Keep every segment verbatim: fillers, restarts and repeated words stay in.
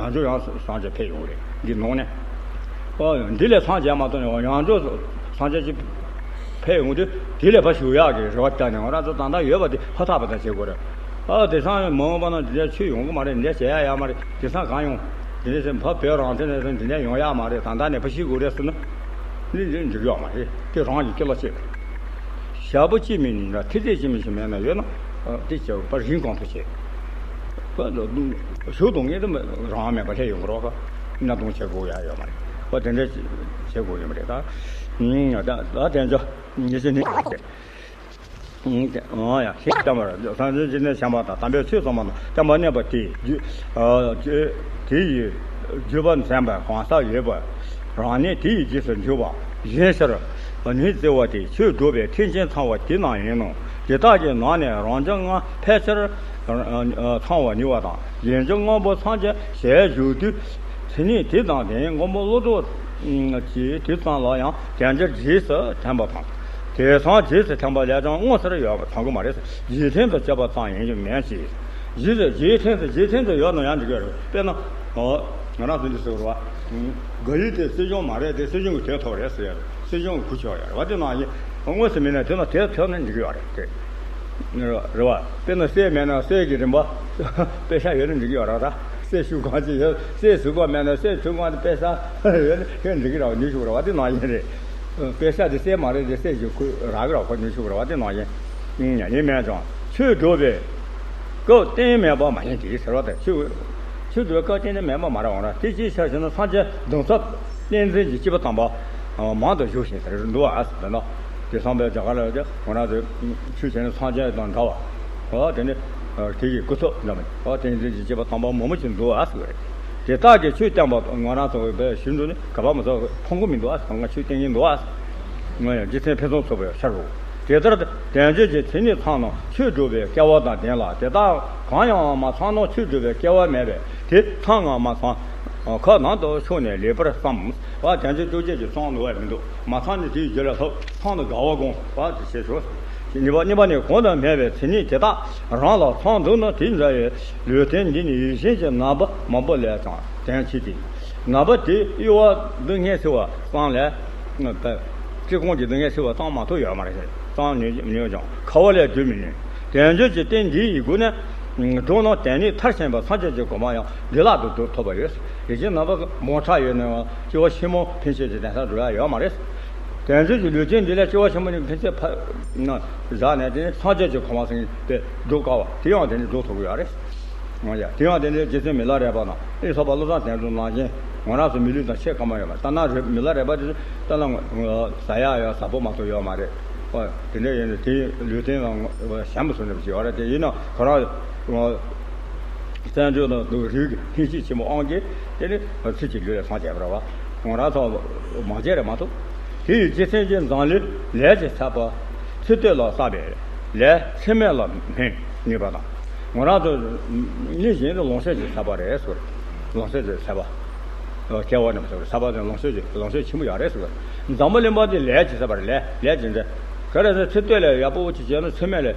ཡང་འཇོག་ཡང་སངས་རྒྱས་ཕེབས་ཡོང་རེད། འདི་ནང་ནས། ཨོ། འདི་ལས་སངས་རྒྱས་མ་གཏོགས་ནས་ཡང་འཇོག་སངས་རྒྱས་ཅིག་ཕེབས་ཡོང་དུས་དེ་ལས་ཕར་ཞུགས་ཡག་གི་རེ་བ་བཏབ་ནས། ང་རང་ཚོ་ད་ལྟ་ཡོད་པ་དེ་ཕར་ཐག་པ་དང་བྱེད་དགོས་རེད། ཨ། དེང་སང་མ་འོངས་པ་ན་འདི་འདྲ་ཆོས་ཡོང་གི་མ་རེད། འདི་འདྲ་བྱེད་ཡག་ཡོད་མ་རེད། དེང་སང་གང་ཡོང་། འདི་འདྲ་ཕར་བོད་རང་བཙན་ནས་འདི་འདྲ་ཡོང་ཡག་མ་རེད། ད་ལྟ་ནས་ཕར་ཤི་དགོས་རེད་ཟེར་ན། འདི་འདི་འགྲིག་ཡོད་མ་རེད། དེ་རང་གི་སྐྱེ་ལ་སྐྱེ། ཞག་པོ་གཅིག་མིན་ན་ཐེངས་ཚད་གཅིག་མིན་ཞིག་མེད་ན་ཡོད་ན། ཨ། དེ་བྱས་པ་རིན་གོང་མཐོ་བྱེད། ཞུ་གཏོང་ངེས་དུ་རང་མེད་པ་སླེབས་ཡོང་གི་རོགས། གནའ་གཏོང་བྱེད་དགོས་ཡ་ཡོད་མ་རེད། ཨོ། དེ་འདྲ་བྱེད་དགོས་ཡོད་མ་རེད་ད། ད་ད་དེ་ཚོ་ཉེ་ཆར་ནི། ཨོ་ཡ། ཞེས་བསྟན་པར་སངས་རྒྱས་ཀྱི་གནས་བྱམས་པ་དང་དམ་པའི་ཆོས་ཚང་མ་དང་བསྟན་པ་གནས་པ་དེ་ཡི་རྒྱུ། ཨ། དེ་ཡི་བརྒྱུད་པ་འཛིན་པའི་གང་ཟག་ཡོད་པ་རང་ཉིད་དེ་ཡི་རྗེས་སུ་འཇུག་པ་ཡིན་ཕྱིར། ནི་བརྩེ་བ་དེ་ཆོས་སྒྲུབ་པའི་ཐེག་ཆེན་ཚང་བ་དེ་རྣམས་ཡིན་ནོ། དེ་དག་གི་ནང་ནས་རང་རྒྱུད་ལྔ་ཕལ་ཆེར་ཚང་བར་ནུས་པ་དང་། གཞན་རྒྱུད་ལྔ་པོ་སངས་རྒྱས་ཞལ་བཞུགས་དུས། མཚན་ཉིད་དེ་དང་ལྡན་མགོན་པོ་ཀླུ་སྒྲུབ་ཀྱི་དུས་ཙམ་ལ་ཡང་དལ་འབྱོར་རྗེས་སུ་དྲན་པ་དང་། དེང་སང་རྗེས་སུ་དྲན་པ་ལས་ཀྱང་མངོན་གསལ་ཡོད་པ་མཐོང་གི་མ་རེད། རྗེས་དྲན་དུ་སྤྱོད་པ་ཙམ་ཡིན་རྒྱུ་མེད་ཅེས། རྗེས་སུ་རྗེས་དྲན་དུ་རྗེས་དྲན་དུ་ཡོད་ན་ཡང་འགྲིག་གི་རེད། དཔེར་ན། ཨོ། ང་རང་ཚོ་འདི་ཟེར་བ། དགའ་ཡུལ་དེ་སྲིད་གཞུང་མ་རེད་དེ། སྲིད་གཞུང་གི་དོན་ཐོག་རེད་ཟེར་ཡ་རེད། སྲིད་གཞུང་གི་གུ་ཆོད་ཡ་རེད་བ། དེ་ནང་བཞིན་དངོས་སུ་མིན་ན་དེ་ན་དེ་ཐོག་ནས་འགྲིག་གི་ཡོད་རེད་དེ། རེད་བ། དཔེར་ན་སྲས་མེད་ན་སྲས་ཀྱི་རིམ་པ། པེ་ཤ་ཡོད་ན་འགྲིག་གི་ཡོད་རེད་ད། སྲས་ཞུ་གང་ཅི་ཡོད། སྲས་ཟུར་པ་མེད་ན་སྲས་ཐུན་གང་དུ་པེ་ཤ་ཡོད་ན་ཡོད་འགྲིག་གི་རེད་བ། ནུས་ཤུགས་རེད་བ། དེ་ནང་བཞིན་རེད། པེ་ཤ་དེ་སྲས་མ་རེད་དེ། སྲས་ཞུ་ཁུ་རག་གི་རེད་བ། ཁོ་ནུས་ཤུགས་རེད་བ། དེ་ནང་བཞིན། ཡིན་མེད་ཀྱང་ཆོས་སྒྲུབ་པའི་སྐབས་གཏན་མེད་པ་མ་ཡིན་ཏེ་ཟེར་བ་དང་། ཆོས་ཆོས་སྒྲུབ་པའི་སྐབས་གཏན་ནས་མེད་པ་མ་རེད། འོ་ན་དེ་ཅིའི་ཕྱིར་ཞེ་ན། སངས་རྒྱས་གདུང་ཚབ་བསྟན་འཛིན་གྱི་སྐྱེས་བུ་དམ་པ་མང་དུ་བཞུགས་ཤིང་ཟེར་འདུག་ཨ་ཟེར་ན། དེང་སང་བོད་རྒྱ་གར་ལ་ཡོད་དེ། འོ་ན་དེ་ཆོས་བྱས་ན་སངས་རྒྱས་དང་འདྲ་བ། འོ་དེ་ནི་དེ་ཡི་སྐུ་ཚབ་འདྲ་མིན། འོ་བསྟན་འཛིན་གྱི་སྐྱེས་བུ་དམ་པ་མང་པོ་ཅིག་འདུག་ཨ་ཟེར་བ་རེད། དེ་དག་གིས་ཆོས་བསྟན་པ་ང་རང་ཚོ་བོད་ཞུ་འགྲོ་ནི་ག་པ་མ་ཚོ་མཐོང་གི་མི་འདུག་ཨ། ང་ཆོས་བསྟན་གྱི་འདུག་ཨ། ང་ཡང་རྗེ་བཙུན་ཕུན་སུམ་ཚོགས་པའི་ཤར་རུ། དེ་ལྟར་དལ་འབྱོར་གྱི་མཚན་ཉིད་ཚང་རྣམས་ཆོས་སྒྲུབ་པའི་སྐལ་བ་དང་ལྡན་ལ། དེ་དག་གང་ཡང་མ་ཚང་རྣམས་ཆོས་སྒྲུབ་པའི་སྐལ་བ་མེད་པས། དེ་ཚང་ངམ་མ་ཚང་ཁ་ནང་དུ་ཕྱོགས་ནས་ལེགས་པར་བསམ། བ། དལ་འབྱོར་བཅོ་བརྒྱད་ཀྱི་ཚང་ནུས་པ་མི་འདུག་མ་ཚང་ནི་དེའི་རྒྱུ་ལ་ལྷག་ཚང་དུ་དགའ་བ་སྒོམ་པ་དེ་བྱེད་ཆོག་གཉིས་པ། གཉིས་པ་ནི་གོང་དུ་སྨྲས་པའི་མཚན་ཉིད་དེ་དག་རང་ལ་ཚང་འདུག་ན། དེ་འདྲ་བའི་ལུས་རྟེན་འདི་ནི་ཡིད་བཞིན་གྱི་ནང་པ་མང་པོ་ལས་ཀྱང་དོན་ཆེ་སྟེ། ནང་པ་དེ་གཡོ་བ་སྡུག་བསྔལ་སེལ་བ་ཙམ་ལས། སྤྱིར་གོང་གི་སྡུག་བསྔལ་སེལ་བ་ཙམ་མ་གཏོགས་ཡོད་མ་རེད། ཙམ་ཉོན་ཉོན་ཀྱང་ཁ་བ་ལས་སྡོད་མི་ནུས། དལ་འབྱོར་གྱི་རྟེན་འདི་ཡི་སྒོ་ནས་འགྲོ་རྣམས་དོན་ནི་མཐར་ཕྱིན་པ་སངས་རྒྱས་ཀྱི་གོ་འཕང་ཡང་བདེ་བླག་ཏུ་ཐོབ་པ་ཡོད། ཡིད་བཞིན་ནང་པ་མོ་ཁྲ་ཡོད་ནའང་སྐྱེ་བ་ཕྱི་མ་ཕན་ཆད་ཀྱི་གདན་ས་འགྲོ་ཡ་ཡོད་མ་རེད། དལ་འབྱོར་གྱི་ལུས་རྟེན་འདི་ལས་སྐྱེ་བ་ཕྱི་མ་ནི་ཕན་ཆད་ཕ་ན་བཞག་ནས། དེ་ནི་སངས་རྒྱས་ཀྱི་གོ་འཕང་ཟེར་དེ་འགྲོ་དཀའ་བ་དེ་ཡང་དེ་ནི་འགྲོ་ཐུབ་ཀྱི་ཡོད་རེད། ང་ཡ། དེ་ཡང་དེ་ནི་རྗེ་བཙུན་མི་ལ་རས་པ་དང་ཨེ་སོགས་པ་བློ་བཟང་དོན་གྲུབ་ནང་བཞིན་ང་རང་ཚོ་མི་ལུས་དང་ཁྱད་གང་མ་ཡོད་པ། ལྟ་ན་རེ་མི་ལ་རས་པ་དེ་ལྟ་ན་ཟ་ཡ་ཡ་ཟ་པོ་མ་གཏོགས་ཡོད་མ་རེད། ཨོ། དེ་འདྲ་ཡིན་ན་དེའི་ལུས་རྟེན་ལ་ཞན་པ་བཟོ་ནས་བྱས་ཡོད་རེད། དེ་ཡིན་ན་ཁོ་རང་བཙན་བྱོལ་དང་རིགས་ཀྱི་ལྷན་སྐྱེས་ཆེན་མོ་ཨང་རྒས་དེ་ནི་ཚེ་གཅིག་ལུས་ལ་སངས་རྒྱས་པ་རེད་བ། ང་རང་ཚོ་མ་བྱས་རེད་མ་གཏོགས། དེ་ཡི་རྗེ་བཙུན་གྱི་མཛངས་བླུན་ལས་ཀྱི་ཚད་པ། ཚེ་སྟོད་ལ་བསགས་པའི་ལས་ཚེ་སྨད་ལ་སྨིན་ནུས་པ་དང་། ང་རང་ཚོ་ནི་གཞན་དུ་ལོངས་སྤྱོད་ཀྱི་ཚད་པ་རེད་ཟེར། ལོངས་སྤྱོད་ཀྱི་ཚད་པ། སྐྱེ་བ་རྣམས་ཟེར་བ་ཚད་པ་དེ་ལོངས་སྤྱོད་ཀྱི་ལོངས་སྤྱོད་ཆེན་པོ་ཡོད་རེད་ཟེར། འཛམ་བུ་གླིང་པ་དེ་ལས་ཀྱི་ཚད་པ་རེད། ལས་ལས་ཀྱི་འདྲ། ག་རེ་ཟེར་ཚེ་སྟོད་ལ་ཡག་པོ་ཅིག་བྱས་ན་ཚེ་སྨད་ལ་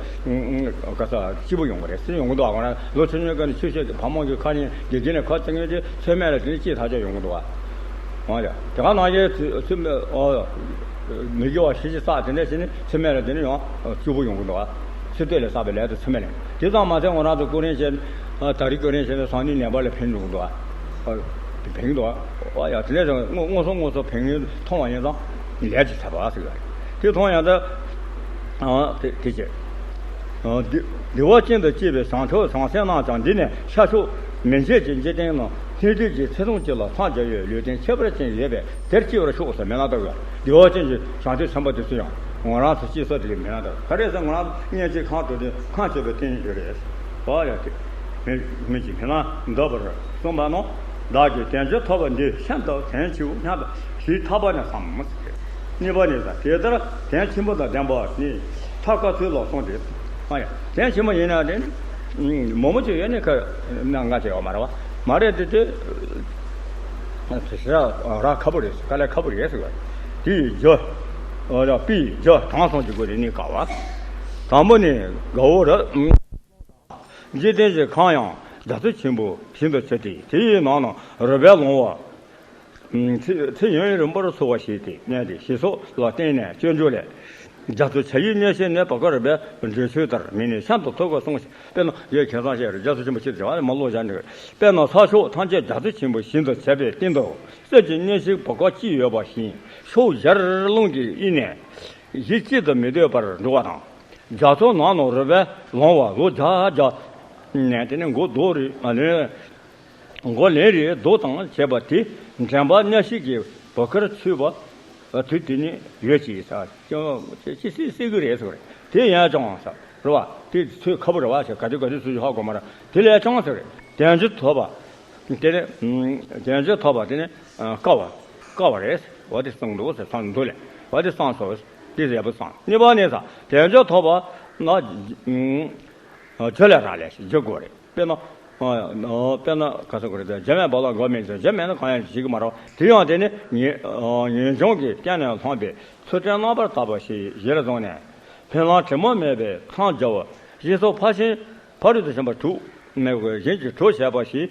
ག་ས་སྐྱིད་པོ་ཡོང་གི་རེད་ཟེར་ཡོང་གི་འདུག་ང་རང་ལོ་ཆུང་ཆུང་སྐབས་ནས་ཆོས་བཤད་ཀྱི་ཕ་མ་གི་ཁ་ཉན་དགེ་རྒན་ལ་ཁ་བྱེད་མཁན་དེ་ཚེ་སྨད་ལ་དེ་ནས་སྐྱིད་ཐག་ཆོད་ཡོང་གི་འདུག་བ། ཨོ་ཡ། དེ་ག་ནང་བཞིན་ཚེ་སྨད་ཨོ་མི་དགེ་བ་ཞེ་ཅིག་བསགས་དེ་འདྲ་བྱས་ནས་ཚེ་སྨད་ལ་དེ་ནས་ཡང་སྐྱིད་པོ་ཡོང་གི་འདུག་བ། ཚེ་སྟོད་ལ་བསགས་པའི་ལས་དེ་ཚེ་སྨད་ལ། དེ་ཙམ་མ་ཟད་ང་རང་ཚོ་ཀུན་རེ་བྱས་ད་རེས་ཀུན་རེ་བྱས་ནས་བཟང་ནི་ངན་པ་ལ་ཕན་འགྲོ་གི་འདུག་བ། ཕན་གི་འདུག་བ། ཨོ་ཡ། དེ་འདྲ་བྱས་དངོས་སུ་དངོས་སུ་ཕན་ངེས་མཐོང་བ་ཡིན་ཙང་ལས་ཀྱི་ཚད་པ་ཟེར་གི་རེད། དེ་མཐོང་ཡང་ད་དེ་དེ་བྱས། བདེ་བ་ཅན་དུ་སྐྱེས་པའི་བྱང་ཕྱོགས་བྱང་སེམས་རྣམས་ཀྱང་འདི་ནས་ཤར་ཕྱོགས་མི་མཇེད་ཀྱི་འཇིག་རྟེན་ན་སྣོད་དུས་ཀྱི་ཚེ་ཐུང་གཅིག་ལ་འཚང་རྒྱ་ཡི་ལུས་རྟེན་ཁྱད་པར་ཅན་ཡོད་པས་དེར་སྐྱེ་བར་ཤོག་ཟེར་མི་ལ་བཏབ་ཡོད། བདེ་བ་ཅན་གྱི་བྱང་ཆུབ་སེམས་དཔའ་དེ་ཚོ་ཡང་ང་རང་ཚོ་སྐྱེ་ས་དེ་གི་མི་ལ་བཏབ། ག་རེ་ཟེར་ང་རང་ཚོ་སྔོན་ཆད་ཁམས་དྲུག་དེ་ཁམས་སྐྱོ་བའི་རྟེན་ཡོད་རེད། བ་ཡ་དེ་མི་མི་གཅིག་མི་ལ་འདོད་པར་གསུངས་པ་ནོ། བདག་གིས་དལ་འབྱོར་ཐོབ་པ་འདི་ཤིན་ཏུ་དོན་ཆེའོ་སྙམ་དུ་ཞེ་ཐག་པ་ནས་བསམ། གཉིས་པ་ནི་དེ་ལྟར་དོན་ཆེན་པོ་དང་ལྡན་པ་ནི་ཐབས་དཀའ་ཚུལ་ལ་སོང་སྟེ། ཨ་ཡ། དོན་ཆེན་པོ་ཡིན་ན་དེ་ནི་མོ་མོ་ཅིག་ཡོད་ནི་ཁ་ན་ང་ཅིག་ཡོད་མ་རེད་བ། མ་རེད་དེ་དེ་ར་ཁ་པོ་རེད། དཀའ་ལས་ཁ་པོ་རེད་ཟེར་བ། དེ་ཡི་རྒྱུ་ཨ་ར་པི་རྒྱུ་དྲང་སོང་གི་སྒོ་ནས་ནི་དཀའ་བ། དང་པོ་ནི་དགའ་བོ་ར། འཇིག་རྟེན་གྱི་ཁམས་ཡང་ རྒྱ་མཚོ་ཆེན་པོ་བཞིན་དུ་ཆེ་སྟེ། དེ་ཡི་ནང་ན་རོལ་པའི་ལོང་བ། ཚེ་ཚེ་ཡུན་རིང་པོར་འཚོ་བ་ཞིག་སྟེ་གནས་ཏེ། ཞེས་སོགས་ལ་བརྟེན་ནས་སྤྱོད་འཇུག་ལས། རྒྱ་མཚོ་ཆེ་ཡི་གནས་ཤིང་ནི། བ་ག་རོལ་པའི་འགྲོས་ཆོས་ལྟར་མིན་ནི་གཤམ་དུ་ཐོབ་དགོས་གསུངས་ཤིང་། དཔེར་ན་ཡོད་མཁན་ཚང་ཤེས་རེད། རྒྱ་མཚོ་ཆེན་པོ་ཆེ་ཟེར་བ་ནི་མ་ལོ་བཞག་འདྲ་གི། དཔེར་ན་ས་ཕྱོགས་ཐམས་ཅད་རྒྱ་མཚོ་ཆེན་པོ་བཞིན་དུ་བྱས་པའི་སྟེང་དུ། གསེར་གྱི་གནས་ཤིང་བ་ག་གཅིག་ཡོད་པ་བཞིན། ཕྱོགས་བཞིར་རླུང་གིས་གཡུས་ནས། གཞི་གཅིག་ཏུ་མི་སྡོད་པར་འགྲོ་བ་དང་། རྒྱ་མཚོ་ནང་ན་རོལ་པའི་ལོང་བ་ལོ་བརྒྱ་བརྒྱ་ནས་དེ་ནས་མགོ་རྡོ་རེ་ཨ་ནི་མགོ་ལན་རེ་རྡོ་དང་བྱས་པ་དེ། འདྲེན་པ་གནས་ཤིང་གི་བ་གར་ཚུད་པ་དུས་དེ་ནི་ཡོད་ཅེས། ས་ཅི་སྲིད་སྲིད་གི་རེད་ཟེར་བ་རེད། དེ་ཡང་ཅང་ས་རེད་བ། དེ་ཚོས་ཁ་བུ་རེད་བ་ཟེར། ག་དུས་ག་དུས་ཚུད་ཧ་གོ་མ་ར། དེ་ལས་ཅང་ཟེར་རེད། དལ་འབྱོར་ཐོབ་པ་དེ་ནི་དལ་འབྱོར་ཐོབ་པ་དེ་ནི་དཀའ་བ། དཀའ་བ་རེད། འོ་དེ་གསུངས་འདུག་ཟེར། གསུངས་འདུག་ལས། འོ་དེ་གསུངས་སོ། དེ་ཟེར་བ་གསུངས། གཉིས་པ་ནི་ས་དལ་འབྱོར་ཐོབ་པ་ན། བྱ་ལས་རག་ལས་ཤིག་བྱེད་དགོས་རེད། དཔེར་ན། དཔེར་ན་ག་ཟེར་དགོས་རེད། བྱ་མེད་པ་ལ་མགོ་མེད་ཅིང་། བྱ་མེད་ན་གང་ཡང་བྱེད་ཀྱི་མ་རེད། དེ་ཡང་དེ་ནི་ངེས་ངེས་འབྱུང་གི་རྐྱེན་ལས་ལྷུང་བའི་ཚུལ་ཁྲིམས་རྣམ་པར་དག་པ་ཞིག་གཞིར་བཟུང་ནས། ཕན་ལམ་དྲི་མ་མེད་པའི་མཚམས་སྦྱར་བ། ཞེས་སོགས་ཕར་ཕྱིན་ཕ་རོལ་ཏུ་ཕྱིན་པ་དྲུག་མེད་པའི་གཞན་གྱི་གྲོགས་བྱས་པ་ཞིག་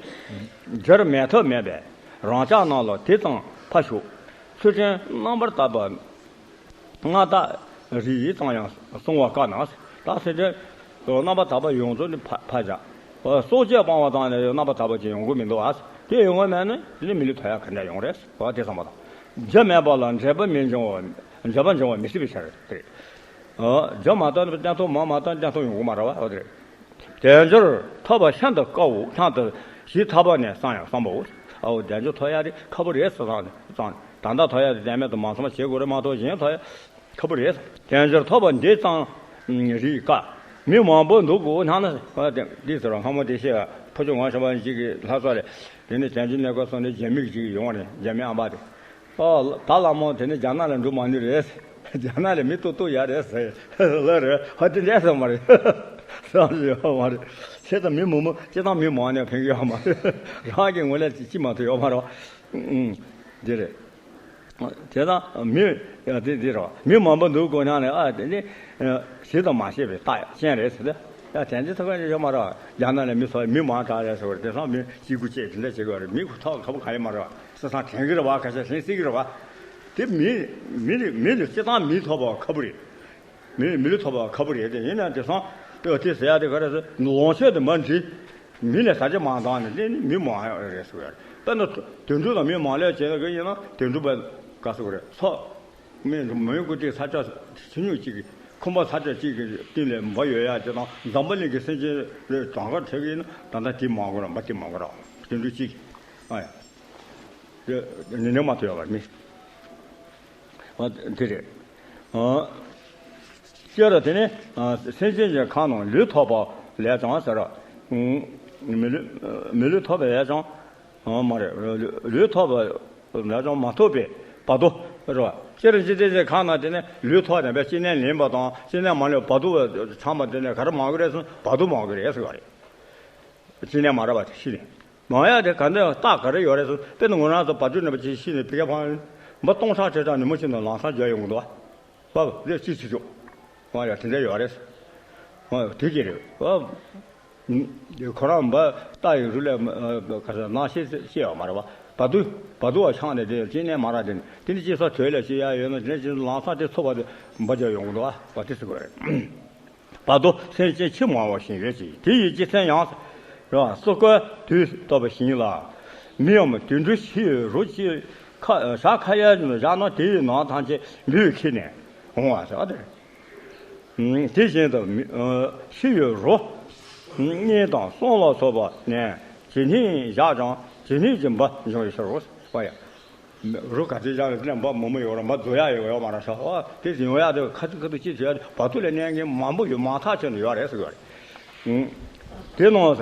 སྦྱར་མེད་ཐབས་མེད་པས། རང་ཅག་རྣམས་ལ་དེ་ཙམ་ཕར་ཞོག་ཚུལ་ཁྲིམས་རྣམ་པར་དག་པ་སྔ་རྟགས་རིགས་ཙམ་ཡང་བསྲུང་བ་དཀའ་ན། ད་ཚུལ་ཁྲིམས་རྣམ་པར་དག་པ་ཡོངས་རྫོགས་ནི་ཕ་ཕ་བཞག་སྲོག་གཅོད་སྤང་བ་དང་ནི་རྣམ་པར་དག་པ་ཅིག་ཡོང་གི་མི་འདུག་ཨ། དེ་ཡོང་གི་མེད་ན་དེ་ནི་མི་ལུས་ཐོབ་ཡ་ག་འདྲ་ཡོང་རེད། འོ་དེ་བསམ་པ་དང་། བྱ་མེད་པ་ལ་འབྲས་བུ་མི་འབྱུང་བ། འབྲས་བུ་འབྱུང་བ་མི་སྲིད་པའི་ཕྱིར་ཏེ། བྱ་མ་བཏང་ན་སྟན་ཐོག་མ་མ་བཏང་ན་སྟན་ཐོག་ཡོང་གི་མ་རེད་བ། འོ་དེ་རེད། དལ་འབྱོར་ཐོབ་པ་ཤིན་ཏུ་དཀའོ། ཤིན་ཏུ་ཞེས་ཐར་པ་ནས་བསམ་ཡང་བསམ་པའོ། ཨའོ་དལ་འབྱོར་ཐོབ་ཡ་དེ་ཁག་པོ་རེད་ཟེར་བསམ་བསམ། ད་ལྟ་ཐོབ་ཡ་དེ་བདེན་མེད་དུ་མ་བསམ་བྱེད་དགོས་རེད་མ་གཏོགས་གཞན་ཐོབ་ཡ་ཁག་པོ་རེད། དལ་འབྱོར་ཐོབ་པ་འདི་ཙམ་རིགས་དཀའ། མི་མང་པོ་འདུག་གོ་སྙམ་ན། འོ་དེ་འདི་ཟེར་བ་སྔ་མོ་དེ་བཤད་ཕོ་ཆུང་ངག་ཤོར་བ་ཞིག་གིས་ལྷ་ས་ལས་དེ་ནས་དལ་འབྱོར་གནས་སྐོར་སོང་ནས་རྒྱ་མི་ཞིག་ཡོང་བ་རེད། རྒྱ་མི་ཨམ་པ་དེ། ཨ། ད་ལ་མོ་དེ་ནི་རྒྱ་ནག་ལ་འགྲོ་མ་ནུས་རེད། རྒྱ་ནག་ལ་མི་ཏོག་ཏོག་ཡ་རེད་ཟེར། ལ་རེད། ཧ་དེ་འདྲ་ཟེར་མ་རེད། བསམ་ཡོད་མ་རེད། ཁྱེད་ད་མི་མང་མོ་ཁྱེད་ད་མི་མང་ནས་ཕན་གི་ཡོད་མ་རེད། རང་གི་ངོས་ལ་ཅི་ཅི་མ་ཐུབ་ཡོད་མ་རེད། ཨུམ། དེ་རེད། དེ་ད་མི་དེ་དེ་རེད། མི་མང་པོ་འདུག་གོ་ནང་ནས། ཨ་དེ་ནི་ཞིག་ད་མ་ཤེས་པའི་རྟགས་ཅན་རེད་ཟེར་ཏེ། ཡ་དེ་འདྲ་ཐུབ་མཁན་ཡོད་མ་རེད། རྒྱ་ནག་ལ་མི་ཚོ་མི་མང་དྲགས་རེད་ཟེར་བ་རེད། དེང་སང་མི་གཅིག་དགུ་བཅས་དེ་འདྲ་བྱེད་དགོས་རེད། མི་ཁོ་ཐག་ཁ་པོ་གང་ཡོད་མ་རེད། བསམ་བསམ་དྲན་གི་རེད་བ། ཁ་ཤས་ཞེན་སྲིད་གི་རེད་བ། དེ་མི་མི་རེ་མི་རེ་སྤྱིར་བཏང་མི་ཐོབ་པ་ཁག་པོ་རེད། མི་མི་ལུས་ཐོབ་པ་ཁག་པོ་རེད། དེ་ཡིན་ན་དེང་སང་ཨོ་དེ་ཟེར་ཡ་དེ་ག་རེ་ཟེར། ལོངས་སྤྱོད་དེ་མ་འདྲི། མི་ལ་ཟ་རྒྱུ་མང་དང་ནི་ལས་ནི་མི་མང་ཡག་རེད་ཟེར་བ་རེད། དཔེར་ན་དོན་གྲུབ་དང་མི་མང་ལས་བྱས་ན་གི་ཡིན་ན་དོན་གྲུབ་པ་ག་ཟེར་བ་རེད། ཚོགས་མི་མི་ཡོང་གི་དེ་ས་ཆ་ཆུང་ཉུང་གཅིག་གི་ཁང་པ་ས་ཆ་གཅིག་གི་སྟེང་ལ་འབབ་ཡོད་ཡ་དེ་དང་འཛམ་བུ་གླིང་གི་སེམས་ཅན་རེ་གྲངས་ཀ་ཁྲོད་ཀྱི་ཡིན་ན་ད་ལྟ་དེ་མང་གི་རེད། འབབ་དེ་མང་གི་རེད། དོན་གྲུབ་གཅིག་ཨ་ཡ། དེ་ནི་ནི་མ་ཐུབ་ཡོད་པར་མི། ཨ་དེ་རེད། ཨ་སྤྱིར་དེ་ནི་ཨ་སེམས་ཅན་གྱི་ཁམས་ནང་ལུས་ཐོབ་པ་ལས་ཀྱང་ཟེར། ཨུམ། མི་ལུས་མི་ལུས་ཐོབ་པ་ལས་ཀྱང་ཨ་མ་རེད། ལུས་ཐོབ་པ་ལས་ཀྱང་མ་ཐོབ་པའི་བར་དོ་རེད། སྤྱིར་འཇིག་རྟེན་གྱི་ཁམས་ནང་དེ་ནི་ལུས་ཐོབ་ནས་པའི་སྐྱེ་གནས་ལེན་པ་དང་སྐྱེ་གནས་མ་ལེན་བར་དོ་ཚང་མ་དེ་ནི་ག་རེ་མང་གི་རེད་ཟེར་ན་བར་དོ་མང་གི་རེད་ཟེར་བ་རེད། སྐྱེ་གནས་མ་རག་པ་དེ་ཤི་ནས། མང་ཡ་དེ་ག་འདྲ་རྟགས་ག་རེ་ཡོད་རེད་ཟེར། དཔེར་ན་ང་རང་ཚོ་བ་ཕྱུགས་ནད་པ་ཅིག་ཤི་ནས་ཕ་གི་ཕ་མ་སྟོང་ཕྲག་ཁྲི་ཕྲག་ཉིན་མོ་ཞིག་ནང་ལམ་སང་འབྱོར་ཡོང་གི་འདུག་བ། བ་རེ་ཅི་ཅི་ཅོ། བ་ཡ་དེ་འདྲ་ཡོད་རེད། བ་དེ་ཅི་རེད། བ་ཁོ་རང་བ་རྟགས་ཡོད་རུ་ལས་ག་ས་ནང་ཤེས་ཤེས་ཡོད་མ་རེད་བ། བ་དུ་བ་དུ་བ་ཆང་ནས་དེ་སྐྱེ་གནས་མ་རག་དེ་ནི་དེ་ནི་ཅི་ས་དོད་ལས་ཤེས་ཡ་ཡོད་ན་དེ་ནི་ཅི་ལམ་སང་དེ་ཚོ་བ་དེ་འབྱོར་ཡོང་གི་འདུག་བ། བ་དེ་ཟེར་གི་རེད། བར་དོ་སེམས་ཅན་ཕྱིར་མང་བ་ཞིག་ཡོད་ཅིང་། དེ་ཡི་སྤྱི་མཚན་ཡང་རེད་བ། སོ་སྐོལ་དུས་བཏབ་པ་ཞིག་ལ། མིའམ་དུད་འགྲོ་ཤི་བའི་རོ་ཅིག་ཁ་ཞག་ཁ་ཡར་བཞག་ན་དེ་ཡི་ནང་ཐམས་ཅད་ལུས་ཁྱེར་ནས་འོང་བ་ཟེར་བ་དེ། དེ་བཞིན་དུ་མི་ཤི་བའི་རོ་གཉིས་དང་གསུམ་ལ་སོགས་པ་ནས་ཇི་སྙེད་བཞག་ཀྱང་ཇི་སྙེད་ཀྱི་འབའ་འབྱུང་བའི་ཕྱིར་རོ། བ་ཡ། རུ་ག་ཚོད་བཞག་ནས་དེ་ནས་འབའ་མང་པོ་ཡོད་ར། འབའ་རྫོགས་ཡག་ཡོད་ཡོད་མ་རེད་ཤག་ཨ་དེ་ཡོང་ཡག་དེ་ཁ་ཐུག་ཁ་ཐུག་ཅི་བྱོས་ཡག་དེ་བར་དོ་ལས་གནས་མཁན་མང་པོ་ཡོད། མང་ཐག་ཆོད་ནས་ཡོད་རེད་ཟེར་གི་རེད། དེ་ནང་ས་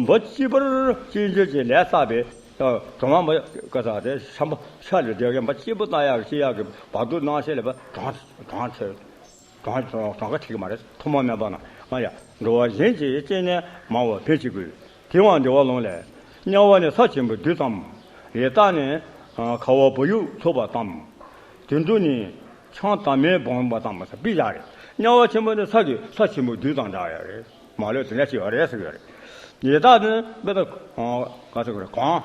འབའ་གཅིག་པུར་སྐྱེ་འགྱུར་གྱི་ལས་བསགས་པའི་གྲོང་མ་འབའ་ག་ས་དེ་ཤམ་པ་ཤ་ལས་བསྡད་མཁན་འབའ་གཅིག་པུ་ལྟ་ཡག་སྐྱེ་ཡག་གི་བར་དོ་སྣང་ཤས་ལས་པ་གྲོང་གྲོང་ཆོད། གྲངས་གྲངས་ཀ་ཁྲིག་མ་རེད། ཐོག་མ་མེད་པ་ན་ང་ཡ་འགྲོ་བ་གཞན་གྱི་སྐྱེ་གནས་མང་བ་ཕན་ཆེ་དགོས། དེ་བང་འདི་བ་ལོང་ལས། དམྱལ་བ་ནི་ས་ཆེན་པོའི་རྡུལ་ཙམ། ཡི་དྭགས་ནི་ཁ་བ་བུ་ཡུག་ཚོགས་པ་ཙམ། དུད་འགྲོ་ནི་ཆང་དྭངས་མའི་བུམ་པ་ཙམ་ཟེར་པི་ཡ་རེད། དམྱལ་བ་ཆེན་པོ་ནི་ས་གི་ས་ཆེན་པོའི་རྡུལ་ཙམ་འདྲ་ཡ་རེད། མ་ལོས་དེ་འདྲ་ཞིག་ཡོད་རེད་ཟེར་གི་ཡོད་རེད། ཡི་དྭགས་ནི་དཔེར་ན་གང་ག་ཚོད་གི་རེད། གང་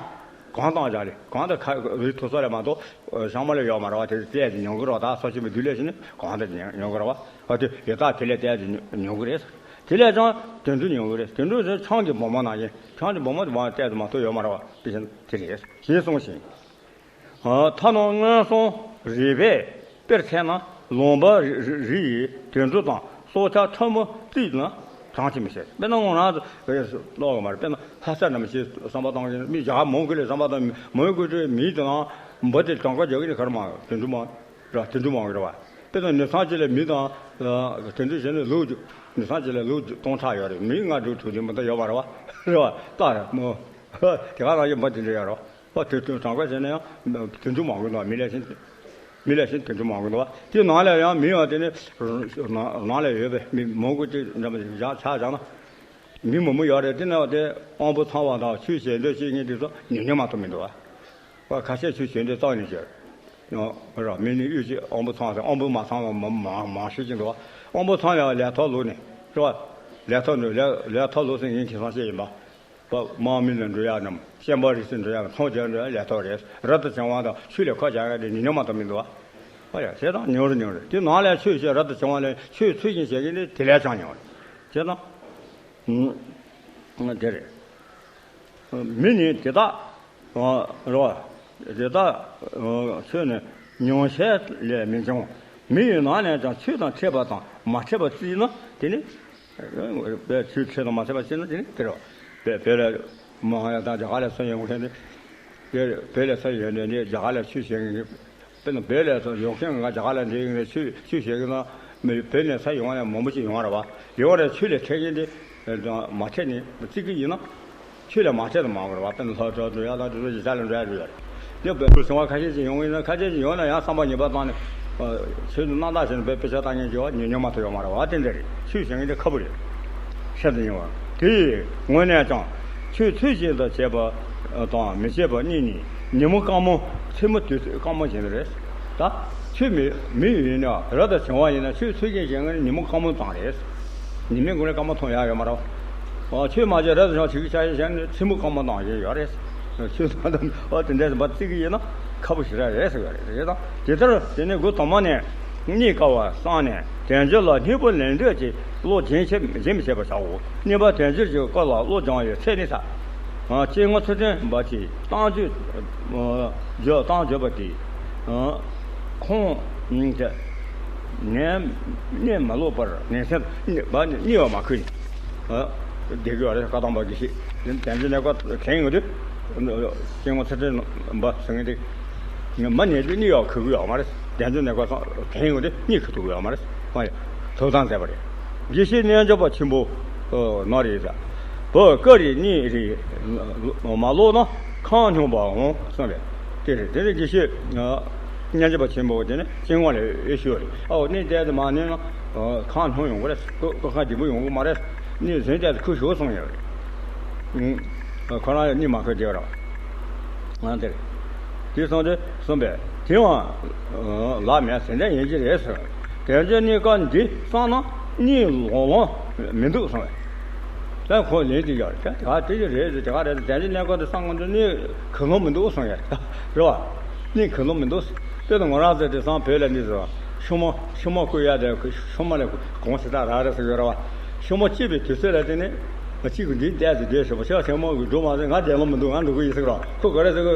གང་བཏང་བཞག་རེད། གང་དང་ཁ་རི་ཐོ་སོ་ལས་མ་གཏོགས་ཤང་མ་ལ་ཡོད་མ་རེད་བ། དེ་བཙས་ཀྱི་ཉོ་གི་རེད་བ། ད་སོ་ཆེན་པོའི་དུས་ལས་ཕྱིན་ནས་གང་དང་ཉོ་གི་རེད་བ། ཨ་དེ་ཡི་དྭགས་དེ་ལས་བཙས་ཀྱི་ཉོ་གི་རེད། དེ་ལས་ཀྱང་དུད་འགྲོ་ཉོ་གི་རེད། དུད་འགྲོ་ཟེར་ཆང་གི་སྦུག་མ་ནང་བཞིན། ཆང་གི་སྦུག་མ་དེ་མ་བཙས་དུ་མ་གཏོགས་ཡོད་མ་རེད་བ། དེ་བཞིན་དེ་རེད་ཞེས་གསུངས་ཤིང་། ཐ་ན་མངོན་སུམ་རིགས་པས་དཔེར་མཚོན་ན་ལུང་པ་རི་ཡི་དུད་འགྲོ་དང་སྲོག་ཆགས་ཕྲ་མོ་རྩིས་ན་གྲངས་ཀྱིས་མི་ཆོད། དཔེར་ན་ང་རང་ཚོ་ཀློག་གི་མ་རེད། དཔེར་ན་ལྷ་ས་འདྲ་མི་ཤེས་བསམ་པ་བཏང་གི་མི་རྒྱ་གར་མོན་གྷོ་ལ་བསམ་པ་བཏང་། མོན་གྷོ་ཚོའི་མི་དེ་དང་འབུ་དེ་གྲངས་ཀ་རྒྱག་གི་ནི་ག་རེ་མང་དུད་འགྲོ་མང་ར། དུད་འགྲོ་མང་གི་རེད་བ། དཔེར་ན་ནུབ་བྱང་ཅིག་ལ་མི་དང་དུད་འགྲོ་བྱས་ནས་ལུག་ནུབ་བྱང་ཅིག་ལ་ལུག་སྟོང་ཕྲག་ཡོད་རེད། མི་ལྔ་དྲུག་དྲུག་དེ་མི་འདྲ་ཡོད་མ་རེད་བ། རེད་བ། རྟགས་རེད་མོ། དེ་ག་རང་བཞིན་འབུ་དེ་འདྲ་ཡོད་རེད་བ། ཨོ་དུད་འགྲོ་གྲངས་ཀ་བྱས་ན་ཡང་དུད་འགྲོ་མང་གི་འདུག་མི་ལས་ཕྱིན། མི་ལས་ཕྱིན་དུད་འགྲོ་མང་གི་འདུག་དེ་ནང་ལ་ཡང་མི་ཡང་དེ་ནི་ནང་ལ་ཡོད་པའི་མི་མང་པོ་དེ་འདྲ་མི་བཞག་ཆ་བཞག་ན་མི་མང་པོ་ཡོད་རེད། དེ་ནི་དེ་དབང་པོ་ཚང་བ་དང་ཆོས་བྱེད་འདོད་བྱེད་མཁན་དེ་ཚོ་ཉུང་ཉུང་མ་གཏོགས་མི་འདུག་བ། ཁ་ཤས་ཆོས་བྱེད་འདོད་རྩ་ནས་བྱེད་ར། མི་ནི་གཡུལ་ཅིག་དབང་པོ་ཚང་ཟེར། དབང་པོ་མ་ཚང་བ་མང་མང་མང་ཤོས་ཅིག་འདུག་བ། དབང་པོ་ཚང་ཡང་ལས་ཐོག་ལུགས་ནས་རེད་བ། ལས་ཐོག་འདུག་ལས་ལས་ཐོག་ལུགས་ཟེར་ངས་ཁྱེད་ཚང་བཤད་ཡིན་པ། པ་དམག་མི་ལ་འགྲོ་ཡག་ནམ་ཤན་པ་རིགས་སུ་འགྲོ་ཡག་ནམ་ཚོང་རྒྱག་འགྲོ་ཡག་ལས་ཐོག་རེད། རབ་ཏུ་བྱུང་བ་དང་ཆོས་ལས་ཁ་བྱ་ཡག་དེ་ཉུང་ཉུང་མ་གཏོགས་མི་འདུག་བ། ཨ་ཡ་བྱས་ཙང་ཉུང་རུ་ཉུང་རུ་དེ་ནང་ལས་ཆོས་བཤད། རབ་ཏུ་བྱུང་བ་ལས་ཆོས་ཚུལ་བཞིན་བྱེད་མཁན་དེ་དེ་ལས་ཀྱང་ཉུང་རུ་བྱས་ཙང་། དེ་རེད། མི་ནི་དེ་དག་རེད་བ། དེ་དག་ཆོས་ནི་ཉུང་ཤས་ལས་མི་འབྱུང་། མི་ཡི་ནང་ནས་ཀྱང་ཆོས་དང་འཕྲད་པ་དང་མ་འཕྲད་པ་བརྩིས་ན་དེ་ནི། བོད་ཆོས་ཆོས་དང་མ་འཕྲད་པ་བརྩིས་ན་དེ་ནི་དེ་རེད་བ། བོད་བོད་ལ་མང་ཡང་དང་རྒྱ་གར་ལ་སོན་ཡོང་མཁན་ནི། དེ་བོད་ལ་སོན་ཡོང་ནས་ནི་རྒྱ་གར་ལ་ཆོས་བྱེད་མཁན་ནི། དཔེར་ན་བོད་ལ་སོན་ཡོང་མཁན་ང་རྒྱ་གར་ལ་འདྲེས་ཡོང་ནས་ཆོས་ཆོས་བྱེད་མཁན་ན་མི་བོད་ནས་ས་ཡོང་བ་ནས་མང་པོ་ཞིག་ཡོང་བ་རེད་བ། ཡོང་བ་ནས་ཆོས་ལ་འཕྲད་མཁན་དེ་མ་འཕྲད་ནས་བརྩི་གི་ཡིན་ན། ཆོས་ལ་མ་འཕྲད་དུ་མང་བ་རེད་བ། དཔེར་ན་ལྷ་གྲྭ་འགྲོ་ཡ་དང་དེ་ཚོ་ཡིག་ཆ་ལ་འགྲོ་ཡ་འགྲོ་ཡ་རེད། དེ་བོད་བོད་སོང་བ་ཁ་ཤས་ཤིག་ཡོང་གི་ཡིན་ན། ཁ་ཤས་ཤིག་ཡོང་ན་ཡང་བསམ་པ་ངེས་པ་བཏང་ནས་ཆོས་ནི་རྣམ་དག་བྱས་ནས་བོད་དཔེ་ཆ་ལྟ་མཁན་གྱི་བ་ཉུང་ཉུང་མ་གཏོགས་ཡོད་མ་རེད་བ། དེ་འདྲ་རེད། ཆོས་བྱེད་མཁན་དེ་ཁ་བོ་རེད། ཤེས་དུ་ཡིན་བ། དེ་ཡི་ངོས་ནས་ཀྱང་ཆོས་ཚུལ་བཞིན་དུ་བྱེད་པ་དང་མི་བྱེད་པ་གཉིས་ནི་ཉིན་མོ་སྐར་མོ་མཚན་མོ་དུས་ཚོད་སྐར་མོ་བཞིན་རེད། ད་ཆོས་མི་མི་ཡིན་ན་རབ་ཏུ་བྱུང་བ་ཡིན་ན་ཆོས་ཚུལ་བཞིན་བྱེད་མཁན་ཉིན་མོ་སྐར་མོ་ཙམ་རེད། ཉི་མའི་གུང་ལ་སྐར་མ་མཐོང་ཡག་ཡོད་མ་རེད། ཨ་ཆོས་མ་བྱས་རབ་ཏུ་བྱུང་བྱེད་ཀྱི་ཆ་ཡིན་ཞེས་ནས་མཚན་མོ་སྐར་མ་ནང་བཞིན་ཡོད་རེད། ཆོས་ཙམ་དུ་ཨ་དེ་འདྲ་ཟིན་པ་བརྩི་གི་ཡིན་ན་ཁ་བོ་ཞེ་དྲག་རེད་ཟེར་བ་རེད། རེད་དང་དེ་ལྟར་དེ་ནས་སྒོ་དང་པོ་ནས་རྙེད་དཀའ་བ་བསམས་ནས་དལ་འབྱོར་ལ་སྙིང་པོ་ལེན་འདོད་ཀྱི་བློ་རྒྱུན་ཆད་རྒྱུན་མི་ཆད་པར་བྱའོ། གཉིས་པ་དལ་འབྱོར་གྱི་སྐོར་ལ་བློ་སྦྱང་བའི་ཚད་ནི་ས། སྐྱེ་དངོས་ཚུལ་ཁྲིམས་འབའ་ཞིག་གཏམ་བརྗོད་བརྗོད་གཏམ་བརྗོད་པ་དེ། ཁོང་ཉིད་ཀྱི་ནད་ནད་མ་ལོག་པར་ནད་སེམས་པ་གཉིད་པ་གཉིད་པ་མ་ཁུག་ནས་བསྡད་ཀྱི་ཡོད་རེད། བཀའ་གདམས་པ་དགེ་བཤེས་དེ་དལ་འབྱོར་ནད་ཀ་གང་ཡིན་དུས་སྐྱེ་དངོས་ཚུལ་ཁྲིམས་འབའ་ཟེར་མཁན་དེ་མ་ནད་དུས་གཉིད་ཡག་ཁུག་གི་ཡོད་མ་རེད། དལ་འབྱོར་ནད་ཀ་གང་ཡིན་དུས་གཉིད་ཁུག་ཐུབ་ཀྱི་ཡོད་མ་རེད། ཁོང་ཡང་ཐུགས་དམ་མཛད་པ་རེད། དགེ་བཤེས་རྣལ་འབྱོར་པ་ཆེན་པོ་ནོར་རེད་ཟེར། བོད་ཀ་རི་གཉིས་རེ་མ་ལོག་ན་ཁམས་སྙོམས་པར་འོང་གསུངས་པས། དེ་རེད། དེ་ནི་དགེ་བཤེས་རྣལ་འབྱོར་པ་ཆེན་པོ་དེ་ནི་སྤྱི་དངོས་ལ་ཨེ་ཞུ་བ་རེད། ཨའོ་གནས་བསྡད་དུ་མ་ནུས་ན་ཁམས་སྙོམས་ཡོང་གི་རེད། ཀོ་ཀོ་ཁ་བདེ་པོ་ཡོང་གི་མ་རེད། གནས་ཟིན་བསྡད་དུ་ཁུ་ཞོག་གསུངས་ཡོད་རེད། ཁོ་རང་ཡང་གཉིད་མ་ཁུག་བསྡད་རོགས། ང་དེར། དེ་སོང་སྟེ་གསུངས་པས་དེའང་ལགས་མེད་ཟེར་འདྲ་ཡིན་གྱི་རེད་ཟེར། དལ་འབྱོར་གནས་སྐབས་འདི་བསམ་ན་གཉིད་ལོང་ལོང་མི་འདུག་གསུངས་པས། ད་ཁོ་ལན་དེ་ཡོད་རེད། ད་དེ་ག་རེད་ཟེར། དེ་ག་རེད། དལ་འབྱོར་གནས་སྐབས་འདི་བསམ་ན་གཉིད་ཁུག་ལོང་མི་འདུག་གསུངས་ཡོད་རེད། རེད་བ། གཉིད་ཁུག་ལོང་མི་འདུག་དཔེར་ན་ང་རང་ཚོ་དེང་སང་བོད་ལ་གནས་ཚུལ་ཤུ་མོ་ཤུ་མོ་བརྐོ་ཡ་དེ་ཤུ་མོ་ལ་གོང་ཞེ་དྲག་རག་རེད་ཟེར་གྱི་ཡོད་རེད་བ། ཤུ་མོ་སྐྱེས་པའི་དུས་ཚོད་ལ་བརྟེན་ནས་གཅིག་གིས་འདི་བསྡད་ཟེར་བསྡད་ཞོག་པ་ཤག་ཆེན་མོ་གིས་འགྲོ་མ་ཟེར། ང་བསྡད་ལོང་མི་འདུག་ང་འགྲོ་གི་ཡིན་ཟེར་གྱི་རེད། ཁོ་ག་རེ་ཟེར་གྱི་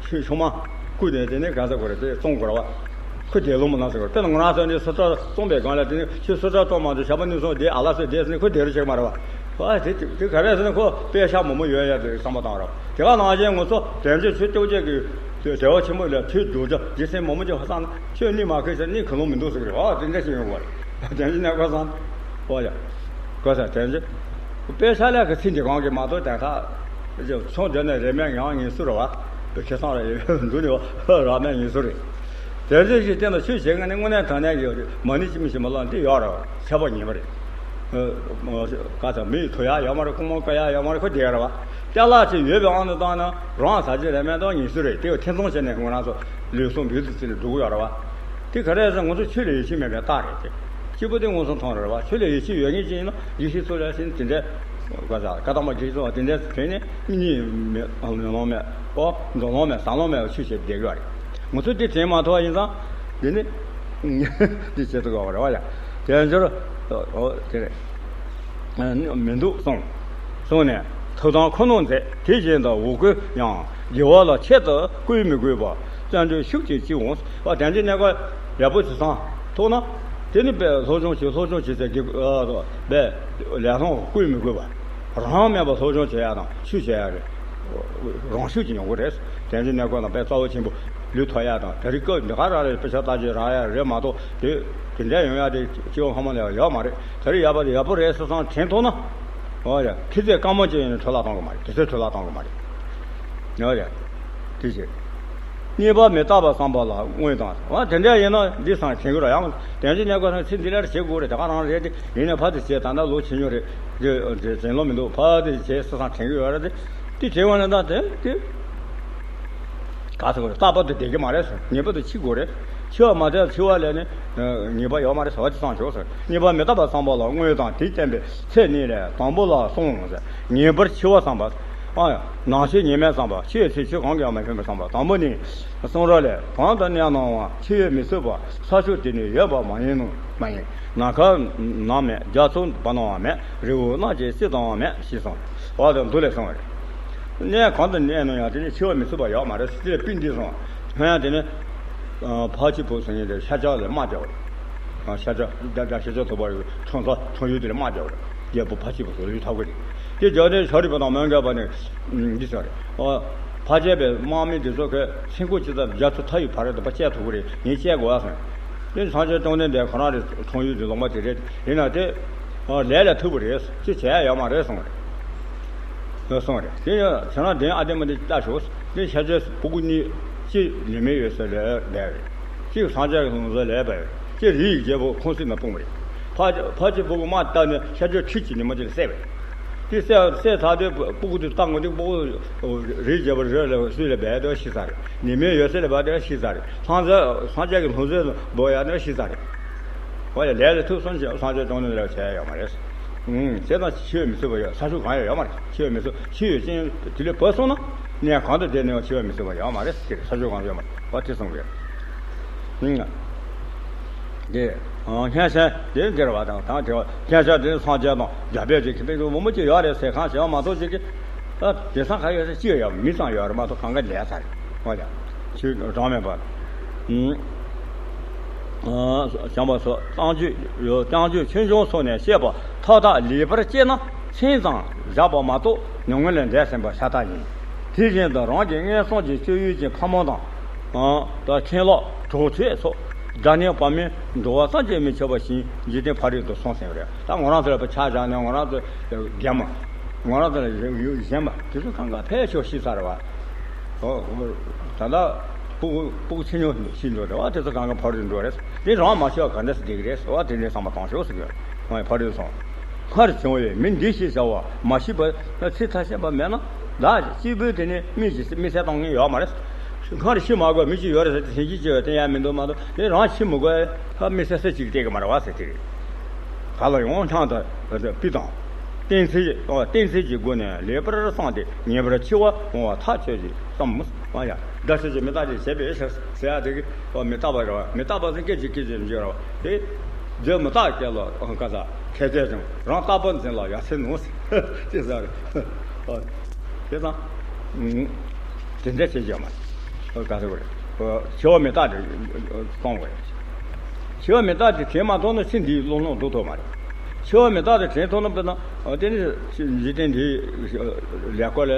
ཤུ་ཤུ་མོ་བརྐུས་ནས་དེ་ནས་ག་ཟེར་དགོས་རེད། དེ་བཙོང་དགོས་རེད་བ། ཁོ་བསྡད་ལོང་མི་གནང་ཟེར་གྱི་རེད། དཔེར་ན་ང་རང་ཚོ་འདི་སུ་ཏྲ་བཙོང་པའི་སྒང་ལ་དེ་ནས་ཁྱོད་སུ་ཏྲ་བཙོང་མ་འདུག་ཞག་པོ་གཉིས་གསུམ་བསྡད་ཨ་ལ་སོ་བསྡད་ཟེར་ནས་ཁོ་བསྡད་རོགས་བྱེད་ཀྱི་མ་རེད་བ། ཨ་དེ་དེ་ག་རེ་ཟེར་ན་ཁོ་པད་ཤག་མང་པོ་ཡོད་ཡ་དེ་བསམ་པ་བཏང་རོགས། དེ་ག་ནང་བཞིན་ང་ཚོ་དལ་འབྱོར་ཆོས་སྐྱོབ་བྱེད་ཀྱི་དེ་བདེ་བ་ཆེན་པོ་ལ་ཆོས་སྒྲུབ་རྒྱུ་རྗེ་བཙུན་མོ་མོ་ཅིག་ཧ་སང་ན་ཁྱོད་གཉིད་མ་ཁུག་ཟེར། གཉིད་ཁུག་ལོང་མི་འདུག་ཟེར་གི་རེད། ཨ་དེ་འདྲ་ཞིག་ཡོང་བ་རེད། དལ་འབྱོར་གནས་སྐབས་སང་ཨོ་ཡ། གོ་ས་དལ་འབྱོར་དཔེ་ཆ་ལས་ཀྱི་ཚིག་འདི་གང་གིས་མ་གཏོགས་དེ་ཁ་ཚོང་དེ་ནས་རེ་མེད་ཡང་ངེས་སུ་རེད་བ། བོད་ཁེ་བཟང་རེད། འདུག་ནས་ར་མེད་ངེས་སུ་རེད། དལ་འབྱོར་གྱི་སྟེང་དུ་ཆོས་བྱེད་མཁན་ནི་དངོས་གནས་དྲང་གནས་ཀྱི་མ་ཎི་ཅི་མི་ཤེས་མ་ལོ་འདི་ཡོད་རེད། ཚེ་བ་ཉིན་མ་རེད། ག་ཚ་མི་ཡི་ཐོ་ཡ་ཡོད་མ་རེད། ཁུག་མོ་ཀ་ཡ་ཡོད་མ་རེད། ཁོ་བསྡད་རེད་བ། ཅ་ལག་ཅིག་ཡོད་པའི་དབང་དུ་བཏང་ན་རང་ཟ་རྒྱུ་རེ་མེད་དང་ངེས་སུ་རེད། དེ་ཐེ་ཚོམ་བྱས་ནས་ང་རང་ཚོ་ལུས་ཟུངས་འབུལ་དུ་བརྩིས་ནས་འགྲོ་གི་ཡོད་རེད་བ། དེ་ག་རེ་ཟེར་ང་ཚོ་ཆོས་ལ་ཡིད་ཆེས་མེད་པའི་རྟགས་རེད་དེ། གཅིག་པུ་དེ་མངོན་སུམ་མཐོང་རེད་བ། ཆོས་ལ་ཡིད་ཆེས་ཡོད་མཁན་ཅིག་ཡིན་ན་ཡིད་ཆེས་ཚུལ་ལ་ཕྱིན་དེ་འདྲའི་ བཀའ་བཀའ་དམ་པ་བགེགས་ཚོགས་དེ་འདྲ་དྲན་ནས་མི་གཉིད་མེད་ལོང་མེད་ཨོ་འགྲོ་ལོང་མེད་ཟ་ལོང་མེད་ཆོས་བྱེད་བསྡད་ཀྱི་རེད། ང་ཚོ་དེ་དྲན་མ་ཐུབ་པ་ཡིན་ཙང་དེ་ནི་དེ་བྱེད་ཐུབ་པ་རེད་བ་ཡ། དེ་འབྱོར་ཨོ་དེ་རེད། མི་འདུག་གསུངས། གསུངས་ནས་ཐུགས་དམ་ཁུ་ནུ་མཛད། དེ་བཞིན་དུ་འོ་སྐོལ་ཡང་། དགེ་བ་ལ་ཆེད་དུ་བསྐུལ་མི་དགོས་པ། བརྩོན་འགྲུས་ཤུགས་ཀྱིས་ཅི་འོང་། བ་དན་ཅིག་གནས་སྐབས་ཡག་པོ་བྱེད་སང་ཐུག་ན། དེ་ནི་པས་སློབ་སྦྱོང་བྱེད་སློབ་སྦྱོང་བྱེད་ཟེར་གི་པས་ལས་སློང་བསྐུལ་མི་དགོས་པ། རང་མེད་པ་སློབ་སྦྱོང་བྱེད་ཡག་དང་ཤུགས་བྱེད་ཡག་རེད། རང་ཤུགས་ཀྱིས་ཡོང་གི་རེད། དན་ཅིག་གནས་སྐབས་དང་པས་རྩ་བ་ཆེན་པོ་ལུས་ཐོག་ཡག་དང་དེ་རིང་སྐབས་འདི་ག་རང་རེད། དཔེ་ཆ་ལྟ་རྒྱུ་རག་ཡག་རེད་མ་གཏོགས་དེ་དེ་འདྲ་ཡོང་ཡག་དེ་སྐྱེ་བོ་ཕ་མ་ལ་ཡག་མ་རེད། དེ་རིང་ཡག་པ་དེ་ཡག་པོ་རེད་ཟེར་སང་དྲན་ཐུབ་ན། ཨོ་ཡ། ཁྱི་ཚེ་དཀའ་མོ་ཅན་ཡིན་ན་འཕྲོ་བརླག་གཏོང་གི་མ་རེད། དུས་ཚོད་འཕྲོ་བརླག་གཏོང་གི་མ་རེད། ཨོ་ཡ། དེ་བྱེད། གཉིས་པ་མི་རྟག་པ་བསམ་པ་ལ་དངོས་དང་། ཨ་དེ་འདྲ་ཡིན་ན་འདི་སང་དྲན་གི་ར་ཡང་དོན་གྱི་གནས་སྐབས་སང་ཚེ་འདི་ལ་བྱེད་དགོས་རེད། དེ་ག་རང་རེད་དེ་ཡིན་ན་ཕ་དེ་བྱེད་ད་ལྟ་ལོ་ཆེ་ཉུང་རེད། དེ་དེ་དྲན་ལོ་མི་འདུག་ཕ་དེ་བྱེད་ཟེར་སང་དྲན་གི་ཡོད་རེད་དེ། དེ་དྲན་བ་ན་ད་དེ་དེ། ག་ཚོད་རྟག་པར་དུ་བསྡད་ཀྱི་མ་རེད་ཟེར། ངེས་པར་དུ་འཆི་དགོས་རེད། འཆི་བ་མ་བསྡད་འཆི་བ་ལས་ནི་ངེས་པ་ཡོད་མ་རེད་ཟེར་བ་དེ་བསམ་ཆོག་ཟེར། གཉིས་པ་མི་རྟག་པ་བསམ་པ་ལ་དངོས་དང་དེས་བསྟན་པའི་ཚེ་གཉིས་ལས་དང་པོ་ལ་གསུངས་ཟེར། ངེས་པར་འཆི་བ་བསམ་པ། ཨ་ནང་ཆོས་ཉི་མས་བསམ་པ། འཆི་བའི་ཚེ་ཆོས་གང་གིས་ཡང་མི་ཕན་པར་བསམ་པ། དང་པོ་ནི། གསུང་རབ་ལས། གང་དུ་གནས་སྣང་བ། འཆི་བས་མི་ཚུགས་པ། ས་ཕྱོགས་དེ་ནི་ཡོད་པ་མ་ཡིན་ནོ། མ་ཡིན། ནམ་མཁའ་ནམ་མེད། རྒྱ་མཚོ་བར་སྣང་བ་མེད། རི་བོ་རྣམས་ཀྱིས་སྲིད་དང་བ་མེད་ཞེས་གསུངས། འོ་དེ་མདོ་ལས་གསུངས་པ་རེད། གནས་གང་དུ་གནས་ན་ཡང་དེ་ནི་འཆི་བ་མི་ཚུགས་པ་ཡོད་མ་རེད། དེ་ལ་པིན་འདི་སོང་། སྔོན་ཡང་དེ་ནི་ཕར་ཕྱིན་བུ་ཟེར་མཁན་དེ་ཤཱཀྱ་ལ་དམག་རྒྱག་པ་རེད། ཤཱཀྱ་རྒྱ་རྒྱ་ཤཱཀྱ་ཐུབ་པ་ཁྲོམ་ས་ཁྲོམ་ཡུལ་དེ་ལ་དམག་རྒྱག་པ་རེད། རྒྱལ་པོ་ཕར་ཕྱིན་བུ་ཚོ་ལུས་ཐབས་ཀྱི་རེད། དེ་རྒྱག་དེ་ཤཱ་རིའི་བུ་དང་མོའུ་འགལ་བ་ནི་འདི་ཟེར་རེད། ཕར་བྱས་པའི་དམག་མི་དེ་ཚོ་གི་སེམས་ཁུར་ཅི་ཙམ་རྒྱ་མཚོ་མཐའ་ཡི་བར་དུ་བཅད་ཐུབ་ཀྱི་རེད། ངས་བཅད་དགོས་ཨ་སོང་། དེ་སངས་རྒྱས་བཅོམ་ལྡན་འདས་ཁོ་རང་རེད། ཁྲོམ་ཡུལ་དེ་ལུང་པ་དེ་རེད། ཡིན་ན་དེ་ལས་ལ་ཐུག་པ་རེད། ཅི་བྱས་ཡོད་མ་རེད་གསུངས་རེད། གསུངས་རེད། དེ་ཡང་ཁྱེད་རང་དེ་ཨ་དེ་མ་དེ་ལྟ་ཞོག་དེ་ཤཱཀྱའི་སྤུ་གུ་གཉིས་གཅིག་ཉི་མའི་འོད་ཟེར་ལས་འབར་བས། གཅིག་སངས་རྒྱས་ཀྱི་ལུང་ཟེར་ལས་འབར་བས། གཅིག་རིའི་རྒྱལ་པོ་ཁོང་སྲིད་ན་སྤུངས་པ་རེད། ཕ་ཕ་གཅིག་སྤུ་གུ་མ་བཏབ་ནས་ཤཱཀྱའི་ཁྲི་གཅིག་ཉི་མ་གཅིག་ལ་བསད་པ་རེད། དེ་བསད་བསད་ཚར་དུས་སྤུ་གུ་དེ་བཏང་དགོས་དུས་སྤུ་གུ་རིའི་རྒྱལ་པོ་རི་ལ་སུས་ལ་འབར་དེ་ཤི་ས་རེད། ཉི་མའི་འོད་ཟེར་ལ་འབར་དེ་ཤི་ས་རེད། སངས་རྒྱས་སངས་རྒྱས་ཀྱི་ལུང་ཟེར་འབོ་ཡ་དེ་ཤི་ས་རེད། ཨོ་ཡ་ལས་ལ་ཐུག་སོང་ཞེས་སངས་རྒྱས་བཅོམ་ལྡན་འདས་ལ་བྱས་ཡོད་མ་རེད། ཨུམ། བྱས་ཙང་འཆི་བས་མི་ཚུགས་པ་ཡོད། ས་ཕྱོགས་གང་ཡང་ཡོད་མ་རེད། འཆི་བས་མི་ཚུགས། འཆི་ཡོད་ཅན་དེ་ལས་བབས་སོང་ན་གནས་གང་དུ་བསྡད་ནའང་འཆི་བས་མི་ཚུགས་པ་ཡོད་མ་རེད་ཟེར། ས་ཕྱོགས་གང་ཡོད་མ་རེད། ཨོ་དེ་གསུངས་པས། ཨུམ། དེ་སྔོན་ཆད་དེ་འདིར་བ་དང་དང་དེ་སྔོན་ཆད་དེ་སངས་རྒྱས་དང་རྒྱལ་པོ་ཅིག་གི་སྟེང་དུ་བུ་མོ་ཅིག་ཡོད་རེད་ཟེར་གང་བྱས་པ་མ་གཏོགས་ཅིག་གི་དེང་སང་ག་ཡོད་ཟེར་ཅི་ཡོད་མི་ཙམ་ཡོད་རེད་མ་གཏོགས་གང་ག་ལས་ས་རེད། ཨོ་ཡ། ཆོས་གྲངས་མེད་པ། བྱམས་པ་སོགས་རྐྱང་ཆོས་རྐྱང་ཆོས་ཆོས་འབྱུང་སོགས་ནས་བཤད་པ་མཐའ་དག་ལེགས་པར་དཔྱད་ན་མཚན་ཙམ་བཞག་པ་མ་གཏོགས་ཉམས་མྱོང་ལས་འདས་ཟིན་པ་ཤ་སྟག་ཡིན། དེ་བཞིན་དུ་རང་གི་མངོན་སུམ་གྱི་སྤྱོད་ཡུལ་གྱི་ཕ་མ་དང་། དང་ཁྱིམ་ལོག་གྲོགས་མཆེད་སོགས་དགྲ་གཉེན་བར་མའི་འགྲོ་བ་ཐམས་ཅད་མི་འཆབ་པ་བཞིན་འཇིག་རྟེན་ཕ་རོལ་ཏུ་སོང་ཟིན་པ་རེད། ད་ང་རང་ཚོ་ལ་ཕྱག་བཞག་ནས་ང་རང་ཚོ་རྒན་མ། ང་རང་ཚོ་ལ་ཞེན་པ་དེ་ཚོ་གང་ག་ཕལ་ཆེར་ཤི་ས་རེད་བ། ཨོ། ད་ལྟ་སྤུ་གུ་སྤུ་གུ་ཆུང་ཆུང་ཤི་འགྲོ་རེད་བ། དེ་ཚོ་གང་ག་ཕ་རོལ་ཏུ་འགྲོ་རེད། དེ་རང་མ་ཤི་བ་ག་འདྲ་སེ་བསྡད་ཀྱི་རེད་བ། དེ་འདྲའི་བསམ་པ་བཏང་ཤོག་ཟེར་གྱི་ཡོད། ཕ་རོལ་ཏུ་སོང་། སྔར་བྱུང་བའི་མི་འདི་ཞེས་བྱ་བ་མ་ཤེས་པ་ཚེ་ཐ་ཤལ་པ་མེད་ན་བདག་གཅིག་པུས་དེ་ནི་མི་ཞིག་དམིགས་བསལ་གཏོང་མཁན་ཡོད་མ་རེད། སྔར་ཤི་མ་དགོས་མི་གཅིག་ཡོད་རེད་ཟེར་ཏེ་ཞེན་ཆེན་གཅིག་ཡོད་བསྟན་ཡ་མི་འདུག་མ་གཏོགས་དེ་རང་ཤི་མི་དགོས་ད་དམིགས་བསལ་ས་གཅིག་བལྟས་ཀྱི་མ་རེད་བ་ཟེར་དེ་རེད། ག་ལ་ཡང་སྣང་དང་སྤུས་དང་། གཏན་ཚིགས་གཏན་ཚིགས་ཀྱི་སྒོ་ནས་ལེགས་པར་བསམས་ཏེ་ངེས་པར་འཆི་བ་འོང་བ་ཐག་ཆོད་ཅིག་བསམ་མོ། ཨ་ཡ། དགྲ་ཤ་ཅིག་མི་རྟག་ཅིག་བྱེད་པའི་ཕྱིར་ཟེར་ཡ་དེ་གི་མི་རྟག་པ་རེད་བ། མི་རྟག་པ་ཟེར་སྐད་ཅིག་སྐད་ཅིག་འཇོག་རེད་བ། དེ་རྫས་མི་རྟག་སྐད་ལ་ག་ས་ཁས་བྱས་ཀྱང་རང་རྟག་པ་འཛིན་ལ་ཡ་མཚན་ནོ་ཟེར་ཅེས་ཟེར་རེད། དེ་དང་དེ་འདྲ་བྱེད་ཀྱི་ཡོད་མ་རེད། ག་ཟེར་བ་རེད། འཆི་བ་མི་རྟག་དེ་གཏོང་དགོས་རེད། འཆི་བ་མི་རྟག་དེ་དྲན་མ་ཐུབ་ན་ཚེ་འདིའི་བློ་སྣང་སྡུག་ཐུབ་མ་རེད། འཆི་བ་མི་རྟག་དེ་དྲན་ཐུབ་ན་དཔེར་ན་དེ་ནི་འཇིག་རྟེན་འདིའི་ལས་སྐོར་ལ་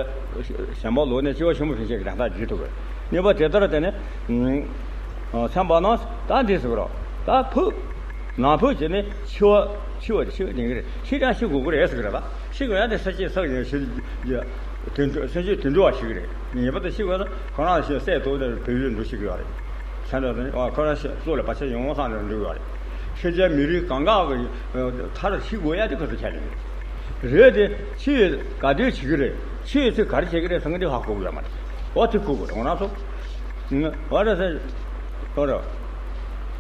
ཞེན་པ་ལོག་ནས་འཆི་བ་ཆེན་པོ་ཕན་ཆད་ཀྱི་དོན་དག་བརྗེད་ཐུབ་པས། གཉིས་པ་དེ་ལྟར་དེ་ནི་མཚན་པ་ན་ད་འདི་ཟེར་གི་རོ། ད་ཕུགས་ནང་ཕུགས་ཀྱི་ནི་འཆི་བ་འཆི་བ་དེ་འཆི་བ་ཉན་གི་རེད། ཤི་ཀྱང་ཤི་དགོས་ཀྱི་རེད་ཟེར་གི་རེད། ད་ཤི་དགོས་ཡ་དེ་ས་སྐྱེས་ས་ཉན་ཤི་དེ་འགྲོ་སེམས་ཅན་དུད་འགྲོ་བ་ཤི་གི་རེད། ངེས་པར་དུ་ཤི་དགོས་ན་ཁོ་རང་ཤི་སྲས་དོ་དེ་བོད་ཡུལ་འགྲོ་ཤི་གི་ཡོད་རེད། ཁྱེད་འདྲ་དེ་ཁོ་རང་ཤི་སྲོག་ལ་བར་ཆད་ཡོང་བསམ་ནས་འགྲོ་གི་ཡོད་རེད། ཤི་ཆ་མི་རིགས་གང་ག་གི་མཐར་ཤི་དགོས་ཡ་དེ་ཁོ་ཚོ་ཆ་ནས་རེད། དེ་ཤི་ཡོད་ག་དུས་བྱེད་ཀྱི་རེད། ཤི་ཡོད་ཚེ་ག་རེ་བྱེད་ཀྱི་རེད་ཟེར་མཁན་དེ་ཧ་གོ་གི་ཡོད་མ་རེད། འོ་དེ་གོ་དགོས་རེད་ང་རང་ཚོ། འོ་རེད་ཟེར། འོ་རེད།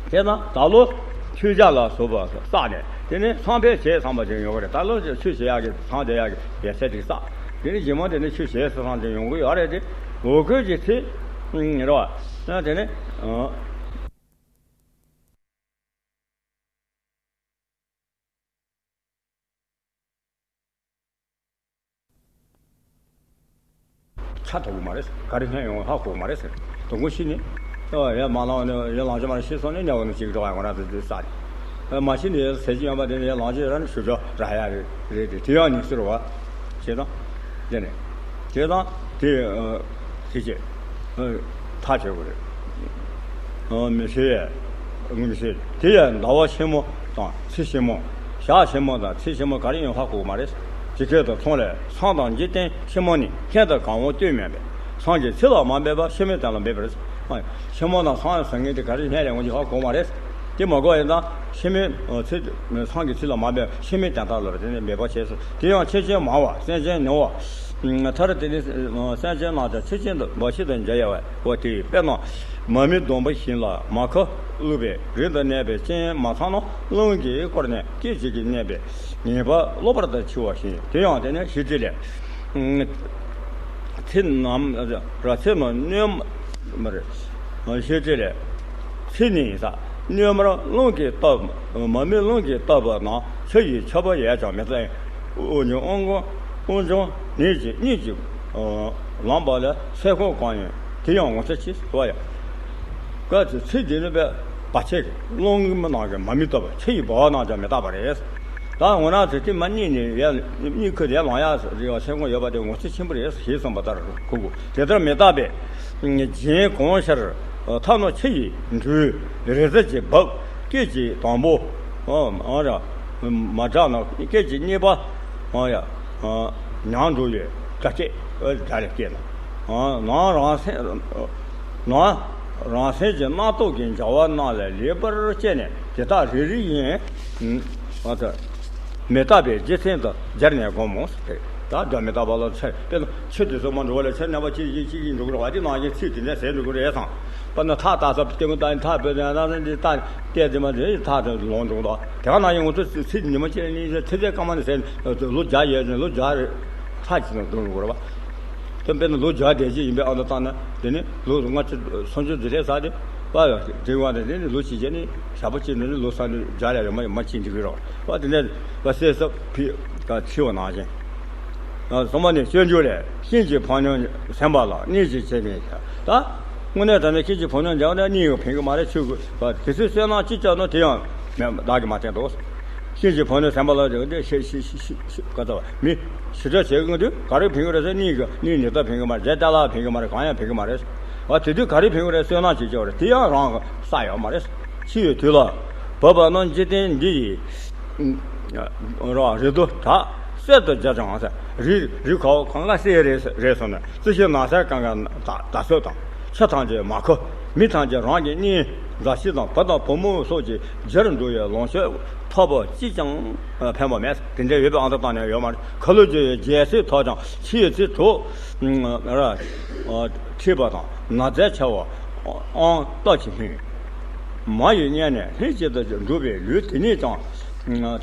དེ་ན་ད་ལོ་མཆོད་ཆས་ལ་སོགས་པ་བསགས་ནས་ དེ་ནས་སང་ཕོད་བྱས་བསམ་པ་ཅིག་ཡོང་གི་རེད། ད་ལོ་ཆུ་བྱེད་ཡག་གི་སང་བྱེད་ཡག་གི་ཡ་ཆ་ཅིག་བསགས། དེ་ནས་རྗེས་མ་དེ་ནས་ཆུ་བྱེད་ཟེར་སང་ཅིག་ཡོང་གི་ཡོད་རེད་དེ། འོ་སྐོལ་གྱི་ཚེ་རེད་བ། དེ་ནས། ཆ་ཐོག་གི་མ་རེད། ག་རེ་སྔས་ཡོང་ཧ་གོ་མ་རེད་ཟེར། དུང་གོ་ཤི་ནི། ཨ་ཡ་མ་ལང་ནི་ཡ་ལང་ཅི་མ་རེད་ཤི་སོང་ནི་ཉ་བོ་ནི་ཅིག་འགྲོ་བ་ང་རང་ཚོ་དུས་ས་ནི། མ་ཤི་ནི་ཡ་ཟེར་གྱི་ཡོད་པ་དེ་ནི་ཡ་ལང་ཅི་ར་ནི་ཞུ་ཅོ་ར་ཡ་རེད་རེད་དེ་དེ་ཡང་ཉིས་ཟེར་བ། བྱེད་དང་། དེ་ནི། བྱེད་དང་དེ། དེ་བྱེད། ཐག་ཆོད་དགོས་རེད། མི་ཤེས། ངོ་མི་ཤེས། དེ་ཡང་ཟླ་བ་ཆེན་མོ་དང་ཚེས་ཆེན་མོ། ཞག་ཆེན་མོ་དང་ཚེས་ཆེན་མོ་ག་རེ་ཡིན་ཧ་གོ་གི་མ་རེད། ཇི་སྐད་དུ་མཚུངས་ལས་སངས་དང་འཇིག་རྟེན་ཕྱི་མ་ནི་ཁྱད་དུ་གང་བོ་ལྟོས་མེད་པས་སངས་ཀྱི་ཚེ་ལ་མ་འབད་པ་ཕྱི་མའི་དོན་ལ་འབད་པར། ཕྱི་མ་དང་སངས་ཟེར་མཁན་དེ་ག་རེ་སྔས་ལས་ངོ་ཅི་ཧ་གོ་མ་རེད། དེ་མ་གོ་ཡིན་ཙང་ཕྱི་མའི་ཚེ་སངས་ཀྱི་ཚེ་ལ་མ་འབད་ཕྱི་མའི་དོན་དག་ལ་དེ་ནི་འབད་པ་བྱས་སོ། དེ་ཡང་ཆོས་ཅན་མང་བ་སེམས་ཅན་ཉུང་བ། མཐར་དེ་ནི་སེམས་ཅན་རྣམས་ཀྱང་ཆོས་ཅན་དུ་འབའ་ཞིག་ཏུ་འགྱུར་ཡོད་པ་དེ་དཔེར་ན། མ་རྨོས་སྡོང་པོ་བཞིན་ལ་མ་ཁུ་བླུགས་པས་རི་དུ་གནས་པའི་སྤྱན་མ་ཚང་ན་རླུང་གིས་བསྐོར་ནས་སྐད་ཅིག་གིས་གནས་པས་ངེས་པར་གློ་བུར་དུ་འཆི་བར་ཤེས། དེ་ཡང་དེ་ནི་ཤེས་བྱེད་ལས། ཚེ་ནམ་ར་ཚེ་ནམ་གནོད་མ་རེད། ཤེས་བྱེད་ལས། ཚེ་ནི་ཡིན་ས། གནོད་མར་རླུང་གིས་བཏབ། མ་རྨོས་རླུང་གིས་བཏབ་པ་ན་ཆུ་ཡི་ཆར་པ་ཡལ་ཀྱང་མི་གཏོང་། དབུགས་ཀྱང་དབུགས་ཀྱང་ནད་ཀྱི་གཉིད་ཀྱིས་ལངས་པ་ལ་ཚེ་འཁོར་གང་ཡིན་དེ་ཡང་ངོ་ཚ་ཆེ་བ་ཡང་། སྐབས་དེ་ཚེ་འདི་ནི་བ་ཆེ་གི་རླུང་གི་མི་ནང་གི་མ་རྨོས་བཏབ་པ་ཆུ་ཡི་འབབ་བ་ནང་ཀྱང་མི་རྟག་པ་རེད། ད་འོ་ན་དེ་དེ་མ་གཉིད་ནས་ཡར་གཉིད་ཁུག་དེ་ལངས་ཡག་རེ་བ་སེམས་ཁོང་ཡོད་པ་དེ་ངོ་ཚ་ཆེན་པོ་རེད་ཞེས་གསུངས་པ་ལྟར་གོ་དགོས། དེ་ལྟར་མི་རྟག་པས། རྒྱན་གང་ཤར། མཐའ་ན་ཆུ་ཡིས་འདྲུད། རི་རྩེ་གཅིག་འབབ། སྐད་ཅིག་དང་པོ། ཨ་ར། མ་གྲགས་ན་སྐད་ཅིག་གཉིས་པ། ཨ་ཡ། ཉམས་འགྲོ་བའི་དགའ་སྐྱེད་དགྲ་ལས་སྐྱེས་ན། ནང་རང་སེམས། ནང་རང་སེམས་ཀྱི་རྣམ་རྟོག་གི་འབྱུང་བ་རྣམས་ལས་ལེགས་པར་དཔྱད་ནས་དེ་དག་རེ་རེ་བཞིན། ཨ་ཙི། མི་རྟག་པའི་རྒྱུ་མཚན་དུ་སྦྱར་ནས་སྒོམ་མོ་ཟེར། ད་སྒྲ་མི་རྟག་པ་ལ་ཚེ་དཔེར་ན་ཆུ་དེ་ཚོ་མ་འགྲོ་བ་ལ་ཆུ་རྣམ་པ་གཅིག་གཅིག་གཅིག་གིས་འགྲོ་གི་རེད་བ། དེ་ནང་བཞིན་ཚིག་དེ་འདྲ་ཟེར་འགྲོ་གི་རེད་བསམ། དཔེར་ན་ཐག་བཏགས་ས་ལྟད་མོ་ལྟ་ཡིན་ཐག་པོད་དེ་ན་ནི་ཐག་བལྟས་དེ་མ་དེ་ཐག་དེ་ལོང་འགྲོ་གི་འདུག་དེ་ག་ནང་བཞིན་ང་ཚོ་ཚིག་ཉི་མ་གཅིག་ནི་ཚེ་ཚད་སྐར་མ་ནི་ཟེར་ལོ་བརྒྱ་ཡས་ནས་ལོ་བརྒྱ་རེ་ཐག་གཅིག་ནང་འགྲོ་འགྲོ་གི་རེད་བ། དེ་དཔེར་ན་ལོ་བརྒྱ་དེ་གཅིག་ཡིན་པའི་ཨ་མདོ་བཏང་ན་དེ་ནི་ལོ་ལྔ་བཅུ་སུམ་ཅུ་དེ་ལས་ཟག་དེ་པ་ལ་དེ་བ་དེ་ནི་ལོ་གཅིག་བྱས་ནི་ཞག་པོ་གཅིག་ནི་ལོ་གསར་འདི་བརྒྱ་ལས་ཡོད་མ་ཡོད་མ་གཅིག་འགྲིག་གི་རེད་བ། དེ་ནས་བ་སེ་ས་ཕི་ཀ་ཆི་བ་ནང་བཞིན། གསུམ་པ་ནི་སྤྱོད་འཇུག་ལས། སྐྱེས་ཀྱི་ཕོ་ཉ་ཟིན་པ་ལ་གནས་ཀྱི་བྱེད་མིན་ཤ། ད་དངོས་གནས་དྲང་གནས་སྐྱེས་ཀྱི་ཕོ་ཉ་འཇམ་ནས་གནས་ཡོད་ཕན་གི་མ་རེད་ཆོས་གི་བ་དེ་ཚོའི་བསོད་ནམས་ཅི་བྱ་ནོ་དེ་ཡང་མེད་བདག་གིས་མ་བསྟན་ཏོ། སྐྱེས་ཀྱི་ཕོ་ཉ་ཟིན་པ་ལ་དེ་ཤི་ཤི་ཤི་ཤི་ཤི་ག་ཚ་བ་མི་ཞི་དྲག་བྱེད་གི་དུས་ག་རེ་ཕན་གི་རེད་ཟེར་གནས་གི་གནས་ནི་ད་ཕན་གི་མ་རེད་རྗེས་ལྟ་ལ་ཕན་གི་མ་རེད་གང་ཡང་ཕན་གི་མ་རེད། བ་དེ་དུས་ག་རེ་ཕན་གི་རེད་བསོད་ནམས་ཅི་བྱ་བ་རེད་དེ་ཡང་རང་གི་ས་ཡོད་མ་རེད། འཆི་བའི་དུས་ལ་བབ་པ་ན་འཇིག་རྟེན་འདི་ཡི། ར་རི་དུ་དག་གསེར་དུ་སྦྱར་ཀྱང་ཟེར། རི་རི་ག་བ་གང་ག་གསེར་རེད་རེད་སོང་ན་རྩི་ཤིང་ནགས་ཚལ་གང་ག་ད་ད་གསོད་དང་ཆུ་ཐམས་ཅད་མ་ཁུ་མི་ཐམས་ཅད་རང་གི་གཉེན་མཛའ་བཤེས་དང་བུ་དང་བུ་མོ་སོགས་ཀྱི་རྒྱུར་འགྲོ་བའི་ལོངས་སྤྱོད་ཐོབ་པ་ཅིས་ཀྱང་ཕན་པ་མེད། དེ་འདྲ་ཡོད་པའི་ཨང་ད་བཏང་ནས་ཡོད་མ་རེད། ཁ་ལོ་བརྒྱུ་བའི་རྒྱལ་སྲིད་ཐོབ་ཀྱང་འཆི་བའི་ཚེ་དྲུག་ར་ཁྲིད་པ་དང་ན་ཚ་ཆེ་བ་ཨང་སྟོབས་ཀྱིས་སྨིན། མ་ཡི་མངལ་ནས་ལྷན་ཅིག་ཏུ་འགྲོ་བའི་ལུས་དེ་ཉིད་ཀྱང་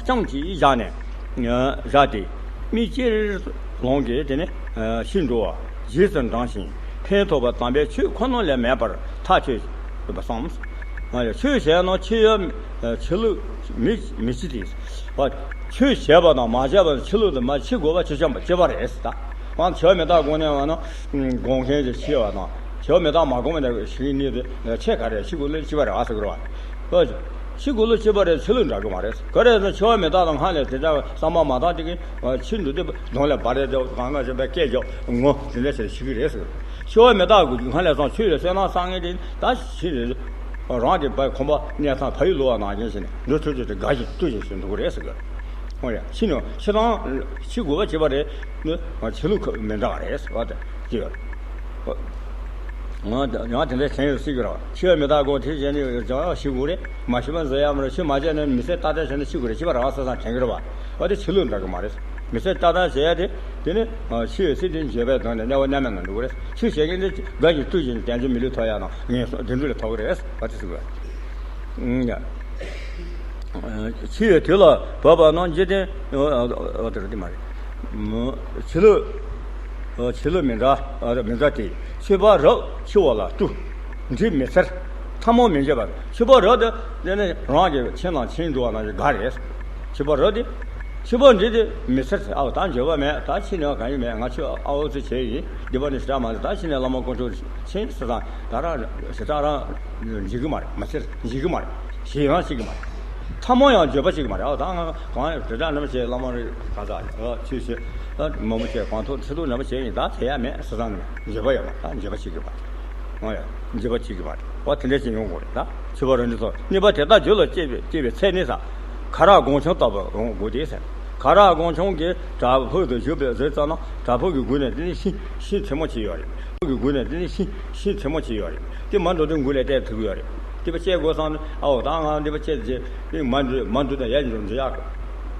རྐྱང་གཅིག་བཞག་ནས་བཞག་སྟེ་མིག་ཅེར་ལོང་གིས་དེ་ནས་ཤི་འགྲོ་བ་རྗེས་སུ་འབྲང་ཞིང་ཕན་ཐོགས་པ་དམ་པའི་ཆོས་ཁོ་ན་ལས་མེད་པར་ཐག་ཆོད་པར་བསམ། ཆོས་བྱས་ན་འཆི་ཡང་འཆི་ལུགས་མི་མི་འཆི་སྟེ། ཆོས་བྱས་པ་དང་མ་བྱས་པ་འཆི་ལུགས་དེ་མ་འཆི་དགོས་པ་ཅི་ཆ་ཅི་བ་རེད་ཟེར་ད། ང་ཆོས་མི་རྟག་དགོངས་ནས་བ་ན་དགོངས་མཁན་གྱི་འཆི་བ་དང་ཆོས་མི་རྟག་མ་དགོངས་པ་ནས་ཤི་ནི་དེ་ཆེ་ག་རེ་ཤི་དགོས་ལུགས་འཆི་བ་རེད་ཨ་ཟེར་གི་རེད་བ། ཤི་དགོས་ལུགས་འཆི་བ་རེད་འཆི་ལུགས་འདྲ་གི་མ་རེད། ག་རེ་ཟེར་ན་ཆོས་མི་རྟག་དང་སྔ་ལས་དེ་འདྲ་བསམ་པ་མ་བཏང་དེ་གི་ཤི་འདུག་དེ་གདོང་ལས་འབར་རེ་དེ་གང་ག་བཞིན་པའི་སྐད་རྒྱབ་ངོ་དེ་འདྲ་བྱས་ཤི་གི་རེད་ཟེར། ཆོས་མི་རྟག་དགོས་ཀྱི་སྔ་ལས་སང་ཆོས་ལ་བསོད་ནམས་བསགས་ངེས་དེ་ད་ཤི་རེད། རང་གི་བའི་ཁོམ་པ་གནས་ཚང་ཕ་ཡུལ་ལོ་བ་ནང་བཞིན་བྱས་ནས་འགྲོ་ཐུབ་ཚོད་དེ་དགའ་བཞིན་སྤྲོ་བཞིན་ཞིག་འདུག་གི་རེད་ཟེར་གི། ཧོ་ཡ་ཤི་ནས་ཤི་དང་ཤི་དགོས་པ་བྱེད་པ་རེད། ནི་ང་ཆོས་ལུགས་ཁ་མི་འདྲ་བ་རེད་ཟེར་བ་དེ་ཅི་ཡོད། ང་ང་དེ་འདྲ་བྱས་ཡོད་སྲིད་གི་རེད། ཤི་བ་མི་རྟག་དགོས་དེ་བྱས་ནས་ཡོད་ཀྱང་ཤི་དགོས་རེད། མ་ཤི་བ་བཟོ་ཡ་མ་རེད། ཤི་མ་བྱས་ནས་མི་ཚེ་ཏག་ཏག་བྱས་ནས་ཤི་དགོས་རེད། ཤི་བ་རང་ས་སང་དྲན་གི་རེད་བ། བ་དེ་ཆོས་ལུགས་འདྲ་གི་མ་རེད། མི་ཚེ་ཏག་ཏག་བྱས་ཡ་དེ་དེ་ནི་ཤི་བའི་ཚེ་དེ་འགྱོད་པའི་དོན་ནས་དམྱལ་བ་མནར་མེད་ནང་འགྲོ་གི་རེད། ཆོས་བྱེད་མཁན་དེ་དགའ་ཞིང་སྤྲོ་ཞིང་དལ་འབྱོར་མི་ལུས་ཐོབ་ཡ་དང་ངན་སོང་བདེ་འགྲོ་ལ་ཐོབ་གི་རེད། བ་དེ་ཟེར་གི་རེད། ཡ། འཆི་བའི་དུས་ལ་བབ་པ་ན་འཇིག་རྟེན། ཨ་དེ་རེད་དེ་མ་རེད། འཆི་ལུགས། འཆི་ལུགས་མི་འདྲ་མི་འདྲ་སྟེ། འཆི་བ་རབ་འཆི་བ་ལ་བསླུ། འདྲིས་མི་འཚེར། ཐ་མལ་མི་འབྱེད་པ། འཆི་བ་རབ་དེ་དེ་ནི་རང་གི་ཁྱིམ་ནང་ཁྱིམ་འགྲོ་བ་ནང་གི་ག་རེད། འཆི་བ་རབ་དེ། འཆི་བ་འདྲིས་དེ་མི་འཚེར་ཟེར། ཨ་ད་འགྱོད་པ་མེད། ད་ཕྱི་ནས་གང་ཡང་མེད། ང་ཆོས་ཨ་འུ་ཚོ་བྱས་ཡིན། སྡིག་པ་ནི་ཞེ་དྲག་མ་རེད། ད་ཕྱི་ནས་བླ་མ་དཀོན་མཆོག་ཕྱིན་ཟེར་ཙང་ད་རང་ཞེ་དྲག་རང་འཇིགས་ཀྱི་མ་རེད། མ་ཚེར་འཇིགས་ཀྱི་མ་རེད། ཞེད་སྣང་སྐྱེ་གི་མ་རེད། ཐ་མལ་ཡང་འགྱོད་པ་སྐྱེ་གི་མ་རེད། ཨ་ད་ང་གང་དེ་འདྲ་འདྲ་མ་བྱས། བླ་མ་རེད་ག་ས་ཨ་ཆོས་བྱེད། ཨ་མང་པོ་བྱས། གང་ཐུབ་ཆེ་ཐུབ་འདྲ་མ་བྱས་ཡིན། ད་དེ་ཡ་མེད་ཟེར་ཙང་འགྱོད་པ་ཡོད་མ་རེད། ད་འགྱོད་པ་སྐྱེ་གི་མ་རེད། ཨ་ཡ་འགྱོད་པ་སྐྱེ་གི་མ་རེད། ཨ་དེ་འདྲ་ཞིག་ཡོང་དགོས་རེད། ད་འཆི་བ་རབ་འདྲིས་སོགས་གཉིས་པ་དེ་དག་རྒྱུད་ལ་སྐྱེས་པའི་སྐྱེས་པའི་ཚེ་ནི་ས། ཁ་རག་སྒོང་ཆུང་ལྟ་བུ་འོང་དགོས་ཏེ་ཟེར། ཁ་རག་སྒོང་ཆུང་གི་བྲག་ཕུག་ཏུ་བཞུགས་པའི་རེད་ཙམ་ན། བྲག་ཕུག་གི་མགུལ་ནས་དེ་ནི་ཤིང་ཤིང་མཐེ་མོ་ཅིག་ཡོད་རེད། ཕུག་གི་མགུལ་ནས་དེ་ནི་ཤིང་ཤིང་མཐེ་མོ་ཅིག་ཡོད་རེད། དེ་མར་འགྲོ་དུས་མགུལ་ལས་བཏེག་ཐུབ་ཀྱི་ཡོད་རེད། དེ་པ་བཅད་དགོས་བསམ་ནས། ཨའོ་ད་ང་འདི་པ་བཅད་རྗེས་དེ་མར་འགྲོ་མར་འགྲོ་དང་ཡར་འགྲོ་འགྲོ་ཡག་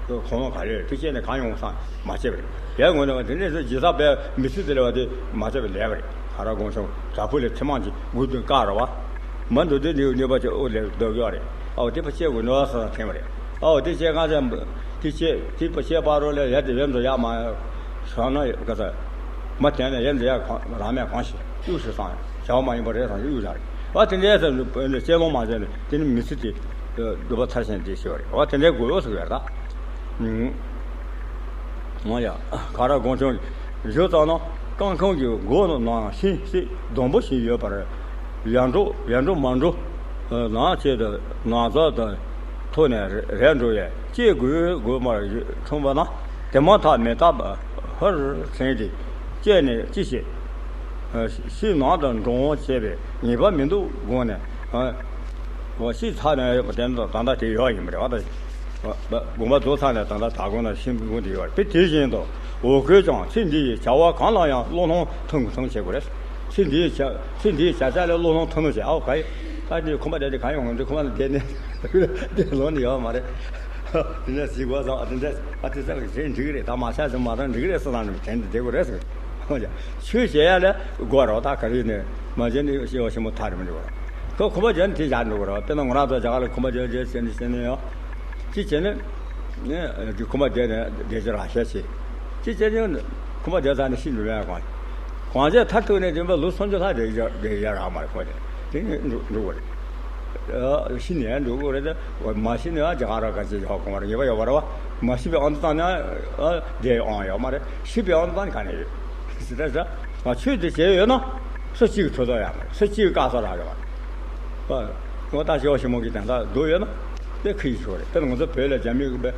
གི་ཁོམ་ལོང་ག་རེ་རེད། དེ་བཅད་ནས་གང་ཡོང་བསམ་མ་བཅད་པ་རེད། ཡར་ངོས་ནས་དེ་འདྲས་སུ་ཇི་ས་བས་མི་སྲིད་དེ་ལས་བ་དེ་མ་བཅད་པའི་ལས་པ་རེད། ཁ་རག་སྒོང་ཆུང་བྲག་ཕུག་ལས་མཐེ་མོ་ཅིག་མགུལ་དུ་བཀག་རེད་བ། མར་འགྲོ་དུས་འདི་ནུས་པ་ཅིག་དབུགས་ལས་ལྡོག་གི་ཡོད་རེད། ཨའོ་དེ་པ་བཅད་དགོས་ནོ་ས་དྲན་པ་རེད། ཨའོ་དེ་བཅད་གང་ཚེ་དེ་བཅད་དེ་པ་བཅད་པ་རོ་ལས་ཡར་དེ་ཡར་འགྲོ་ཡག་མ་ཤོར་ན་ག་ས་མ་བསྟན་ནས་ཡར་འགྲོ་ཡག་གང་རང་མེད་གང་ཤེས་གཡུག་ཞིག་བསམ་ཡང་བྱ་བ་མ་ཡིན་པ་རེད་བསམ་གཡུག་བཞག་རེད། ཨ་དེ་འདྲའི་ས་བཅད་ལོང་མ་བྱས་ནས་དེ་ནི་མི་ཚེ་དེ་སྡུག་པ་ཚར་ཞིང་དེ་ཤི་བ་རེད། ཨ་དེ་འདྲའི་དགོས་ཡོད་ཟེར་བས་ད། ཨང་ཡ། ཁ་རག་སྒོང་ཆུང་བཞུགས་ཙམ་ན་རྐང་ཁང་གི་སྒོ་ནང་ཤིང་སྡེ་སྡོང་པོ་ཞིག་ཡོད་པར་ཡར་འགྲོ་ཡར་འགྲོ་མར་འགྲོ་ནང་ཆེད་དུ་ནགས་ཚལ་དུ་ཐོག་ནས་རེ་རེ་འགྲོ་བས་སྐྱེ་དགུའི་དགོས་མར་འཁྲུངས་པ་ན། དེ་མ་ཐག་མེ་སྟག་ཧུར་འཐེན་ཏེ་སྐྱེས་ནས་ཅི་བྱེད། ཤིང་ནང་དུ་འགྲོ་འོང་བྱེད་པའི་ངེས་པ་མི་འདུག་དགོངས་ནས། ཤིང་ཚ་ནས་དེ་ད་ལྟ་དེ་ཡོད་ཡིན་པ་རེད་བ། ད་དགོངས་པ་རྫོགས་ཚར་ནས་ད་ལྟ་ད་དགོངས་ན་ཤིང་དགོན་དེ་ཡོད་རེད། དེ་བཞིན་དུ་འོ་སྐོལ་ཀྱང་ཚེ་འདི་ཡི་བྱ་བ་གང་ལ་ཡང་བློ་སློང་ཐུང་ཐུང་བྱེད་དགོས་རེད། ཚེ་འདིའི་བྱ་ཚེ་འདིའི་བྱ་བྱ་ལས་བློ་སློང་ཐུང་ཐུང་བྱེད། ཨའོ་ག་ཡི་ད་འདི་ཁོམ་པ་དེ་དེ་གང་ཡོང་ངམ། འདི་ཁོམ་པ་ལ་བསྡད་ནས་བསྡད་ལོང་ནི་ཡོད་མ་རེད། དེ་འདྲ་ཟིག་གོ་བསམ། ཨ་དེ་འདྲ་ཨ་དེ་ཚ་གི་ཟེར་འགྲིག་གི་རེད། ད་མ་ཆགས་ཟིན་མ་གཏོང་འགྲིག་གི་རེད་ཟེར་ན་དྲན་དུ་བསྡད་དགོས་རེད་ཟེར། ཆོས་བྱེད་ཡ་ལ་དགོས་རོགས། ད་ག་རེ་ནས་མ་བྱས་ནས་ཤེས་བ་ཤེས་མོ་ཐག་རིང་མི་འགྲོ་རོགས། ཁོ་ཁོམ་པ་བྱས་ནས་དེ་བཞག་འགྲོ་དགོས་རོགས། དཔེར་ན་ང་རང་ཚོ་རྒྱ་གར་ལ་ཁོམ་པ་བྱས་བྱས་བྱས་ནས་བྱས་ནས་ཡང་ཅི་བྱས་ནས་ནས་ཁོམ་པ་བསྡད་ནས་བསྡད་རྒྱུ་རག་ཤས་ཆེ། ཅི་བྱས་ནས་ཁོམ་པ་བསྡད་ཚར་ནས་ཤི་འགྲོ་ཡ་གང་གང་བྱས་མཐར་ཐུག་ནས་དེ་འབའ་ལོ་སུམ་ཅུ་ལྷག་བསྡད་རྒྱུ་བསྡད་རྒྱུ་རག་མ་རེད། ཁོ་དེ་དེ་ནས་འགྲོ་འགྲོ་དགོས་རེད། ཤི་ནས་འགྲོ་དགོས་རེད། དེ་མ་ཤི་ནས་རྒྱ་གར་ག་ཅིག་ཡོང་གོང་བར་ངེས་པ་ཡོད་པ་རེད་བ། མ་ཤི་བའི་ཨང་དུ་བཏང་ན་བསྡད་ཨང་ཡོད་མ་རེད། ཤི་བའི་ཨང་དུ་བཏང་ན་ག་ནས་ཡོད། ཟེར་ད་ཟེར། ང་ཆོས་འདི་བྱས་ཡོད་ན་སུ་གཅིག་གིས་ཐུབ་ཐབས་ཡོད་མ་རེད། སུ་གཅིག་གིས་བཀག་ས་རག་ཡོད་མ་རེད། ཨ། ངོ་ད་ཞི་བ་ཞི་མོ་གི་དོན་དག་སྡུག་ཡོད་ན་དེ་ཁུར་ཡིན་ཆོག་རེད། དཔེར་ན་ང་ཚོ་བོད་ལ་རྒྱ་མི་གི་དཔེ་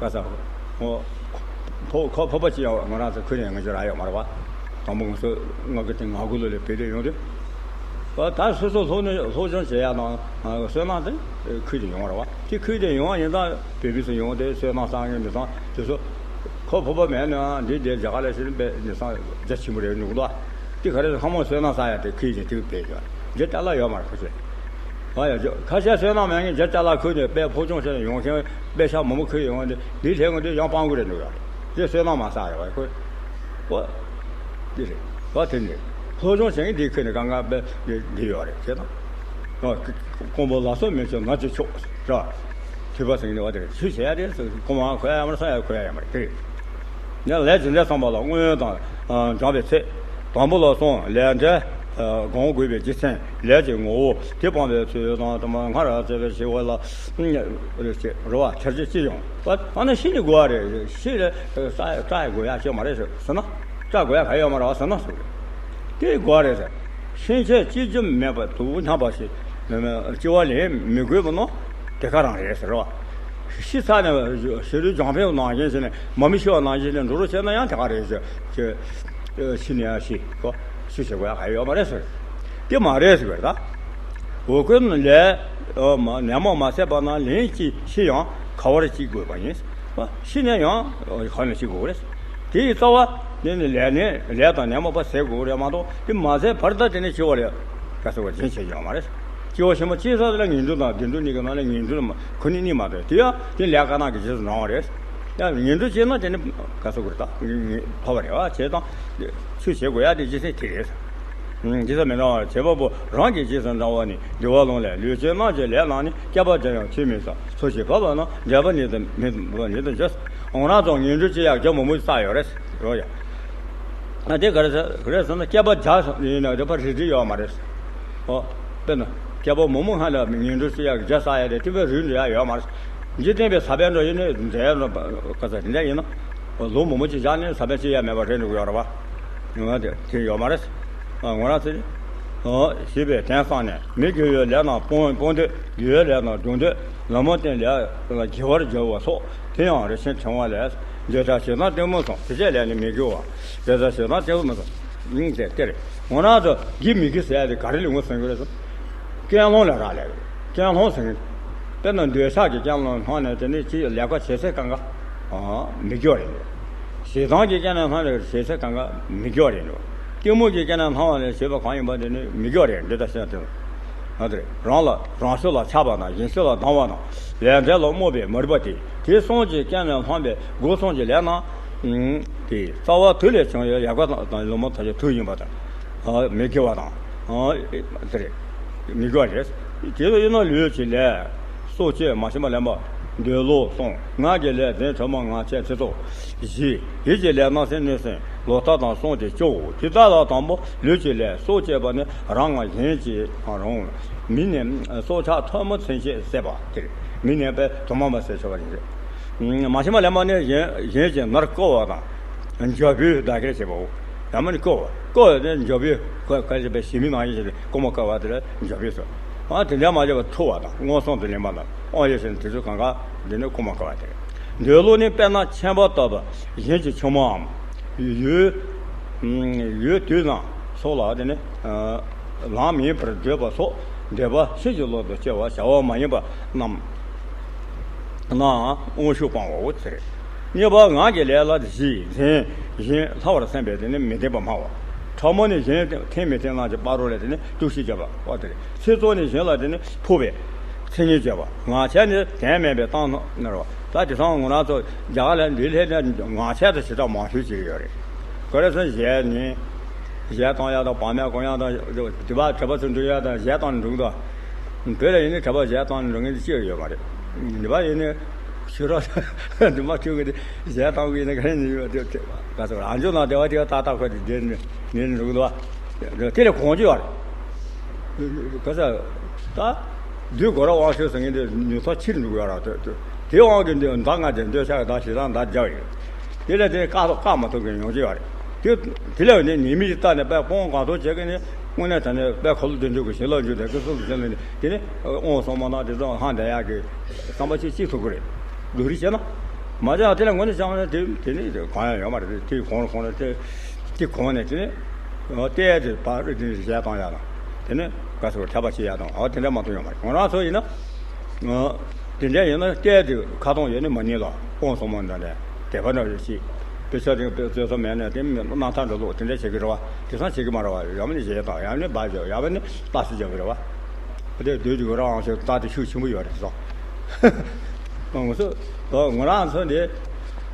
ག་ས་ངོ་ཕོ་ཁོ་ཕོ་པ་ཅི་ཡང་ང་རང་ཚོ་ཁུར་ནས་ང་ཚོ་རག་ཡོད་མ་རེད་བ། དང་པོ་ང་ཚོ་ང་གི་དེ་ང་དགུ་ལོ་ལས་བོད་དུ་ཡོང་དུས། ཨ་ད་སོ་སོ་སློབ་ནས་སློབ་སྦྱོང་བྱེད་ཡ་དང་བསོད་ནམས་དེ་ཁུར་དུ་ཡོང་བ་རེད་བ། དེ་ཁུར་དུ་ཡོང་བ་ཡིན་ཙང་བོད་མི་ཚོ་ཡོང་དེ་བསོད་ནམས་བསགས་མཁན་མི་ཚང་དེ་ཚོ། ཁོ་ཕོ་པ་མེད་ནའང་འདི་འདིར་རྒྱ་གར་ལ་ཕྱིན་པས་ནི་སང་རྒྱ་ཆེན་པོ་རེད་འདུག་ལ། དེ་ག་རེ་ལྷ་མོ་བསོད་ནམས་བསགས་ཡ་དེ་ཁོས་ཀྱི་དེ་བས་ཡོད། རྒྱ་ཅ་ལག་ཡོད་མ་རེད་ཁོ་ཚོས། ཨ་ཡ་ཇོ་ཁ་ཤས་བསོད་ནམས་མེད་མཁན་རྒྱ་ཅ་ལག་ཁོས་ནས་དཔེ་ཕོ་ཆུང་བྱས་ནས་ཡོང་མཁན་དཔེ་ཤ་མང་པོ་ཁོས་ཡོང་དེ་འདི་ལྷས་ངོ་འདི་ཡང་སྤང་དགོས་རེད་འདུག་ཡ་རེད། དེ་བསོད་ནམས་མ་བསགས་ཡ་བ་ཁོས། ཨོ། འདི་རེད། ཨོ་དེ་ནས་ཕོ་ཆུང་བྱས་མཁན་འདི་ཁོས་ནས་གང་ག་དཔེ་འདི་ཡོད་རེད་བྱས་ན། ཨོ་ཀོང་པོ་ལ་སོགས་མེད་ཅིང་ན་ཅི་ཆོག་ར། ཐོས་པ་ཟེར་ནི་བ་དེ་རེད། ཆོས་བྱེད་ཡ་དེ་ཟེར་ཁོ་མ་གོ་ཡ་ཡ་མ་རེད། ས་ཡ་གོ་ཡ་ཡ་མ་རེད་དེ་རེད། ཡང་ལས་ཇི་འདྲ་བསམ་པ་ལ་སྔོན་དང་སྦྱངས་པའི་ཚེ། དང་པོ་ལ་སོང་ལས་འབྲས་སྒོམ་དགོས་པའི་རྒྱུ་མཚན་ལས་ཀྱི་ངོ་བོ་དེ་སྤངས་པའི་ཚུལ་དང་དུ་མ་སྔར་བྱས་པའི་ཞི་བ་ལ་རེ་བ་ཐལ་གྱི་ཅི་ཡོང་བ་ཨ་ནི་ཤི་ནི་དགོས་པ་རེད། ཤི་ལ་སྐྲ་སྐྲ་ཡ་དགོས་ཡ་ཅི་མ་རེད་ཟེར་ན་སྐྲ་དགོས་ཡ་ག་ཡོད་མ་རེད་བ་ཟེར་ན་ཟེར་དེ་དགོས་པ་རེད་ཟེར། ཤིང་ཆད་གཅིག་རྒྱུ་མེད་པར་དུ་བ་འཁྱམས་པ་ཞིག་ལྕི་བ་ལེན་མི་དགོས་པ་ནོ། དེ་ག་རང་རེད་ཟེར་བ། ཤི་ཚར་ནས་ཤི་རུ་སྦྱང་ཕན་ནང་བཞིན་བྱས་ནས་མ་མི་ཤི་བ་ནང་བཞིན་བྱས་ནས་འགྲོ་རོགས་བྱས་ན་ཡང་དེ་ག་རེད་ཟེར། ཤི་ནས་ཡང་ཤི་གོ་ཤི་ཞེས་གོ་ཡ་ག་ཡོད་མ་རེད་ཟེར། དེ་མ་རེད་ཟེར་བས་ད། འོ་ཀོན་ལས་ནད་མུག་མ་ཟད་པ་ན་ལན་གཅིག་ཤི་ཡང་ག་བར་གཅིག་དགོས་པ་ཡིན། ཤི་ནས་ཡང་ག་ནས་ཤི་དགོས་རེད། དེ་ཡི་རྩ་བ་ནི་ནི་ལས་ནི་ལས་དང་ནད་མུག་པ་ཟད་དགོས་རེད་མ་གཏོགས་དེ་མ་ཟད་བར་ད་དེ་ནས་ཤི་བ་རེད། ག་ཟེར་བ་རྒྱུན་ཆད་ཡོད་མ་རེད། སྐྱེ་བ་ཕྱི་མ་སྐྱེས་ས་དེ་ལ་ངན་འགྲོ་དང་བདེ་འགྲོ་གཉིས་ཀྱི་ནང་ལ་ངན་འགྲོ་ཁོ་ནི་གཉིས་མ་གཏོགས་དེ་ཡང་དེ་ལས་དཀར་ནག་གི་རྗེས་སུ་འབྲང་བ་རེད། ཡང་ངན་འགྲོ་སྐྱེས་ན་དེ་ནི་ག་ཟེར་དགོས་རེད་ད་ཕོ་བ་རེད་བ་བྱས་དང་ཆོས་བྱེད་དགོས་ཡ་དེ་རྗེས་སེ་དེ་རེད། རྗེས་སུ་མི་འབྲང་བར་བྱེད་པ་པོ། རང་གིས་རྗེས་སུ་འབྲང་བ་ནི། འདུལ་བ་ལུང་ལས། ལུས་ཅན་རྣམས་ཀྱི་ལས་རྣམས་ནི། བསྐལ་པ་བརྒྱར་ཡང་ཆོས་མིན་ཟེར། ཚུལ་ཤིང་བབས་པ་རྣམས། འབྲས་བུ་ཉིད་དུ་མིན་པ་ཉིད་དུ་འགྱུར། འོ་ན་ཙང་ངན་འགྲོ་སྐྱེ་ཡག་རྒྱུ་མང་པོ་བསགས་ཡོད་རེད། རོ་ཡ། ཨ་དེ་ག་རེ་ཟེར་ག་རེ་ཟེར་ན། བསྐལ་པ་བརྒྱ་ཡིན་ན་དེ་ཕར་རིག་རིག་ཡོད་མ་རེད། ཨོ། དཔེར་ན་བསྐལ་པ་མང་པོ་སྔ་ལ་ངན་འགྲོ་སྐྱེ་ཡག་རྒྱུ་བསགས་ཡག་དེ་དེ་བས་རིག་འགྲོ་ཡག་ཡོད་མ་རེད། འཇིག་རྟེན་པའི་ས་བོན་འགྲོ་ཡིན་ནའི་འཛད་ཡག་འགྲོ་ག་ས་དེ་འདྲ་ཡིན་ན། ལོ་མང་པོ་ཅིག་བཞག་ནས་ས་བོན་སྐྱེ་ཡག་མེད་པ་རེད་འགྲོ་གི་ཡོད་རེད་བ། ཡོང་བ་དེ་དེ་ཡོད་མ་རེད། ཨ་ངོ་རང་ཚེ། ཨོ་ཞེས་པའི་དོན་གསུངས་ནས། མི་དགེ་བའི་ལས་རྣམས་སྤོང་སྤོང་དུས། དགེ་བའི་ལས་རྣམས་སྦྱོང་དུས། ལམ་མོ་བསྟན་ལས་དགེ་བར་འགྱུར་བ་སོགས། དེ་ཡང་རིན་ཆེན་ཕྲེང་བ་ལས། འདོད་ཆགས་ཞེ་སྡང་གཏི་མུག་གསུམ། དེ་བཅས་ལས་ནི་མི་དགེ་བ། འདོད་ཆགས་ཞེ་སྡང་གཏི་མུག་གསུམ། སྙིང་རྗེ་སྟེར། ངོ་རང་ཚོ་དགེ་མི་དགེ་ཟེར་ཡ་དེ་ག་རེ་ལ་ངོས་ཟིན་གྱི་རེད་ཟེར། ཀུན་སློང་ལ་རག་ལས་རེད། ཀུན་སློང་ཟེར་མཁན། དཔེར་ན་འདོད་ཆགས་ཀྱི་རྐྱེན་ལ་སྣང་ནས་དེ་ནི་ཅི་ལས་ཀ་བྱེད་སའི་གང་ག་མི་སྐྱོ་རེད། ཞེ་སྡང་གི་རྐྱེན་ལ་སྣང་ནས་བྱེད་སའི་གང་ག་མི་སྐྱོ་རེད། གཏི་མུག་གི་རྐྱེན་ལ་སྣང་བ་ལས་བྱེད་པ་གང་ཡིན་པ་དེ་ནི་མི་སྐྱོ་རེད། འདི་ལྟར་ཤེས་ན་དེ་ལ་ང་དེ་རང་ལ་རང་ཕྱོགས་ལ་ཆགས་པ་དང་གཞན་ཕྱོགས་ལ་སྡང་བ་དང་ལས་འབྲས་ལ་རྨོངས་པའི་མུན་པ་དེ། དེ་གསུམ་གྱི་རྐྱེན་ལ་སྣང་བའི་སྒོ་གསུམ་གྱི་ལས་རྣམས་དེ་རྩ་བ་དུག་ལས་བྱུང་བའི་ཡལ་ག་དང་ལུང་མ་ཐག་ཆོད་དུག་ཡིན་པ་དང་། མི་དགེ་བ་དང་། དེ་རེད། མི་དགེ་བ་རེད། དེ་ལ་ཡིན་ན་ལུས་ཀྱི་ལས། སྲོག་གཅོད་མ་བྱིན་པ་ལེན་པ། འདོད་ལོག་གསུམ། ངག་གི་ལས་དོན་ཁྲོ་མོ་ངག་འཁྱལ་ཚིག་རྩུབ་བཞི། ཡིད་ཀྱི་ལས་རྣམ་སེམས་གནོད་སེམས་ལོག་ལྟ་དང་གསུམ་སྟེ་བཅུའོ། དེ་དག་ལ་དང་པོ་ལུས་ཀྱི་ལས། སྲོག་གཅོད་པ་ནི་རང་ངམ་གཞན་གྱིས་རུང་། མི་ནི་སྲོག་ཆགས་ཐོན་མི་ཚུན་ཆད་བསད་པ་སྟེ། མི་ནི་དཔེ་དུག་མ་མ་བསད་ཆོག་པ་ཡིན། མ་བྱིན་པ་ལེན་པ་ནི་གཞན་གཞན་གྱི་ནོར་བརྐུ་བ་དང་། འཇབ་རྒོལ་བརྡ་སྐད་བྱེད་པའོ། ཡང་མིན་ནི་བརྐུ་བ། བརྐུ་བ་དེ་འཇབ་རྒོལ་ག་ག་ཞེས་པའི་ཞི་མི་ནང་བཞིན་བྱས་ཏེ་རྐུ་མ་བརྐུ་བ་དེ་ལ་འཇབ་རྒོལ་ཟེར། ཨ་དེ་འདྲ་མ་བྱས་པར་འཁྲུ་བ་དང་མངོན་སུམ་དུ་ལེན་པ་དང་དབང་ཡོད་ཕྱིར་དེ་ཚོ་གང་ག་འདི་ནི་རྐུ་མ་བརྐུ་བ་སྟེ། འདོད་ལོག་ནི་དཔེར་ན་ཆེན་པོ་ལྟ་བུ་གཞན་གྱི་ཆུང་མའམ། ཡུལ། ཡུལ་དུས་ན་སོགས་ལ་དེ་ནི། ལམ་མིན་པར་བགྲོད་པ་སོགས་འདོད་པ་ཕྱིན་ཅི་ལོག་ཏུ་སྐྱེ་བ་བྱ་བ་མ་ཡིན་པ་རྣམས་ན་དབང་ཤུགས་སྤང་བའོ་ཟེར། གཉིས་པ་ངག་གི་ལས་ལ་བཞི། འཛིན། གཞན་ལྷག་པར་སེམས་པས་དེ་ནི་མི་བདེན་པར་སྨྲ་བ། ཕྲ་མོ་ནི་གཞན་འཐེན་མི་འཐེན་རྣམས་ཀྱི་བར་རོ་ལས་དེ་ནི་དཀྲུག་ཤིང་བརྒྱབ་པ་དེ་རེད། ཚིག་རྩུབ་ནི་གཞན་ལ་དེ་ནི་ཕོག་པའི་མཚན་ཉིད་བརྗོད་པ། ངག་འཁྱལ་ནི་དོན་མེད་པའི་གཏམ་སྨྲ་བ། ད་དེང་སང་ང་རང་ཚོ་རྒྱ་གར་ལ་འདི་སླེབས་ནས་ངག་འཁྱལ་དུ་ཞེ་དྲག་མང་ཤོས་ཅིག་ཡོད་རེད། ག་རེ་ཟེར་ན་གཞས་ནི། གཞས་གཏོང་ཡག་དང་བག་མེད་གོན་ཡག་དང་དེ་བ་གྲྭ་པ་ཚོ་འགྲོ་ཡག་དང་གཞས་གཏོང་ནས་འགྲོ་གི་འདུག་བོད་ལ་ཡིན་ནི་གྲྭ་པ་གཞས་གཏོང་ནས་འགྲོ་མཁན་དེ་གཅིག་ཡོད་མ་རེད། འདི་བ་ཡིན་ནི་ཕྱི་རོགས་འདི་མ་ཁྱོད་ཀྱི་དེ་གཞས་གཏོང་གི་ཡིན་ན་ག་རེ་ཡིན་ཡོད་དེ་ག་ཚོད་རང་ཚོ་ནང་དེ་བ་དེ་བ་ཏག་ཏག་ཁོ་དེ་བསྡད་ནས་ནས་འགྲོ་གི་འདུག་བ། དེ་ལས་གོང་ཅི་ཡོད་རེད། ག་ས། ད། བདུད་སྒོ་ར་དབང་ཕྱུག་ཟེར་མཁན་དེ་ཉུང་མཐའ་ཕྱིར་འགྲོ་གི་ཡོད་ར་དེ་དེ་དེའི་དབང་གིས་འདི་མདའ་ལྔ་དེ་འདོད་ཆགས་དང་ཞེ་སྡང་དང་རྒྱབ་ཡོད། དེ་ལས་དེ་བཀག་བཀག་མ་ཐུབ་མཁན་ཡོང་གི་ཡོད་རེད། དེ་དེ་ལས་ནི་ཉེས་དམིགས་ཀྱི་ལྟ་ནས་དཔེ་སྤོང་གང་ཐུབ་བྱེད་མཁན་ནི་དངོས་གནས་དྲང་གནས་དཔེ་ཁ་ལོ་བདེ་འཇུག་གི་བྱིན་རླབས་འཇུག་དེ་ཀུན་སློང་དུ་བྱས་ནས་དེ་ནི་དབང་གསུམ་མ་དང་དེ་ཚོ་ཧང་བསྡད་ཡག་གི་བསམ་པ་ཅིག་ཅིག་ཐུབ་ཀྱི་རེད། སྡུག་རུས་བྱས་ན། མ་བྱས་ན་དེ་ལས་ངོ་ནས་བྱས་ན་དེ་དེ་ནི་གང་ཡང་ཡོད་མ་རེད། དེ་གོང་ལ་གོང་ལ་དེ་དེ་གོང་ནས་དེ་ནི་ལྟས་དེ་བར་དེ་ནི་གཞས་བཏང་ཡག་དང་དེ་ནི་ག་ཚོད་འཁྲབ་པ་བྱེད་ཡག་དང་ཨ་དེ་འདྲ་མ་གཏོགས་ཡོད་མ་རེད། ང་རང་ཚོ་ཡིན་ན་དེ་འདྲ་ཡིན་ན་ལྟས་དེ་ཁ་ཐོང་ཡོད་ནི་མ་ཉེས་ལ་དབང་གསུམ་མ་འདྲ་ནས་དད་པ་འདྲ་ཞིག་དཔེ་ཆ་དེ་དཔེ་རྩོད་ས་མེད་ནས་དེ་རྣམ་ཐར་འདྲ་ཀློག་དེ་འདྲ་བྱེད་ཀྱི་རེད་བ། དེང་སང་བྱེད་ཀྱི་མ་རེད་བ། ཡང་མིན་ནི་གཞས་བཏང་ཡང་མིན་ནི་སྦ་རྒྱབ་ཡང་མིན་ནི་ཏ་སི་རྒྱབ་ཀྱི་རེད་བ། དེ་དུས་དུས་རང་ཚོའི་རྟགས་དེ་ཤུགས་ཆེན་པོ་ཡོད་རེད་སོ། ང་ཚོ་ང་རང་ཚོ་འདི་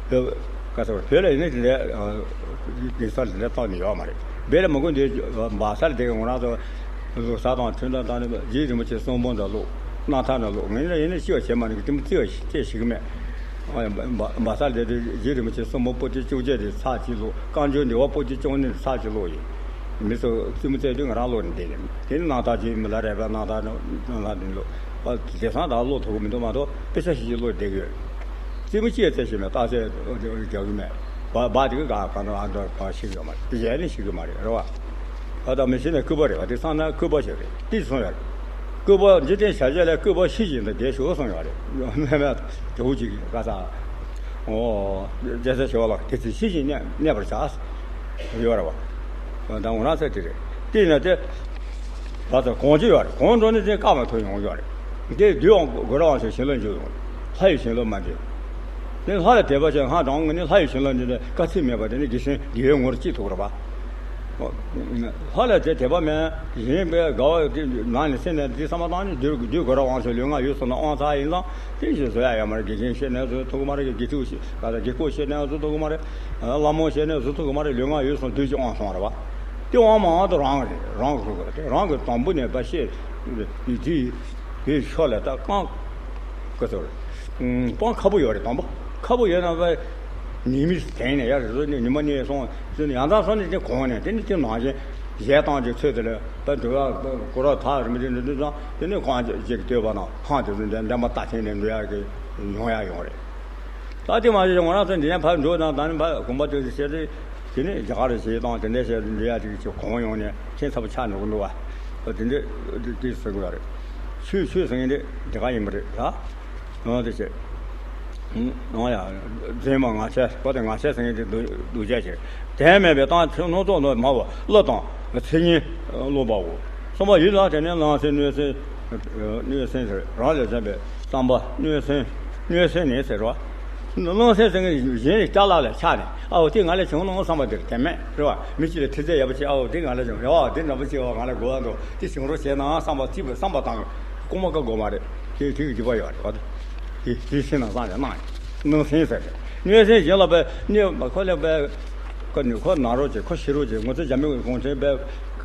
ག་ཚོད་བོད་ལ་ཡིན་ན་དེ་འདྲའི་གེ་སར་དེ་འདྲ་བཏང་ནས་ཡོད་མ་རེད། བོད་ལ་མི་དགོས་འདི་བ་ས་ལ་དེ་ག་ང་རང་ཚོ་ལོ་གསར་དང་ཐུན་དང་བཏང་ནས་རྗེ་རིན་པོ་ཆེ་གསུང་འབུམ་དང་ཀློག་རྣམ་ཐར་དང་ཀློག་ངས་ཡིན་ན་ཤི་བ་བྱེད་མ་ནི་གི་དེ་མོ་བརྩི་བ་ཤི་ཤི་གི་མེད། བ་ས་ལ་དེ་རྗེ་རིན་པོ་ཆེ་གསུང་འབུམ་པོ་ཏི་བཅོ་བརྒྱད་དེ་ཚར་གཅིག་ཀློག་བཀའ་འགྱུར་འདུལ་བ་པོ་ཏི་བཅུ་གཉིས་དེ་ཚར་གཅིག་ཀློག་ཡིན། མི་ཚོ་རྩེད་མོ་རྩེ་དུས་ང་རང་ཀློག་ནས་བསྡད་ཡོད། དེ་ནི་རྣམ་ཐར་གྱི་མི་ལ་རས་པའི་རྣམ་ཐར་རྣམ་ཐར་འདི་ཀློག་དེང་སང་ད་ཀློག་ཐུབ་ཀྱི་མི་འདུག་མ་གཏོགས་དཔེ་ཆ་ཞིག་ཅིག་ཀློག་བསྡད་ཀྱི་ཡོད། རྩེད་མོ་ཅི་ཡང་རྩེ་ཤེས་མེད། རྟགས་གསལ་རྒྱག་གི་མེད། བ་བ་དེ་གི་ག་ག་ནང་ཨ་འདྲ་ག་ཤེས་ཀྱི་ཡོད་མ་རེད། གཞས་ནི་ཤེས་ཀྱི་མ་རེད་རེད་བ། ཨ་ད་མི་ཤེས་ན་སྐུད་པ་རེད་བ། དེང་སང་ན་སྐུད་པ་ཞིག་རེད་དེ་གསུངས་ཡོད་རེད། སྐུད་པ་འཇིག་རྟེན་བྱ་བྱེད་ལས་སྐུད་པ་ཤེས་བཞིན་དུ་བསྡད་ཤོག་གསུངས་ཡོད་རེད། མེད་མེད་དེ་འུ་ཅིག་ག་ས། ཨོ། རྒྱལ་སྲས་ཞི་བ་ལྷ་དེ་ཚེ་ཤེས་བཞིན་གནས་གནས་པར་བྱ། ཡོད་རེད་བ། ད་ང་རང་ཚོ་དེ་རེད། དེ་ཡིན་ན་དེ། ད་ལྟ་གོང་ཅི་ཡོད་རེད། གོང་འགྲོ་ནི་དེ་བཀག་མ་ཐུབ་ཡོང་ཡོད་རེད། དེ་དུས་དབང་སྒོ་ར་དབང་ཕྱུག་བྱིན་རླབས་འཇུག་ཡོང་རེད། ལྷ་ཡི་བྱིན་རླབས་མ་འདྲེས། དེ་ལྷ་ལ་དད་པ་བྱས་ང་དྲང་ངོས་ནས་ལྷ་ཡི་བྱིན་རླབས་འདི་ནི་དཀའ་ཚེགས་མེད་པ་དེ་ནི་དགེ་སེམས་དགེ་བའི་ངོར་སྐྱེ་ཐུབ་རེད་བ། ལྷ་ལ་དེ་དད་པ་མེད་གཞན་པའི་དགའ་བ་དེ་ནང་ནས་སེམས་ནས་དེ་བསམ་པ་བཏང་ནས་དུས་དུས་སྒོ་ར་དབང་ཕྱུག་ལུས་ངག་ཡིད་གསུམ་ལ་དབང་ཚར་ཡིན་ཙང་དེ་བཞིན་བཟོ་ཡ་ཡོད་མ་རེད། དགེ་རྒན་བཤད་ནས་བཟོ་ཐུབ་ཀྱི་མ་རེད། དགེ་ཕྲུག་བཤད་ག་ད་དགེ་སྐོས་བཤད་ནས་བཟོ་ཐུབ་ཀྱི་མ་རེད། བླ་མ་བཤད་ནས་བཟོ་ཐུབ་ཀྱི་མ་རེད། ལུས་ངག་ཡིད་གསུམ་དུས་ཀྱི་དབང་སོང་རེད་བ། དེ་དབང་མང་དུ་རང་རེད། རང་གི་ཁུར་དགོས་རེད། རང་གི་དང་པོ་ནས་པ་ཤེས་དེ་དེ་དེ་ཕྱོགས་ལ་ད་རྐང་ཀ་ཚོར་སྤང་ཁ་པོ་ཡོད་རེད། དང་པོ་ཁ་པོ་ཡོད་ན་པ་ཉི་མ་དེང་ནས་ཡར་རི་ནས་ཉི་མ་ནས་སོང་ཟེར་ནས་ཡང་དག་སོང་ནས་དེ་གོང་ནས་དེ་ནི་དེ་ནང་བཞིན་གཞས་བཏང་རྒྱུ་ཚོད་དེ་ལ་པ་འདུག་ཨ། གོ་ར་ཐག་རིམ་པ་དེ་འདྲ་འདུག་ཙང་དེ་ནས་གང་ཅིག་ལྟོས་པ་ན་ཧང་དེ་ཚོ་འདྲ་འདྲ་མ་ལྟ་ཐེངས་ནས་འགྲོ་ཡག་གི་ཡོང་ཡག་ཡོང་རེད། ད་དེ་མ་བྱས་ང་རང་ཚོ་འདི་ནས་ཕར་འགྲོ་དང་ད་ནི་ཕར་དགོན་པ་དེ་ཚོ་བཤད་དུས་དེ་ནས་རྒྱ་གར་རེ་བྱེད་དང་དེ་འདྲ་བཤད་འདྲ་ཡ་དེ་ཚོ་གང་ཡོང་ནས་ཁྱེད་ཚ་པོ་ཆགས་འགྲོ་གི་འདུག་བ། དེ་འདྲ་དེ་ཟེར་གི་ཡོད་རེད། ཆོས་ཆོས་ཟེར་མཁན་དེ་རྒྱ་གར་ཡིན་པ་རེད་ད། འོ་དེ་བྱས། འོ་ཡ། འཛིན་པ་ངག་འཁྱལ་བ་དེ་ངག་འཁྱལ་ཟེར་མཁན་དེ་སྡུག་སྡུག་ཅག་ཅིག་རེད། དོན་མེད་པའི་སྟངས་ཆོས་སྣ་ཚོགས་ནོར་མ་བ་བློ་དང་མཚན་ཉིད་བསླུ་བའོ། གསུམ་པ་ཡིད་ལ་དེ་ནས་སྣང་སེམས་གནོད་སེམས། གནོད་སེམས་ཟེར་རང་ལས་གཞན་པའི་བསམ་པ་གནོད་སེམས། གནོད་སེམས་ནི་ཟེར་རོ། སྣང་སེམས་ཟེར་མཁན་གཞན་ལ་ཅ་ལག་ལ་ཆགས་ནས་ཨའོ་དེ་ང་ལས་བྱུང་སྣང་བསམ་པ་དེར་དེ་མེད་རེད་བ། མི་གཅིག་ལ་ཐུགས་རྗེ་ཡག་པོ་བྱས་ཨའོ་དེ་ང་ལས་བྱུང་རེད་བ། དེ་འདྲ་པོ་བྱས་བ་ང་ལས་དགོས་པ་འདུག་དེ་བྱུང་རོགས་བྱས་ན་བསམ་པ་གཅིག་པུ་བསམ་པ་དང་ལྐུགས་མ་ཀ་དགོས་མ་རེད། དེ་དེ་གི་སྒྲིབ་པ་ཡོད་རེད་བ། དེ་དེ་སེམས་ནང་བསམ་ཡང་སྣང་ཡང་སྣང་སེམས་ཟེར་རེད། གནོད་སེམས་གཞན་ལ་པའི་གནོད་ཁོ་ལས་པའི་ཁོ་ནི་ཁོ་ན་རོགས་བྱེད། ཁོ་ཤི་རོགས་བྱེད། ང་ཚོ་རྒྱ་མི་གུང་ཁྲན་པའི་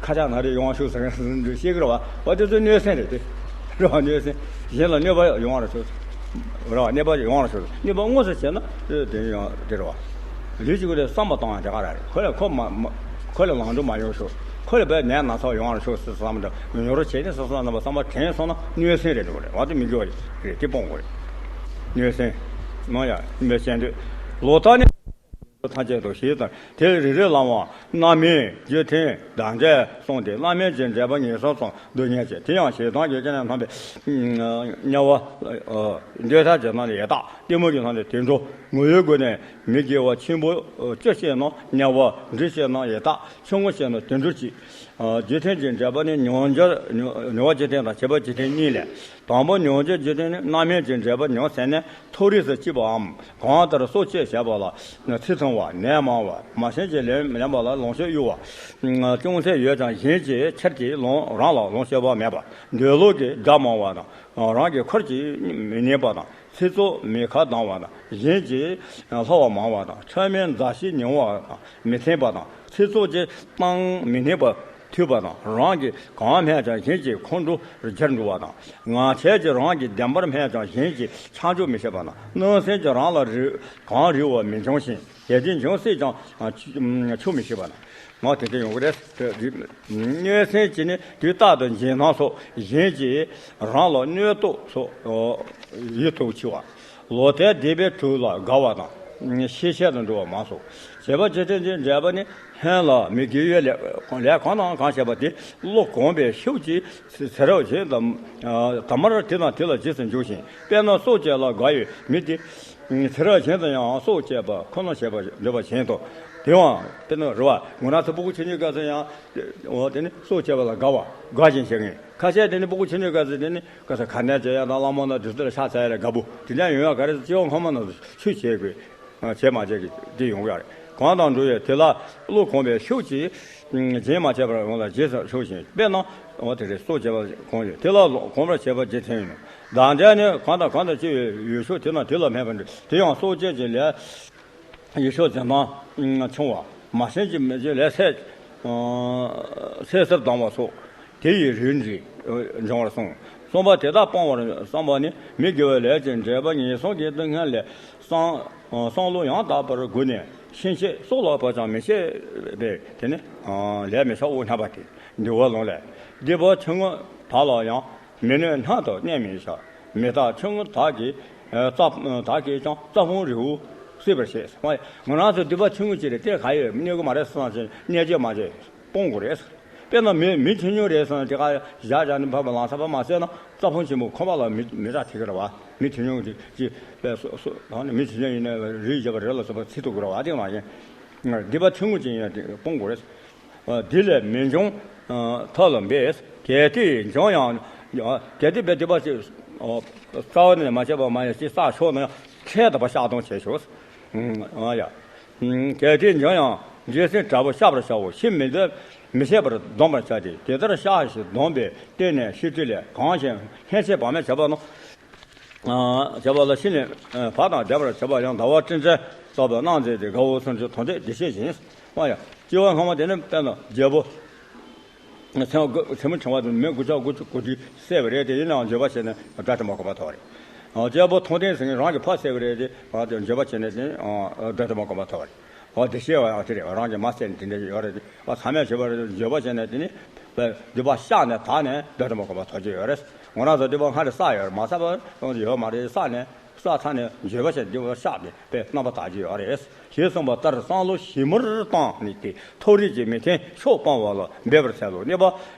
ཁ་ཆག་ན་རེ་ཡོང་བ་ཤོག་ཟེར་མཁན་ཟེར་འདུག་ཤེས་ཀྱི་རེད་བ། འོ་དེ་ཚོ་གནོད་སེམས་རེད་དེ། རེད་བ། གནོད་སེམས་གཞན་ལ་གནོད་པ་ཡོང་བ་རེད་ཤོག་རེད་བ། གནོད་པ་ཡོང་བ་རེད་ཤོག་གནོད་པ་དངོས་སུ་བྱས་ན་དེ་ཡང་དེ་རེད་བ། ལུས་ཀྱི་སྒོ་ནས་བསམ་པ་བཏང་བ་དེ་ག་ར་རེད། ཁོ་ལ་ཁོ་མ་མ་ཁོ་ལ་ལངས་འགྲོ་མ་ཡོང་ཤོག་ཁོ་ལ་བས་ནད་ན་ཚ་ཡོང་བ་རེད་ཤོག་ཟེར་བསམ་འདྲ་ཉོ་རོགས་བྱས་ནས་བསམ་བསམ་རྣམ་པ་བསམ་པ་དྲན་སོང་ན་གནོད་སེམས་རེད་འགྲོ་གི་རེད་བ། དེ་མི་དགོས་པ་རེད། དེ་སྤོང་དགོས་རེད། གནོད་སེམས། མ་ཡ་མི་བྱེད་འདོད་ལོ་ལྟར་ནས། ཐམས་ཅད་དུ་ཞེས་དང་དེ་རིགས་རེ་ལའང་རྣམ་སྨིན་རྒྱུ་མཐུན་བདག་འཛིན་གསུངས་ཏེ་བླ་མེད་ཀྱི་འབྲེལ་པ་ངན་སོང་ཙམ་སྡུག་བསྔལ་ཆེ། དེ་ཡང་ཞེ་སྡང་གི་རྐྱེན་ལས་ཐོན་པའི་དམྱལ་བ། འདོད་ཆགས་ཀྱི་སྣང་ནས་ཡི་དྭགས། གཏི་མུག་གི་སྣང་ནས་དུད་འགྲོ། ངོ་བོའི་སྒོ་ནས་མི་དགེ་བ་ཆེན་པོ་བཅུ་བཤད་ན་དམྱལ་བ། འབྲིང་བཤད་ན་ཡི་དྭགས། ཆུང་ངུ་བཤད་ན་དུད་འགྲོར་སྐྱེ། རྒྱུ་མཐུན་གྱི་འབྲེལ་པ་ནི་མྱོང་འགྱུར་མྱོང་བ་རྒྱུ་མཐུན་དང་བྱེད་པ་རྒྱུ་མཐུན་གཉིས་ལས། དང་པོ་མྱོང་འགྱུར་རྒྱུ་མཐུན་ནི་རྣམ་སྨིན་གྱི་འབྲེལ་པ་མྱོང་ཟིན་ནས་མཐོ་རིས་སུ་སྐྱེ་བའམ། གང་ལྟར་སྲོག་གཅོད་བྱས་པ་ལ་ཚིག་ཐུང་བ། ནད་མང་བ། མ་བྱིན་གྱིས་ལེན་ལེན་པ་ལ་ལོངས་སྤྱོད་གཡོ་བ། ཅུང་ཟད་ཡོད་ཀྱང་གཞན་གྱི་ཕྱིར་གྱི་ལོངས་རང་ལ་ལོངས་སྤྱོད་པ་མེད་པ། འདོད་ལོག་གི་དགྲ་མང་བ་དང་། རང་གི་ཁུར་གྱིས་མི་ཉན་པ་དང་། ཚིག་རྩུབ་མི་ཁ་གདངས་པ་དང་། གཞན་གྱི་ལྷ་བ་མང་བ་དང་། ཕྲ་མའི་མཛའ་བཤེས་ཉུང་བ་དང་མི་མཐུན་པ་དང་། ཚིག་རྩུབ་ཀྱི་གཏམ་མི་སྙན་པ་ཐོས་པ་དང་། རང་གིས་གང་སྨྲས་ཀྱང་གཞན་གྱི་ཁོང་ཁྲོ་རྒྱུར་འགྲོ་བ་དང་། ངག་འཁྱལ་གྱིས་རང་གི་བདེན་པར་སྨྲས་ཀྱང་གཞན་གྱིས་ཆ་འཇོག་མི་བྱེད་པ་དང་། རྣམ་སེམས་ཀྱིས་རང་ལ་རེ་གང་རེ་བ་མི་འབྱུང་ཞིང་། གལ་ཏེ་འབྱུང་སྲིད་ཀྱང་ཆོག་མི་ཤེས་པ་དང་། ང་དེ་འདྲ་ཡོང་གི་རེད། གནོད་སེམས་ཀྱིས་ནི་དུས་རྟག་ཏུ་འཇིགས་སྣང་སོགས་གཞན་གྱིས་རང་ལ་གནོད་གཏོང་སོགས་ཡིད་དུ་མཆི་བ། ལོག་ལྟའི་སྡིག་པའི་དྲུག་ལ་དགའ་བ་དང་། ཤེས་བྱ་དུ་འགྲོ་བ་མང་སོགས། བྱེད་པ་རྒྱུ་མཐུན་གྱི་འབྲེལ་པ་ནི་ལྷན་ལ་མི་དགེ་བའི་ལས་ལས་གང་དང་གང་བྱས་པ་དེ་བློ་གོམས་པའི་ཤུགས་ཀྱིས་ཚེ་རབས་གཞན་དུ་ཐ་མར་དེ་དང་དེ་ལ་རྗེས་སུ་འཇུག་ཅིང་། དཔེར་ན་སྲོག་བཅད་ལ་དགའ་བའི་མི་དེ། ཚེ་རབས་གཞན་དུ་ཡང་སྲོག་བཅད་པ་ཁོ་ན་བྱེད་པར་འདོད་པ་བཞིན་དུ། དེའང་དཔེར་ན་རེད་བ། ང་རང་ཚོ་སྤུ་གུ་ཆུང་ཆུང་སྐབས་སུ་ཡང་། འོ་དེ་ནི་སྲོག་བཅད་པ་ལ་དགའ་བ་དགའ་བཞིན་བྱེད་མཁན། ཁ་ཤས་དེ་ནི་སྤུ་གུ་ཆུང་ཆུང་སྐབས་སུ་དེ་ནི་སྐབས་སུ་ག་ནས་བྱེད་ཡ་དང་བླ་མ་ན་དུས་ཚོད་ལ་ཕྱག་འཚལ་ཡ་ལ་དགའ་པོ་དེ་འདྲ་ཡོང་ཡ་ག་རེ་སྤྱི་བོ་ཁོག་མ་ནང་དུ་ཆུ་བྱེད་དགོས། བྱེད་མ་བྱེད་ཀྱི་དེ་ཡོང་གི་ཡ་རེད། གང་དང་འགྲོ་ཡོད་དེ་ལ་བློ་གོམས་པའི་ཤུགས་ཀྱིས་རྗེས་མ་བྱས་པར་འོང་ལ་རྗེས་སུ་ཆོག་ཅིང་། དཔེར་ན་འོ་དེ་རེད། སྲོག་བཅད་པ་གང་ཡོད་དེ་ལ་གོམས་པར་བྱེད་པ་རྗེས་མཐུན་ཡིན་ནོ། བདག་འཛིན་ནི་གང་དང་གང་དུ་སྐྱེ་བའི་ཡུལ་ཕྱོགས་དེ་དང་དེ་ལ་སྨད་པ་འདྲ། དེ་ཡང་སྲོག་བཅད་ཀྱི་ལས་ཡུལ་ཕྱོགས་འཛིན་སྟངས་ཆུང་བ། མ་བྱིན་གྱིས་མི་གྱུར་ལས་ཚད་ཚད་གསེར་ལྡང་བ་སོགས་དེ་ཡི་རིགས་འདྲ་འབྱུང་བར་གསུངས། གསུམ་པ་དེ་དག་སྤང་བར་བསམ་པ་ནི་མི་དགེ་བའི་ལས་ཀྱི་འབྲས་བུ་ངན་སོང་གི་སྡུག་བསྔལ་ལས་བསམ་བསམ་བློ་ཡང་དག་པར་བསྒྱུར་ནས་ཕྱིན་ཆད་སྲོག་ལ་བབ་ཀྱང་མི་བྱེད་པའི་དེ་ནི་ལས་མི་བྱའོ་སྙམ་པ་སྟེ། འདུལ་བ་ལུང་ལས། སྡིག་པ་ཆུང་ངུ་དག་ལ་ཡང་མི་གནོད་སྙིང་དུ་གནས་མི་བྱ། མི་རྟག་ཆུང་ངུ་དག་གིས་རྩྭ་དག་གིས་ཀྱང་རྩྭ་ཕུང་རིལ་བུ་བསྲེག་པར་བྱེད། ང་རང་ཚོ་སྡིག་པ་ཆུང་ངུ་ཅིག་རེད། དེ་ག་ཡོད་གནོད་གི་མ་རེད་བསམ་བྱས་གནོད་བྱེད་མ་བྱེད་སྤོང་དགོས་རེད། དཔེར་ན་མི་མི་ཆུང་ཆུང་རེད་བསམ་ནས་དེ་ག་བཞག་བཞག་ནས་ཕར་ཕར་ལངས་ས་ཕར་མ་བསད་ན་རྩྭ་ཕུང་ཆེན་པོ་ཁོ་པ་ལ་མི་མི་རག་ཐིག་གི་རེད་བ། མི་ཆུང་ཆུང་ཅིག་ཅིག་པས་སོ་སོ་ད་ནི་མི་ཆུང་ཆུང་ཡིན་ན་རིལ་བུ་བརྒྱབ་པ་རེད་ལ་སོགས་པ་ཚིག་ཐུག་གི་རེད་བ། དེ་མ་ཡིན། སྡིག་པ་ཆུང་ངུ་ཅིག་ཡིན་ན་དེ་སྤོང་དགོས་རེད། འདི་ལས་མི་འབྱུང་ཐབས་ལ་འབད། གལ་ཏེ་འབྱུང་ཡང་། གལ་ཏེ་འབད་དེ་པ་ཅིག་རྩ་བ་ནས་མ་བྱས་པ་མ་ཡིན་ཅིག་བསགས་ཆོག་ན་ཡང་འཕྲལ་དུ་པ་བཤགས་གཏོང་བྱེད་ཆོག་ཨ་ཡ། གལ་ཏེ་འབྱུང་ཡང་འབྱུང་སེམས་དྲག་པོ་བཤགས་པར་བྱའོ། ཤི་མི་འདོད་མི་བྱེད་པར་སྡོམ་པར་བྱ་སྟེ། དེ་ལྟར་བཤགས་ཤིང་སྡོམ་པའི་སྟེང་ནས་ཤི་དུས་ལས་གང་ཞིག་སྔན་ཆད་བག་མེད་བྱས་པ་ན། བྱས་པ་ལ་ཤི་ནས་བག་དང་ལྡན་པར་བྱེད་པ་ཡང་ཟླ་བ་སྤྲིན་བྲལ་ལྟ་བུ་སྣང་མཛད་དེ་དགའ་བོ་སུམ་ཅུ་དོན་ཐོས་བདེ་གཤེགས་བཞིན། ཨ་ཡ། སྐྱེ་བ་སྔ་མ་དེ་ནི་དཔེར་ན་རྒྱལ་པོ། མཚན་མོ་དགུ་མཚན་མོ་བྱུང་བ་དང་མི་དགུ་བཅུ་དགུ་བཅུ་གོ་དྲུག་བསད་པ་རེད་དེ། ཡིན་ནའང་འགྱོད་པ་བྱས་ནས་དགྲ་དེ་མ་གོམས་པ་ཐོབ་པ་རེད། ཨ། རྒྱལ་པོ་མཐོང་ལྡན་ཟེར་མཁན་རང་གི་ཕ་བསད་པ་རེད་དེ། ཨ། དེ་འགྱོད་པ་བྱས་ནས་དེ། ཨ། དགྲ་དེ་མ་གོམས་པ་ཐོབ་པ་རེད། ཨ། དེ་ཤེས་པ་ཡང་དེ་རེད། རང་གི་མ་བསད་ནས་དེ་འདྲ་ཡོད་རེད་དེ། ཨ། ཚང་མས་བྱས་པ་རེད། འགྱོད་པ་བྱས་ནས་དེ་ནི་སྡིག་པ་བཤགས་ནས་དག་ནས་དགྲ་དེ་མ་གོམས་པ་ཐོབ་ཀྱི་ཡོད་རེད། ང་རང་ཚོ་སྡིག་པ་སྔར་ལས་བསགས་ཡོད་རེད། མ་བསགས་པ་ཡོད་མ་རེད། བསགས་ནས། བསགས་ཚར་ནས་འགྱོད་པ་བྱས་སྡིག་པ་བཤགས་ཏེ་པའི་རྣམ་པ་དག་རྒྱུ་ཡོད་རེད། ཞེས་གསུངས་པ་ལྟར་བསམ་བློ་ཞིབ་མོར་བཏང་ནས་དེ་མཐོ་རིས་ཀྱི་མི་མཐུན་ཕྱོགས་སྤོང་བ་ལ་འབད་པར་འཚལ་ལོ། གཉིས་པ།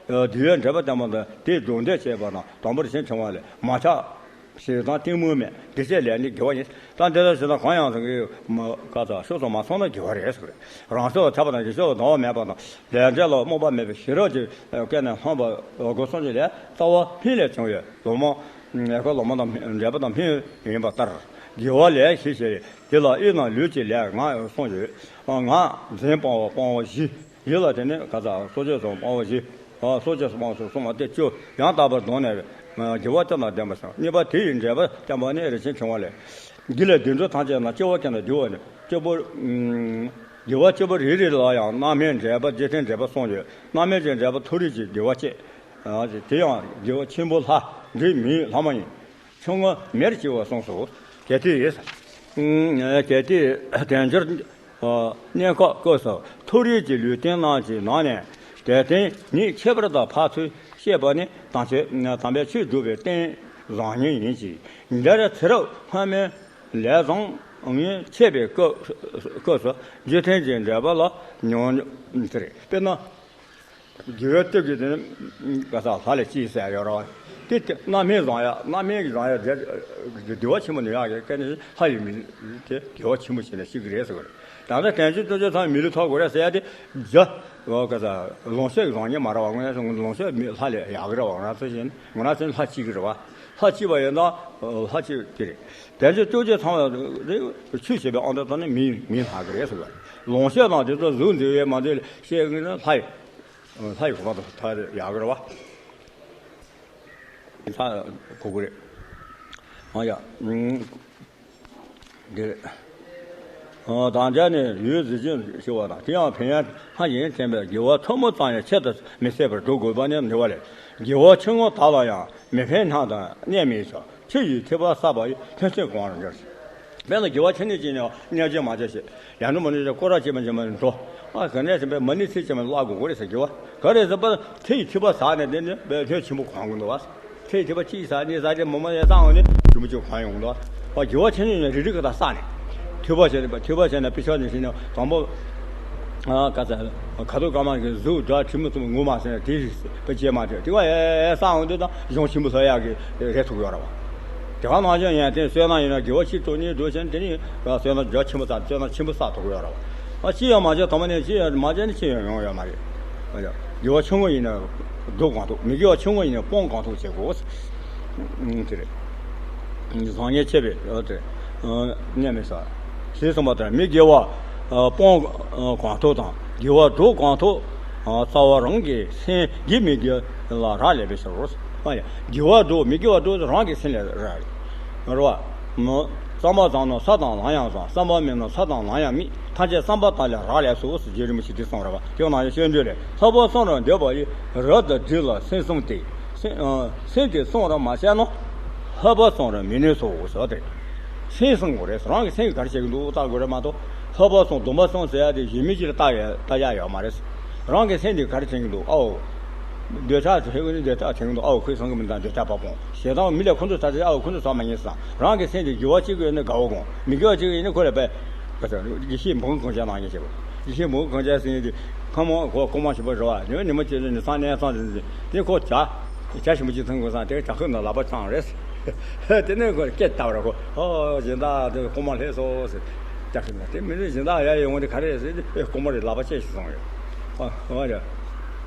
དགེ་བའི་འབྲས་བུ་བསྟན་པ་དང་དེའི་སྒྲུབ་འདོད་བྱེད་པ་ན་དང་པོར་རིན་ཆེན་ཕྲེང་བ་ལས། མ་ཆགས་ཞེ་སྡང་གཏི་མུག་མེད། དེ་ཚེ་ལས་ནི་དགེ་བ་ཡིན། ད་འདི་ལྟར་ཞེ་སྡང་གང་ཡང་ཟེར་གྱི་མ་ག་ཚ་ཕྱོགས་སུ་མ་སོང་ན་དགེ་བ་རེད་ཟེར། རང་ཕྱོགས་ལ་ཐར་པ་དང་གཞན་ཕྱོགས་ལ་སྡང་བ་མེད་པ་དང་། ལས་འབྲས་ལ་རྨོངས་པ་མེད་པའི་ཤེས་རབ་ཀྱི་སྐས་ནས་ལྷོངས་པ་སྒོ་གསུམ་གྱི་ལས་རྩ་བ་སྨིན་ལས་བྱུང་བའི་ལོ་མ། ལས་ཀ་ལོ་མ་དང་འབྲས་བུ་དང་སྨིན་ཡིན་པ་ལྟར། དགེ་བ་ལས་ཞེས་བྱ་བའི་དེ་ལ་དབུས་ན་ལུས་ཀྱི་ལས་ལྔ་གསུངས་ཡོད། ལྔ། འཛིན་སྤང་བ་སྤོང་བ་བཞི། ཡིད་ལ་དེ་ནི་ག་ཚ་སྲོག་གཅོད་སོགས་སྤོང་བ་བཞི། ཨ། སྲོག་གཅོད་སོགས་སྤོང་བ་སོགས་སྲུང་བ་སྟེ་བཅུ། ཡང་དག་པར་བསྡོམས་ནས་དགེ་བ་བཅུ་དང་ལྡན་པ་ཞིང་། གཉིས་པ་དེ་ཡི་འབྲས་བུ་བསྟན་པ་ནི་རིན་ཆེན་ཕྲེང་བ་ལས། དགེ་ལས་སྡིག་སྒྲིབ་ཐམས་ཅད་ན་སྐྱེ་བ་ཀུན་ཏུ་སྡུག་བ་ནི་སྐྱེ་བོ། ཨུམ། དགེ་བ་སྐྱེ་བོ་རེ་རེ་ལ་ཡང་རྣམ་སྨིན་འབྲས་བུ་རྗེས་དྲན་འབྲས་བུ་གསུངས་ཡོད། རྣམ་སྨིན་གྱི་འབྲས་བུ་མཐོ་རིས་ཀྱི་དགེ་བ་བསྐྱེད། ཨ། དེ་ཡང་དགེ་བ་ཆེན་པོ་ལྷ་འདྲེ་མིའི་ལྷ་མ་ཡིན། ཆུང་ངུ་མེར་སྐྱེ་བ་གསུངས་སོ། གལ་ཏེ། ཨུམ། གལ་ཏེ་དལ་འབྱོར། ཨ། གནས་སྐབས་སྐབས་སུ་མཐོ་རིས་ཀྱི་ལུས་རྟེན་རྣམས་ཀྱི་ནང་ནས་དལ་རྟེན་ཉིད་ཁྱད་པར་དུ་འཕགས་ཚུལ་བཤད་པ་ནི་དམ་ཆོས་དམ་པའི་ཆོས་སྒྲུབ་པའི་རྟེན་བཟང་ངན་ཡིན་གྱི། འདིར་ཚེ་རབས་སྔ་མའི་ལས་བཟང་ངན་འཆད་པའི་སྐབས་སྐབས་སུ་རྗེས་དྲན་གྱི་འབྲས་བུ་ལ་མྱོང་ཟེར། དཔེར་ན། དགེ་བའི་སྟོབས་ཀྱིས་དེ་ནི་ག་ས་ལྷ་ལས་སྐྱེས་ཟེར་ཡ་ཡོད་རེད་བ། དེ་དེ་རྣམ་སྨིན་བཟང་ཡ། རྣམ་སྨིན་གྱི་བཟང་ཡ་དེ་བདེ་བ་ཆེན་པོ་འདོད་ཡག་གི་སྐད་ནི་ལྷ་ཡི་མི་དེ་དགེ་བ་ཆེན་པོ་བྱས་ནས་ཤེས་ཀྱི་རེད་ཟེར་གི་རེད། ད་ལྟ་དལ་འབྱོར་སྤྱོད་འཇོག་ཚང་མི་ལུས་ཐོབ་དགོས་རེད་ཟེར་ཡ་དེ་རྒྱུ་ག་ས་ལོངས་སྤྱོད་ཀྱི་བཟང་ངན་མ་རེད་བ། ང་ཚོ་ལོངས་སྤྱོད་མི་ལྷ་ལས་ཡག་གི་རེད་བ། ང་ཚོ་བཞིན་ང་ཚོ་ལྷ་གཅིག་གི་རེད་བ། ལྷ་གཅིག་པ་ཡིན་ན་ལྷ་གཅིག་དེ་རེད། དལ་འབྱོར་སྤྱོད་འཇོག་ཚང་མ་རེད། ཆོས་བྱེད་པའི་ཨང་དང་ཐོག་ནས་མི་མི་ལྷ་གི་རེད་ཟེར་བ། ལོངས་སྤྱོད་དང་དེ་ཚོ་གཟུགས་འཛིན་པའི་མ་འཛིན་བཤད་གི་ན་ལྷ་ཡི། ལྷ་ཡི་གོ་འཕང་དུ་ཐར་ཡག་གི་རེད་བ། ལྷ་གོ་གི་རེད། ཨ་ཡ། འདི་རེད། ཨ། དང་རྒྱ་ནས་ཡུལ་གཟི་བརྗིད་ཞུ་བ་དང་། དེ་ཡང་ཕན་ཡོན་ལྷ་ཡིན་དྲན་པས་དགེ་བ་ཐུན་མོང་ཙམ་ཡང་ཁྱད་དུ་མི་གསད་པར་སྒྲུབ་དགོས་པ་ནི་འདི་བ་ལས། དགེ་བ་ཆུང་ངུ་དག་ལ་ཡང་མི་ཕན་སྙམ་དང་གནས་མིན་ཕྱིར། ཆུ་ཡི་ཐིགས་པ་བསགས་པ་ཡིས་ཕན་ཚུན་གང་རུང་འབྱུང་། དཔེར་ན་དགེ་བ་ཆེ་ནི་ཅི་ནས་གནས་ཆེ་མ་ཆེ་ཞེས་ཡར་འགྲོ་མར་འགྲོ་བྱས་སྐོར་ར་བྱེད་མ་བྱེད་མ་འགྲོ། ཨ། ག་འདྲ་ཞིག་པས་མ་ཎི་ཚིག་ཅིག་མ་བཀླག་དགོས་རེད་ཟེར་གྱི་བ། ག་རེ་ཟེར་བ་ཐིགས་ཡི་ཐིགས་པ་ཟག་ནས་དེ་ནི་བས་ལྷོད་ཆེན་པོ་གང་གི་འདུག་བ། ཐིགས་ཡི་ཐིགས་པ་གཅིག་ཟག་གཉིས་ཟག་དེ་མོ་མ་ཡ་བསགས་འོང་ནི་ཆེན་པོ་གཅིག་གང་ཡོང་འདུག་བ། དགེ་བ་ཆེ་ཉུང་ནས་རིགས་རིགས་ཀ་དག་བསགས་ནས། ཐིགས་པ་བྱས་ནས་པ་ཐིགས་པ་བྱས་ནས་དཔེ་ཆ་ནས་ཤེས་ན་དང་པོ། ཨ། ག་ས་ཁ་དོག་དཀར་དམར་གྱི་གཟུགས་སྒྲ་དྲི་མ་གསུམ་ངོ་མ་ཟེར་ན་དེ་རིགས་པ་བྱས་མ་ཐོས། དེ་བ་ཡ་ཡ་ཡ་བསགས་འོང་དུས་དང་གཞུང་ཆེན་པོ་ལྷོད་ཡག་གི་རེད་ཐུག་ཡོད་ར་བ། དེ་ག་ནང་བཞིན་ཡོན་ཏན་བསོད་ནམས་ཡིན་ན་དགེ་བ་གཅིག་དྲུག་གཉིས་སྒྲུབ་ཕྱིན་དེ་ནི་བསོད་ནམས་རྒྱ་ཆེན་པོ་བསགས་བསོད་ནམས་ཆེན་པོ་བསགས་ཐུབ་ཀྱི་ཡོད་རེད་བ། ཨ། ཅི་ཡང་མ་བྱས་དང་པོ་ནས་ཅི་ཡང་མ་བྱས་ནས་ཅི་ཡང་ཡོང་ཡོད་མ་རེད། ཨ་ཡ། དགེ་བ་ཆུང་ངུ་ཡིན་ན་སྒྲུབ་གང་ཐུབ། མི་དགེ་བ་ཆུང་ངུ་ཡིན་ན་སྤོང་གང་ཐུབ་བྱེད་དགོས། ཨང་། དེ་རེད། བཟང་ངན་ཕྱེ་བའི་ཨ་དེ་ཨ་གནས་མི་ཟ། ཞེས་གསུངས་པ་ལྟར་མི་དགེ་བ་ཨ་སྤོང་ཨ་གང་ཐུབ་དང་དགེ་བ་སྒྲུབ་གང་ཐུབ་ཨ་རྩ་བ་རང་གི་སེམས་དགེ་མི་དགེ་ལ་རག་ལས་པའི་ཕྱིར་རོ། ཨ་ཡ། དགེ་བ་སྒྲུབ་མི་དགེ་བ་སྒྲུབ་རང་གི་སེམས་ལ་རག་ལས། རེད་བ། མོ། བསམ་པ་བཟང་ན་ས་དང་ལམ་ཡང་བཟང་། བསམ་པ་དམན་ན་ས་དང་ལམ་ཡང་དམན། ཐམས་ཅད་བསམ་པ་དག་ལས་རག་ལས་སོ། ཟེར་རྗེ་རིན་པོ་ཆེས་འདི་གསུངས་རེད་བ། དེ་ནང་བཞིན་སྤྱོད་འཇུག་ལས། ལྷག་པར་གསུམ་རུ་འདོད་པ་ཡི། རབ་ཏུ་སྒྲིབ་ལ་སེམས་གསུམ་སྟེ། སེམས་ཨ་སེམས་དེ་གསུམ་རུ་མ་བྱས་ན། ལྷག་པར་གསུམ་རུ་མི་གནས་སོ་ཟེར་བ་དེ། སེམས་གསུམ་དགོས་རེད། རང་གི་སེམས་ཀྱིས་ག་རེ་བྱེད་ཀྱི་འདུག་བལྟ་དགོས་རེད་མ་གཏོགས། ལྷག་པར་གསུམ་སྡོམ་པ་གསུམ་ཟེར་ཡ་དེ་གཞན་མི་གཅིག་ལ་བལྟ་ཡ་བལྟ་ཡ་ཡོད་མ་རེད། རང་གི་སེམས་དེ་ག་རེ་དྲན་གྱི་འདུག་ཨའོ། འདོད་ཆགས་དྲན་གྱི་འདོད་ཆགས་དྲན་གྱི་འདུག་ཨའོ་ཁོའི་བསམ་གྱི་མི་འདུག་འདོད་ཆགས་ཕར་སྤོང་། ཞེ་སྡང་མི་ལས་ཁོ་ཚོ་ཟ་དེ་ཨའོ་ཁོ་ཚོ་ཟ་མ་ཉན་བསམ། རང་གི་སེམས་དེ་འགྱུར་བ་གཅིག་ཡོད་ན་དགའ་བོ་དགོངས། མི་འགྱུར་བ་གཅིག་ཡིན་ན་ཁོ་ལ་བས། དགེ་བཤེས་འབུམ་གང་བྱས་ནང་བཞིན་བྱེད་དགོས། དགེ་བཤེས་འབུམ་གང་བྱས་ཟེར་ཡིན་དུས། ཁ་མོ་ཁོ་ཀོ་མ་ཞིག་པ་རེད་བ། ཉི་མ་ཉི་མ་གཅིག་ནི་སང་གནས་ཚང་དེ་དེ་ཁོ་ཇ། ཇ་ཞིམ་པོ་གཅིག་འཐུང་དགོས་བསམ་དེ་ཇ་ཁོག་ནང་ལག་པ་བཅངས་རེད། དེ་ནས་ཁོ་སྐད་བཏབ་ར་ཁོ། ཨོ་སྦྱིན་བདག་དེ་ཀོ་མ་སླེབས་སོང་ཟེར། ཇ་ཁོག་ནང་དེ་མི་ནི་སྦྱིན་བདག་ཡར་ཡོང་དེ་ག་རེ་ཟེར་དེ་ཨེ་ཀོ་མ་རེད་ལག་པ་བཅད་ཤིག་སོང་རེད། ཨ་ཨ་རེད།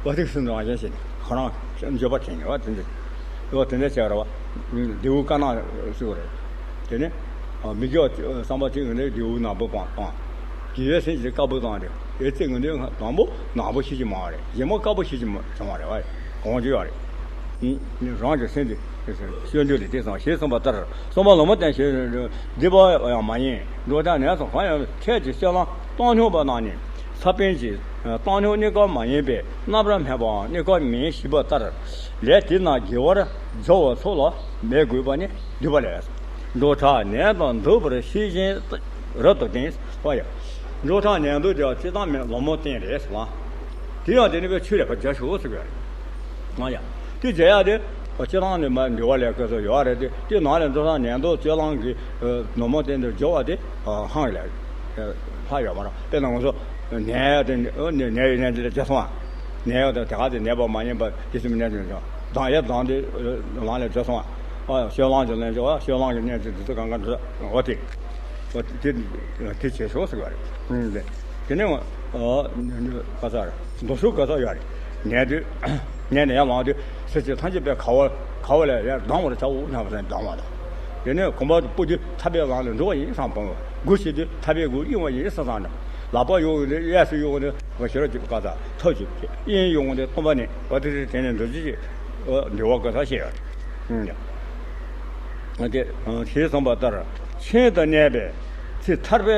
བ་དེ་སུན་དང་ཡན་ཞིག་ཁོ་རང་འགྱོད་པ་དྲན་ནས་བ་དེ་འདྲ། བ་དེ་འདྲ་བྱས་ར་བ། དེའུ་དཀར་ནག་སུ་རེད། དེ་ནས་མི་དགེ་བ་བསམ་པ་དེ་ངན་དེ་དེའུ་ནག་པོ་སྤང་སྤང་། དགེ་བའི་སེམས་ཀྱི་དཀར་པོ་བཏང་སྟེ་ཨེ་ཙི་ངན་དེ་དང་པོ་ནག་པོ་ཤེས་ཀྱི་མ་རེད། རྗེས་མ་དཀར་པོ་ཤེས་ཀྱི་མ་བྱུང་བ་རེད་བ། གང་བྱུང་ཡོད་རེད། རང་གི་སེམས་དེ་སྤྱོད་འཇུག་ལས་དེ་ཙམ་ཞེས་གསུངས་པ་ལྟར་གསུངས་པ་ལུང་མ་བསྟན་ཞེས་སྡིག་པ་ཡང་མ་ཡིན། འགྲོ་དོན་ནས་སུ་གང་ཡང་ཁྱེད་ཀྱི་སྤྱོད་ལམ་བཏང་སྙོམས་པ་རྣམས་ནི་ ས་བོན་གྱི་བཏང་སྙོམས་གནས་སྐབས་མ་ཡིན་པས་རྣམ་པར་སྨིན་པའང་གནས་སྐབས་མིན་ཞེས་པ་ལྟར། ལས་དེ་རྣམས་དགེ་བར་སྦྱོར་བ་སོགས་ལ་འབད་དགོས་པ་ནི་བསྡུས་པ་ལས། འགྲོ་འཕྲལ་ནད་དང་འདུག་པར་ཤེས་བཞིན་རབ་ཏུ་བསྟེན། ཨོ་ཡ། འགྲོ་འཕྲལ་ནད་འདུག་དེ་ཅི་ཙམ་མིན་ལོ་མོ་བསྟེན་རེད་ཟེར་བ། དེ་ཡང་དེ་ནི་བའི་ཆོས་ལས་ཕར་རྒྱ་ཤོག་ཟེར་དགོས། ཨོ་ཡ། དེ་བྱེད་ཡག་དེ། སྤྱིར་བཏང་ནི་མ་འདི་བ་ལས་སྐབས་སུ་ཡོད་རེད་དེ། དེ་ནང་ལས་འགྲོ་འཕྲལ་ནད་འདུག་སྤྱོད་ལམ་གྱི་ནོར་མོ་བསྟེན་དུ་སྦྱོར་བ་དེ་ཧང་ལས་ལྷག་ཡོད་མ་རེད། དཔེར་ན་ང་ཚོ་ནད་ཡོད་དེ་ནད་ཡོད་ནད་དེ་ལས་བྱེད་སོང་བ། ནད་ཡོད་དེ་དེ་ག་དེ་ནད་པ་མ་ཡིན་པ་དེ་སུ་མི་ནད་དེ་འཇོག་དང་ཡོད་དང་དེ་ལམ་ལས་བྱེད་སོང་བ། སྤྱོད་ལམ་གྱི་ལན་འཇོག་བ། སྤྱོད་ལམ་གྱི་གནས་ཚུལ་དེ་ཚོ་གང་ག་འགྲོ་འོ་དེ། དེ་དེ་བྱེད་ཆོག་ཟེར་བ་རེད། དེ་ནས་ག་ས་རེད། མདོ་ཤོག་ག་ས་ཡོད་རེད། ཉལ་དུས་ཉལ་ནས་ཡར་ལངས་དུས་ཚེ་ཕྱི་ཐམས་ཅད་པའི་ག་བ་ག་བ་ལས་ཡར་ལྡང་བར་བྱའོ་སྙམ་པ་སེམས་ལྡང་བ་དང་། དེ་ནས་གོམ་པ་སྤོ་དུས་ཐར་པའི་ལམ་ལ་འགྲོ་བ་ཡིན་བསམ་སྤོང་བ། སྒུག་བྱེད་དུས་ཐར་པའི་སྒོ་གཡེང་བ་ཡིན་བསམ་བསམ་འདྲ། ལག་པ་གཡོག་ཡོང་དུས་གཡས་སུ་གཡོག་ནས་ཤེས་རབ་ཀྱི་བཀའ་ལྟར་ཐབས་ཀྱིས་གཡེང་ཡོང་དུས་སྟོན་པ་ནི་འོ་དེ་དེ་ནས་འདུ་བྱེད་ཀྱི་འདུལ་བ་བཀའ་ལྟར་བཤད་ཡོད་རེད། དེ་ཞེས་གསུངས་པ་ལྟར། ཁྱིམ་དུ་གནས་པའི་ཚེ་ཐར་པའི་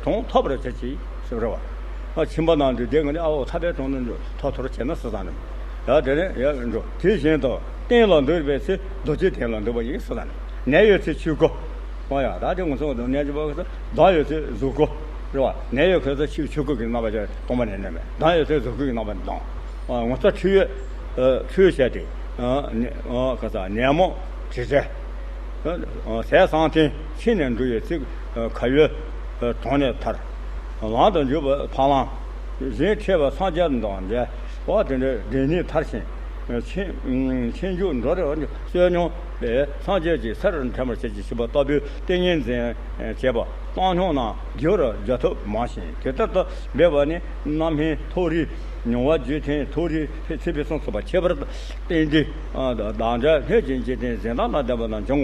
གྲོང་ཐོབ་པར་བྱ་ཕྱིར་ཟེར་བ། ཁྱིམ་པ་ནང་དུ་བསྡད་ཀྱི་ནི་ཨ་འོ་ཐར་པའི་གྲོང་ནས་ཐོབ་ཐུབ་བྱས་ན་སུ་དང་ནི། ཡང་དེ་ནས་ཡང་འགྲོ། དེ་བཞིན་དུ་སྟན་ལ་འདུག་པའི་ཚེ་རྡོ་རྗེ་གདན་ལ་འདུག་པ་ཡིན་སུ་དང་ནི། ནད་ཡོད་ཚེ་ཆོས་སྐུ། ཨོ་ཡ་ད་དེ་ང་ཚོ་ནད་ཀྱི་བར་དུ་མདངས་ཡོད་ཚེ་གཟུགས་སྐུ་རེད་བ། ནད་ཡོད་ཁོ་ཚོ་ཆོས་ཆོས་སྐུ་གི་རྣམ་པ་ཅན་སྟོང་པ་ནས་གནས་མེད། མདངས་ཡོད་ཚེ་གཟུགས་སྐུ་གི་རྣམ་པ་མདངས། ངོ་ཚ་ཁྲིད་ཡོད། ཁྲིད་བྱས་ཏེ། ག་ས་ནད་མུག་དྲི་བྲལ། ཟས་གསང་མཐིལ་ཕྱི་ནས་འགྲོ་བའི་ཚེ་ཁ་ཡོད་དོང་ནས་ཐར། ལམ་དུ་འཇུག་པའི་འཕགས་ལམ། གཞན་འཕྲད་པ་སངས་རྒྱས་དང་འབྲེལ་བ་དེ་འདྲའི་སྡེ་སྣོད་མཐར་ཕྱིན། ཆེན་ཆེན་མཆོག་འགྲོ་རེ་བ་བསོད་སྙོམས་པས་སངས་རྒྱས་ཀྱི་སར་འདྲེན་པར་བྱེད་ཅེས་ཞུས་པ་ལྟ་བུའི་ཏིང་ངེ་འཛིན་བྱེད་པ་བཏང་སྙོམས་རྣམས་རྒྱས་པར་མཛད་ཐབས་མང་ཞིང་། དེ་ལྟར་དུ་འབད་པ་ནི་རྣམ་སྨིན་མཐོ་རིས་མྱོང་བ་བརྗོད་ཐེངས་མཐོ་རིས་ཚེ་ཕུན་སུམ་ཚོགས་པ་ཁྱད་པར་བསྟན་ཏེ། བདག་འདྲ་སྣོད་ཀྱི་འཇིག་རྟེན་གཟན་དང་ལྡན་པ་དང་འབྱུང་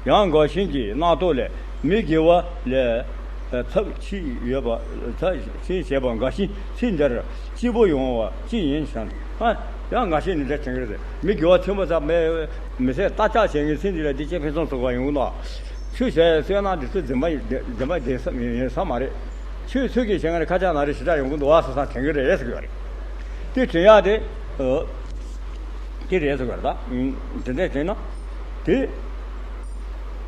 ངོ་། ཡང་འགའ་ཞིག་གིས་རྣམ་རྟོག་ལས་མི་དགེ་བ་ལས་ཚབས་ཆེ་ཡོད་པ་ཚབས་ཆེ་བྱེད་པ་འགའ་ཞིག་ཚེ་འདིར་སྐྱིད་པོ་ཡོང་བ་ཅི་ཡིན་ཞེ་ན། ཡང་འགའ་ཞིག་ནི་འདྲ་དྲན་གི་རེད། མི་དགེ་བ་ཆེན་པོ་ཚ་མེད་མི་ཚེ་རྟ་ལྕག་བྱེད་མཁན་ཚེ་འདི་ལ་བདེ་སྐྱིད་ཕུན་སུམ་ཚོགས་པ་ཡོང་གི་འདུག་ཆོས་བྱས་བསོད་ནམས་འདི་ཚོ་འཛིན་པ་འཛིན་པ་ལྡན་ས་ཡོད་ས་མ་རེད། ཆོས་ཚུལ་གྱིས་བྱེད་མཁན་ཁ་ཆག་ན་རེ་ཞེ་དྲག་ཡོང་གི་འདུག་བ་ཟེར་ས་དྲན་གི་རེད་ཟེར་གི་ཡོད་རེད། དེ་དྲན་ཡག་དེ་དེ་རེད་ཟེར་གི་རེད་ད། དེ་འདྲས་དྲན་ན་དེ།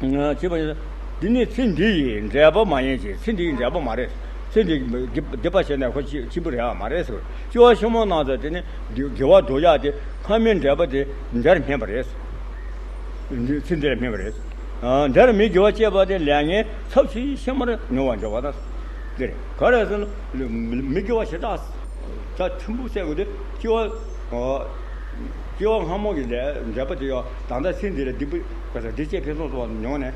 བྱས་པ་ཡིན། འདི་ནི་ཚེ་འདི་ཡི་འབྲས་བུ་མ་ཡིན་གྱི། ཚེ་འདི་ཡི་འབྲས་བུ་མ་རེད། ཚེ་འདི་ཡི་སྡིག་པ་བྱས་ནས་ཁོ་སྐྱིད་སྐྱིད་པོ་རེད་བ་མ་རེད་ཟེར། སྐྱེ་བ་ཕྱི་མ་ནང་དུ་དེ་ནི་དགེ་བ་སྒྲུབ་ཡག་དེ་སྔ་མའི་འབྲས་བུ་དེ་འདིར་སྨིན་པ་རེད། ཚེ་འདིར་སྨིན་པ་རེད། འདིར་མི་དགེ་བ་སྐྱེས་པ་དེ་ལས་ངན་ཚབས་ཆེ་ཕྱི་མར་མྱོང་བར་འགྱུར་བ་དང་། འདི་རེད། ག་རེ་ཟེར་ན། མི་དགེ་བ་ཞེ་དྲག་ཚབས་ཆེན་པོ་བསགས་དགོས་དུས་སྐྱེ་བ། སྐྱེ་བ་སྔ་མ་གི་ལས་འབྲས་བུ་དེ་ཡང་ད་ལྟ་ཚེ་འདི་ལ་སྡིག་པ་ག་ས་བདེ་སྐྱིད་ཕུན་སུམ་ཚོགས་པ་མྱོང་ནས་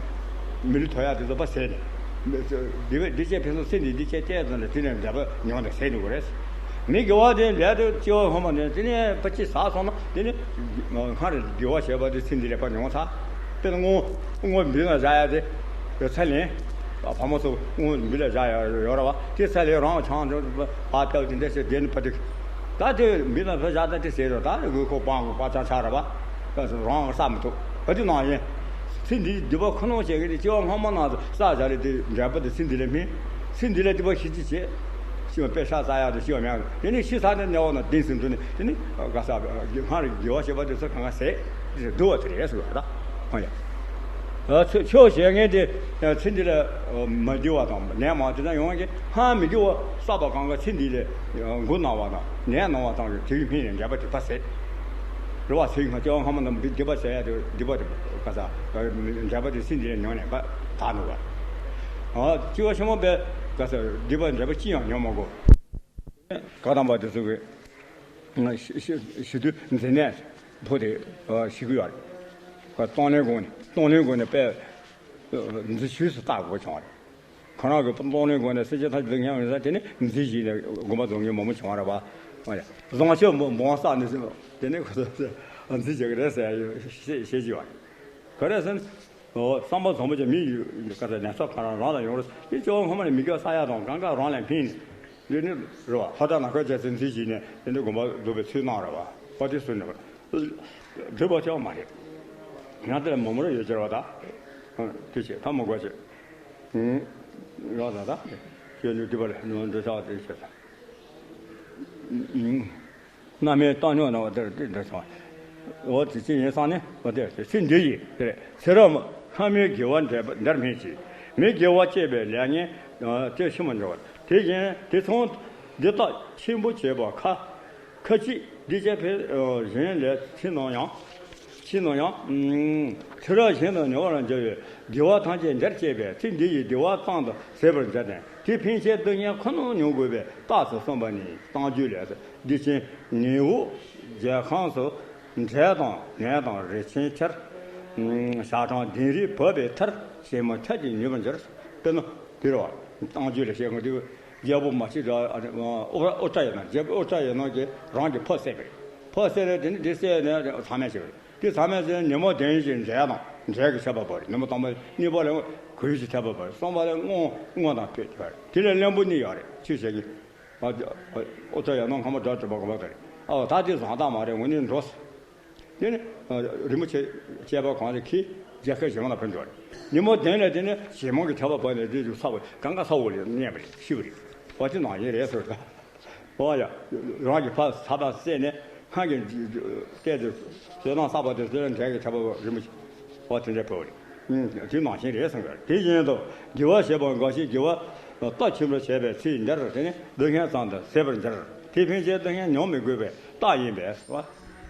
མི་ལུས་ཐོབ་ཡག་དེ་ཚོ་ཕར་ཟད་ནས། སྡིག་པ་བདེ་སྐྱིད་ཕུན་སུམ་ཚེ་འདིའི་བདེ་སྐྱིད་བལྟས་ཙམ་ལ་དེ་ནས་འབྲས་བུ་མྱོང་དང་ཟད་འགྲོ་གི་རེད། མི་དགེ་བ་དེ་ལས་དེ་སྐྱེ་བ་སྔ་མ་ནས་དེ་ནས་ཕར་ཅི་ཟག་སོང་ན་དེ་ནས་སྔར་དགེ་བ་བྱས་པ་དེ་ཚེ་འདི་ལ་ཕར་མྱོང་ཚར། དཔེར་ན་སྔོ་སྔོ་འབུལ་ལ་བཞག་ཡག་དེ་ཚ་ལེན། ཕ་མ་ཚོ་སྔོ་འབུལ་ལ་བཞག་ཡག་ཡོད་རེད་བ། དེ་ཚ་ལེན་རང་ཆང་ཆང་ཨ་ཏག་དེ་འདྲ་བྱས་བསྡད་ནས་ཕ་དེ། ད་དེ་མི་ལ་ཕ་བཞག་ད་དེ་ཟེར་རོ། ད་དགོས་མཁོ་སྤང་དགོས་པ་ཆང་ཆགས་རེད་བ། རང་ས་མི་ཐུབ་བ་དེ་ནང་བཞིན། ཚེ་འདིའི་སྡིག་པ་ཁོ་ན་བྱེད་ཀྱི་དེ་སྐྱེ་བ་སྔ་མ་ནང་དུ་བསགས་བཞག་རེད། དེ་འབྲས་བུ་དེ་ཚེ་འདི་ལ་སྨིན། ཚེ་འདི་ལ་སྡིག་པ་ཞི་ཅི་བྱེད། ཤི་བ་དཔེ་ཤ་ཟ་ཡག་དེ་ཤི་བ་མེད། དེ་ནས་ཤི་ཚར་ནས་དམྱལ་བ་ན་གདིང་ཟིན་དུས་ནས་དེ་ནས་ག་ས་སྔར་དགེ་བ་བྱས་པ་དེ་ཚོ་གང་ག་ཟད་དེ་འདུལ་བ་དེ་རེད་ཟེར་བ་རེད་ད། ཧོ་ཡ། ཆོས་བྱེད་མཁན་དེ་ཚེ་འདི་ལ་མ་བདེ་བ་དང་ནད་མང་དེ་ཚོ་ཡོང་གི་སྔར་མི་དགེ་བ་བསགས་པ་གང་ག་ཚེ་འདི་ལ་མགོ་ན་བ་དང་ནད་ན་བ་དང་དེའི་སྨིན་ནས་འབྲས་བུ་དེ་ཕར་ཟད། རེད་བ། ཚེ་སྔ་སྐྱེ་བ་སྔ་མ་ནས་སྡིག་པ་བྱས་ཡག་དེ་སྡིག་པ་དེ་ག་ས་འབྲས་བུ་དེ་ཚེ་འདི་ལ་མྱོང་ནས་ཕར་དག་འགྲོ་བ། སྐྱེ་བ་ཕྱི་མ་པས་ག་ས་སྡིག་པ་འབྲས་བུ་ཅི་ཡང་མྱོང་མ་དགོས། བཀའ་གདམས་པ་དེ་ཚོ་གི་ཞི་ཞི་ཞི་དུལ་མཛེ་ནད་ཕོག་དེ་ཞི་གི་ཡོད་རེད། ཁོ་གཏོང་ལེན་དགོས་ནས་གཏོང་ལེན་དགོས་ནས་དཔེ་མཛེ་ཞུས་སུ་བཏགས་དགོས་བྱུང་བ་རེད། ཁོ་རང་གི་གཏོང་ལེན་དགོས་ནས་སེམས་ཅན་ཐམས་ཅད་སྡུག་བསྔལ་ཡོང་ས་དེ་ནི་མཛེ་ཞིག་ནས་དགོན་པ་རྫོང་གི་མང་པོ་བྱུང་བ་རེད་པ། བཟང་སྤྱོད་འབུམ་བསགས་ནས་དེ་ནི་ཁོ་ཚོ་མཛེ་བྱེད་ཀྱི་རེད་ཟེར་ཞེས་ཞེས་བྱས་པ་རེད། ག་རེ་ཟེར་ན། ཨོ། བསམ་པ་བཟང་པོ་ཅན་མི་ཡི་ག་ཚད་ནད་ཚབས་གང་རང་རང་ལ་ཡོང་རེད། དེ་སྐྱེ་བ་སྔ་མ་ནས་མི་དགེ་བ་བསགས་ཡག་དང་གང་ག་རང་ལ་འཕེན་ནས་དེ་ནི་རེད་བ། ཧོ་ད་ན་ཁོ་བྱས་ཚེ་མཛེ་ཞིག་ནས་དེ་འདྲ་དགོན་པ་རྫོགས་པའི་ཚུལ་གནང་རེད་བ། ཧོ་དེ་སུ་ནས་སྒྲུབ་པ་ཆོག་མ་རེད། ང་དེ་ལ་མོ་མོ་རེ་ཡོད་ཅེར་བ་ད། དེ་བྱས་ཐ་མ་དགོས་བྱས། རོགས་ད་ད། ཁྱོད་ནི་སྒྲུབ་པ་ལ་ནོར་འདི་ཆགས་དེ་བྱས་ད། རྣམ་སྨིན་བཏང་སྙོམས་ན་འོ་དེར་དེ་འདྲ་བྱུང་། འོ་དེ་ཅི་ཡིན་བསམ་ནས་འོ་དེ་ཚེ་འདི་ཡི་དེ་རེད། ཚེ་རབས་ལྷ་མིའི་དགེ་བ་འདིར་འདིར་སྨིན་ཅིང་། མིའི་དགེ་བ་སྤྱད་པའི་ལས་ངན་དེ་ཤི་མ་འགྱུར་བ། དེ་བཞིན་དེ་མཚུངས་འདི་དག་ཆེན་པོ་བྱེད་པ་ཁ་ཁ་ཅིག་འདི་བྱས་ཕན་གཞན་ལས་ཕྱི་ནང་ཡང་། ཕྱི་ནང་ཡང་། ཚེ་རབས་གཞན་དུ་ཉེ་བར་འགྱུར་བའི་དགེ་བ་ཐམས་ཅད་འདིར་སྤྱད་པས་ཚེ་འདི་ཡི་བདེ་བ་ཙམ་དུ་ཟད་པར་འགྱུར་ཏེ། དེ་ཕན་ཆད་སྡུག་བསྔལ་ཁོ་ནར་མྱོང་དགོས་པའི་རྟགས་སུ་གསུངས་པ་ནི་རྟགས་འཇུག་ལས་སོ། འདི་ཕྱིར་ཉི་འོད་རྒྱལ་ཁམས་སུ། འབྲས་དང་ནས་དང་རིན་ཆེན་ཆར། ཞག་གྲངས་ལྡན་རིགས་བབས་པའི་མཐར། ཞིང་མི་ཁྱབ་ཀྱིས་མྱུར་བར་འགྱུར། དཔེར་ན་དེ་རེད་བ། རྟགས་འཇུག་ལས་བཤད་ཀྱི་འདུག་རྒྱལ་པོ་མ་གཅིག་དང་ཨུ་ཨུ་ཏྲ་ཡ་ན། རྒྱལ་པོ་ཨུ་ཏྲ་ཡ་ན་གྱིས་རང་གི་ཕོ་བསད་པ་རེད། ཕོ་བསད་ནས་དེ་ནི་དེ་བསད་ནས་ཚང་མས་བྱས་པ་རེད། དེ་ཚང་མས་བྱས་ནས་ཉིན་མོ་བདུན་ཞིག་འབྲས་དང་འབྲས་ཀྱི་ཁྱད་པར་བབས་རེད། ཉིན་མོ་དང་པོ་གཉིས་པ་ལ་གོས་ཀྱི་ཁྱད་པར་བབས་རེད། གསུམ་པ་ལ་སྔོ་སྔོ་དང་བོད་ཀྱི་བབས་རེད། དེ་ལ་བླུན་པོ་གཉིས་ཡོད་རེད། ཆོས་བཤད་ཀྱི། ཨུ་ཏྲ་ཡ་ན་མཁའ་མ་འགྲོ་དྲི་བ་གོ་བ་དེ་རེད། ཨོ་ད་དེ་བཟང་རྟགས་མ་རེད། དངོས་གནས་འགྲོ། དེ་ནི་རིན་པོ་ཆེ་བཅས་པ་གང་རེ་ཁྱི་རྒྱལ་ཁབ་གཞན་ལ་ཕན་འགྲོ་རེད། ཉིན་མོ་བདུན་ལ་དེ་ནི་ཞེ་མང་གི་ཁྱབ་པ་བབས་ནས་དེ་ཚོ་ས་བ་གང་ག་ས་འོག་ལ་གནས་པ་རེད། ཤི་བ་རེད། འོ་དེ་ནང་བཞིན་རེད་ཟེར་ད། འོ་ཡ། རང་གི་ཕ་ས་པ་བསད་ནས་སྔར་གྱི་བལྟས་ཏེ་བསོད་ནམས་བསགས་པ་དེ་ཚོ་ལ་འབྲས་ཀྱི་ཁྱད་པ་རིན་པོ་ཆེ། འོ་དེ་འདྲ་བབས་རེད། དེ་ནང་བཞིན་རེད་གསུངས་པ་རེད། དེ་བཞིན་དུ་དགེ་བ་བྱེད་པ་འགའ་ཞིག་དགེ་བ་རྟགས་ཆེན་པོར་བྱས་པས་ཚེ་འདིར་དེ་ནི་སྡུག་བསྔལ་ཙམ་དུ་ཟད་པར་འགྱུར། དེ་ཕན་ཆད་སྡུག་བསྔལ་མྱོང་མི་དགོས་པའི་རྟགས་ཡིན་པས་སོ།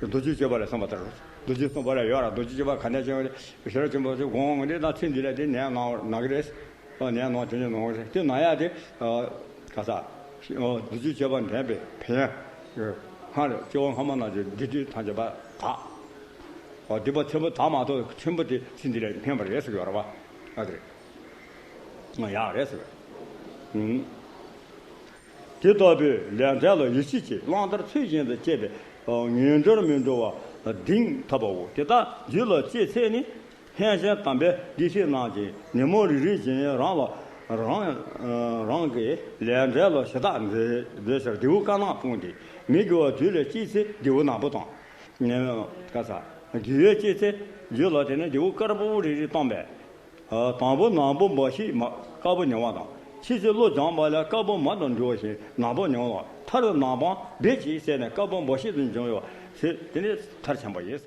མདོ་རྒྱུད་སྤྱོད་པ་ལ་གསུངས་པ་ལྟར། མདོ་རྒྱུད་གསུངས་པ་ལ་ཡོད་ར། མདོ་རྒྱུད་སྤྱོད་པ་ག་ནས་བྱུང་བ་རེད། ཤེས་རབ་ཆེན་པོ་ཚོས་དགོངས་པ་འདི་ད་ཚེ་འདི་ལ་དེ་ནས་ནང་ན་གི་རེད། ཨ་ནས་ནང་དེ་ནས་ནང་རེད། དེ་ན་ཡ་དེ་ག་ས། མདོ་རྒྱུད་སྤྱོད་པ་འདྲེན་པའི་ཕན་ཡོན། སྔར་སྐྱེ་བ་སྔ་མ་ན་གྱི་སྡིག་སྒྲིབ་ཐམས་ཅད་པ་དག་ཨོ་སྡིག་པ་ཆེན་པོ་དག་མ་གཏོགས་ཆེན་པོ་དེ་ཚེ་འདི་ལ་ཕན་པ་རེད་ཟེར་གྱི་ཡོད་རེད་བ། ཨ་དེ་རེད། ང་ཡག་རེད་ཟེར་གྱི། དེ་ལྟ་བུའི་ལས་འབྲས་ལ་ཡིད་ཆེས་ཀྱིས་བླང་དོར་ཚུལ་བཞིན་དུ་སྤྱད་པས་ངན་འགྲོར་མི་འགྲོ་བ་གདེང་ཐོབ་པའོ། དེ་ལྟར་རྒྱུད་ལ་སྐྱེས་ཚད་ནི། ལྷན་ཅིག་དམ་པའི་དགེ་བཤེས་རྣམས་ཀྱིས་ཉིན་མོ་རེ་རེ་བཞིན་རང་ལ་རང་རང་གི་ལས་འབྲས་ལ་ཞེ་དྲག་མཛེས་མཛེས་ཕྱིར་རྡེའུ་དཀར་ནག་སྤུངས་ཏེ། མི་དགེ་བ་རྒྱུད་ལ་སྐྱེས་ཚེ་རྡེའུ་ནག་པོ་དང་། ནས་ག་ས། དགེ་བའི་སྐྱེས་ཚེ་རྒྱུད་ལ་དེ་ནས་རྡེའུ་དཀར་པོ་རེ་རེ་བཏང་པས། དང་པོ་ནག་པོ་འབའ་ཞིག་མ་དཀར་པོ་མྱོང་བ་དང་། ཕྱིས་སུ་བློ་སྦྱངས་པ་ལ་དཀར་པོ་མ་དང་འདྲ་བ་ཞིག་ནག་པོ་མྱོང་བ། མཐར་ནག་པོ་སྦེད་ཅིག་བསལ་ནས་དཀར་པོ་འབའ་ཞིག་ཏུ་འབྱུང་བ་ཚེ་དེ་ནས་མཐར་ཕྱིན་པ་ཡིན།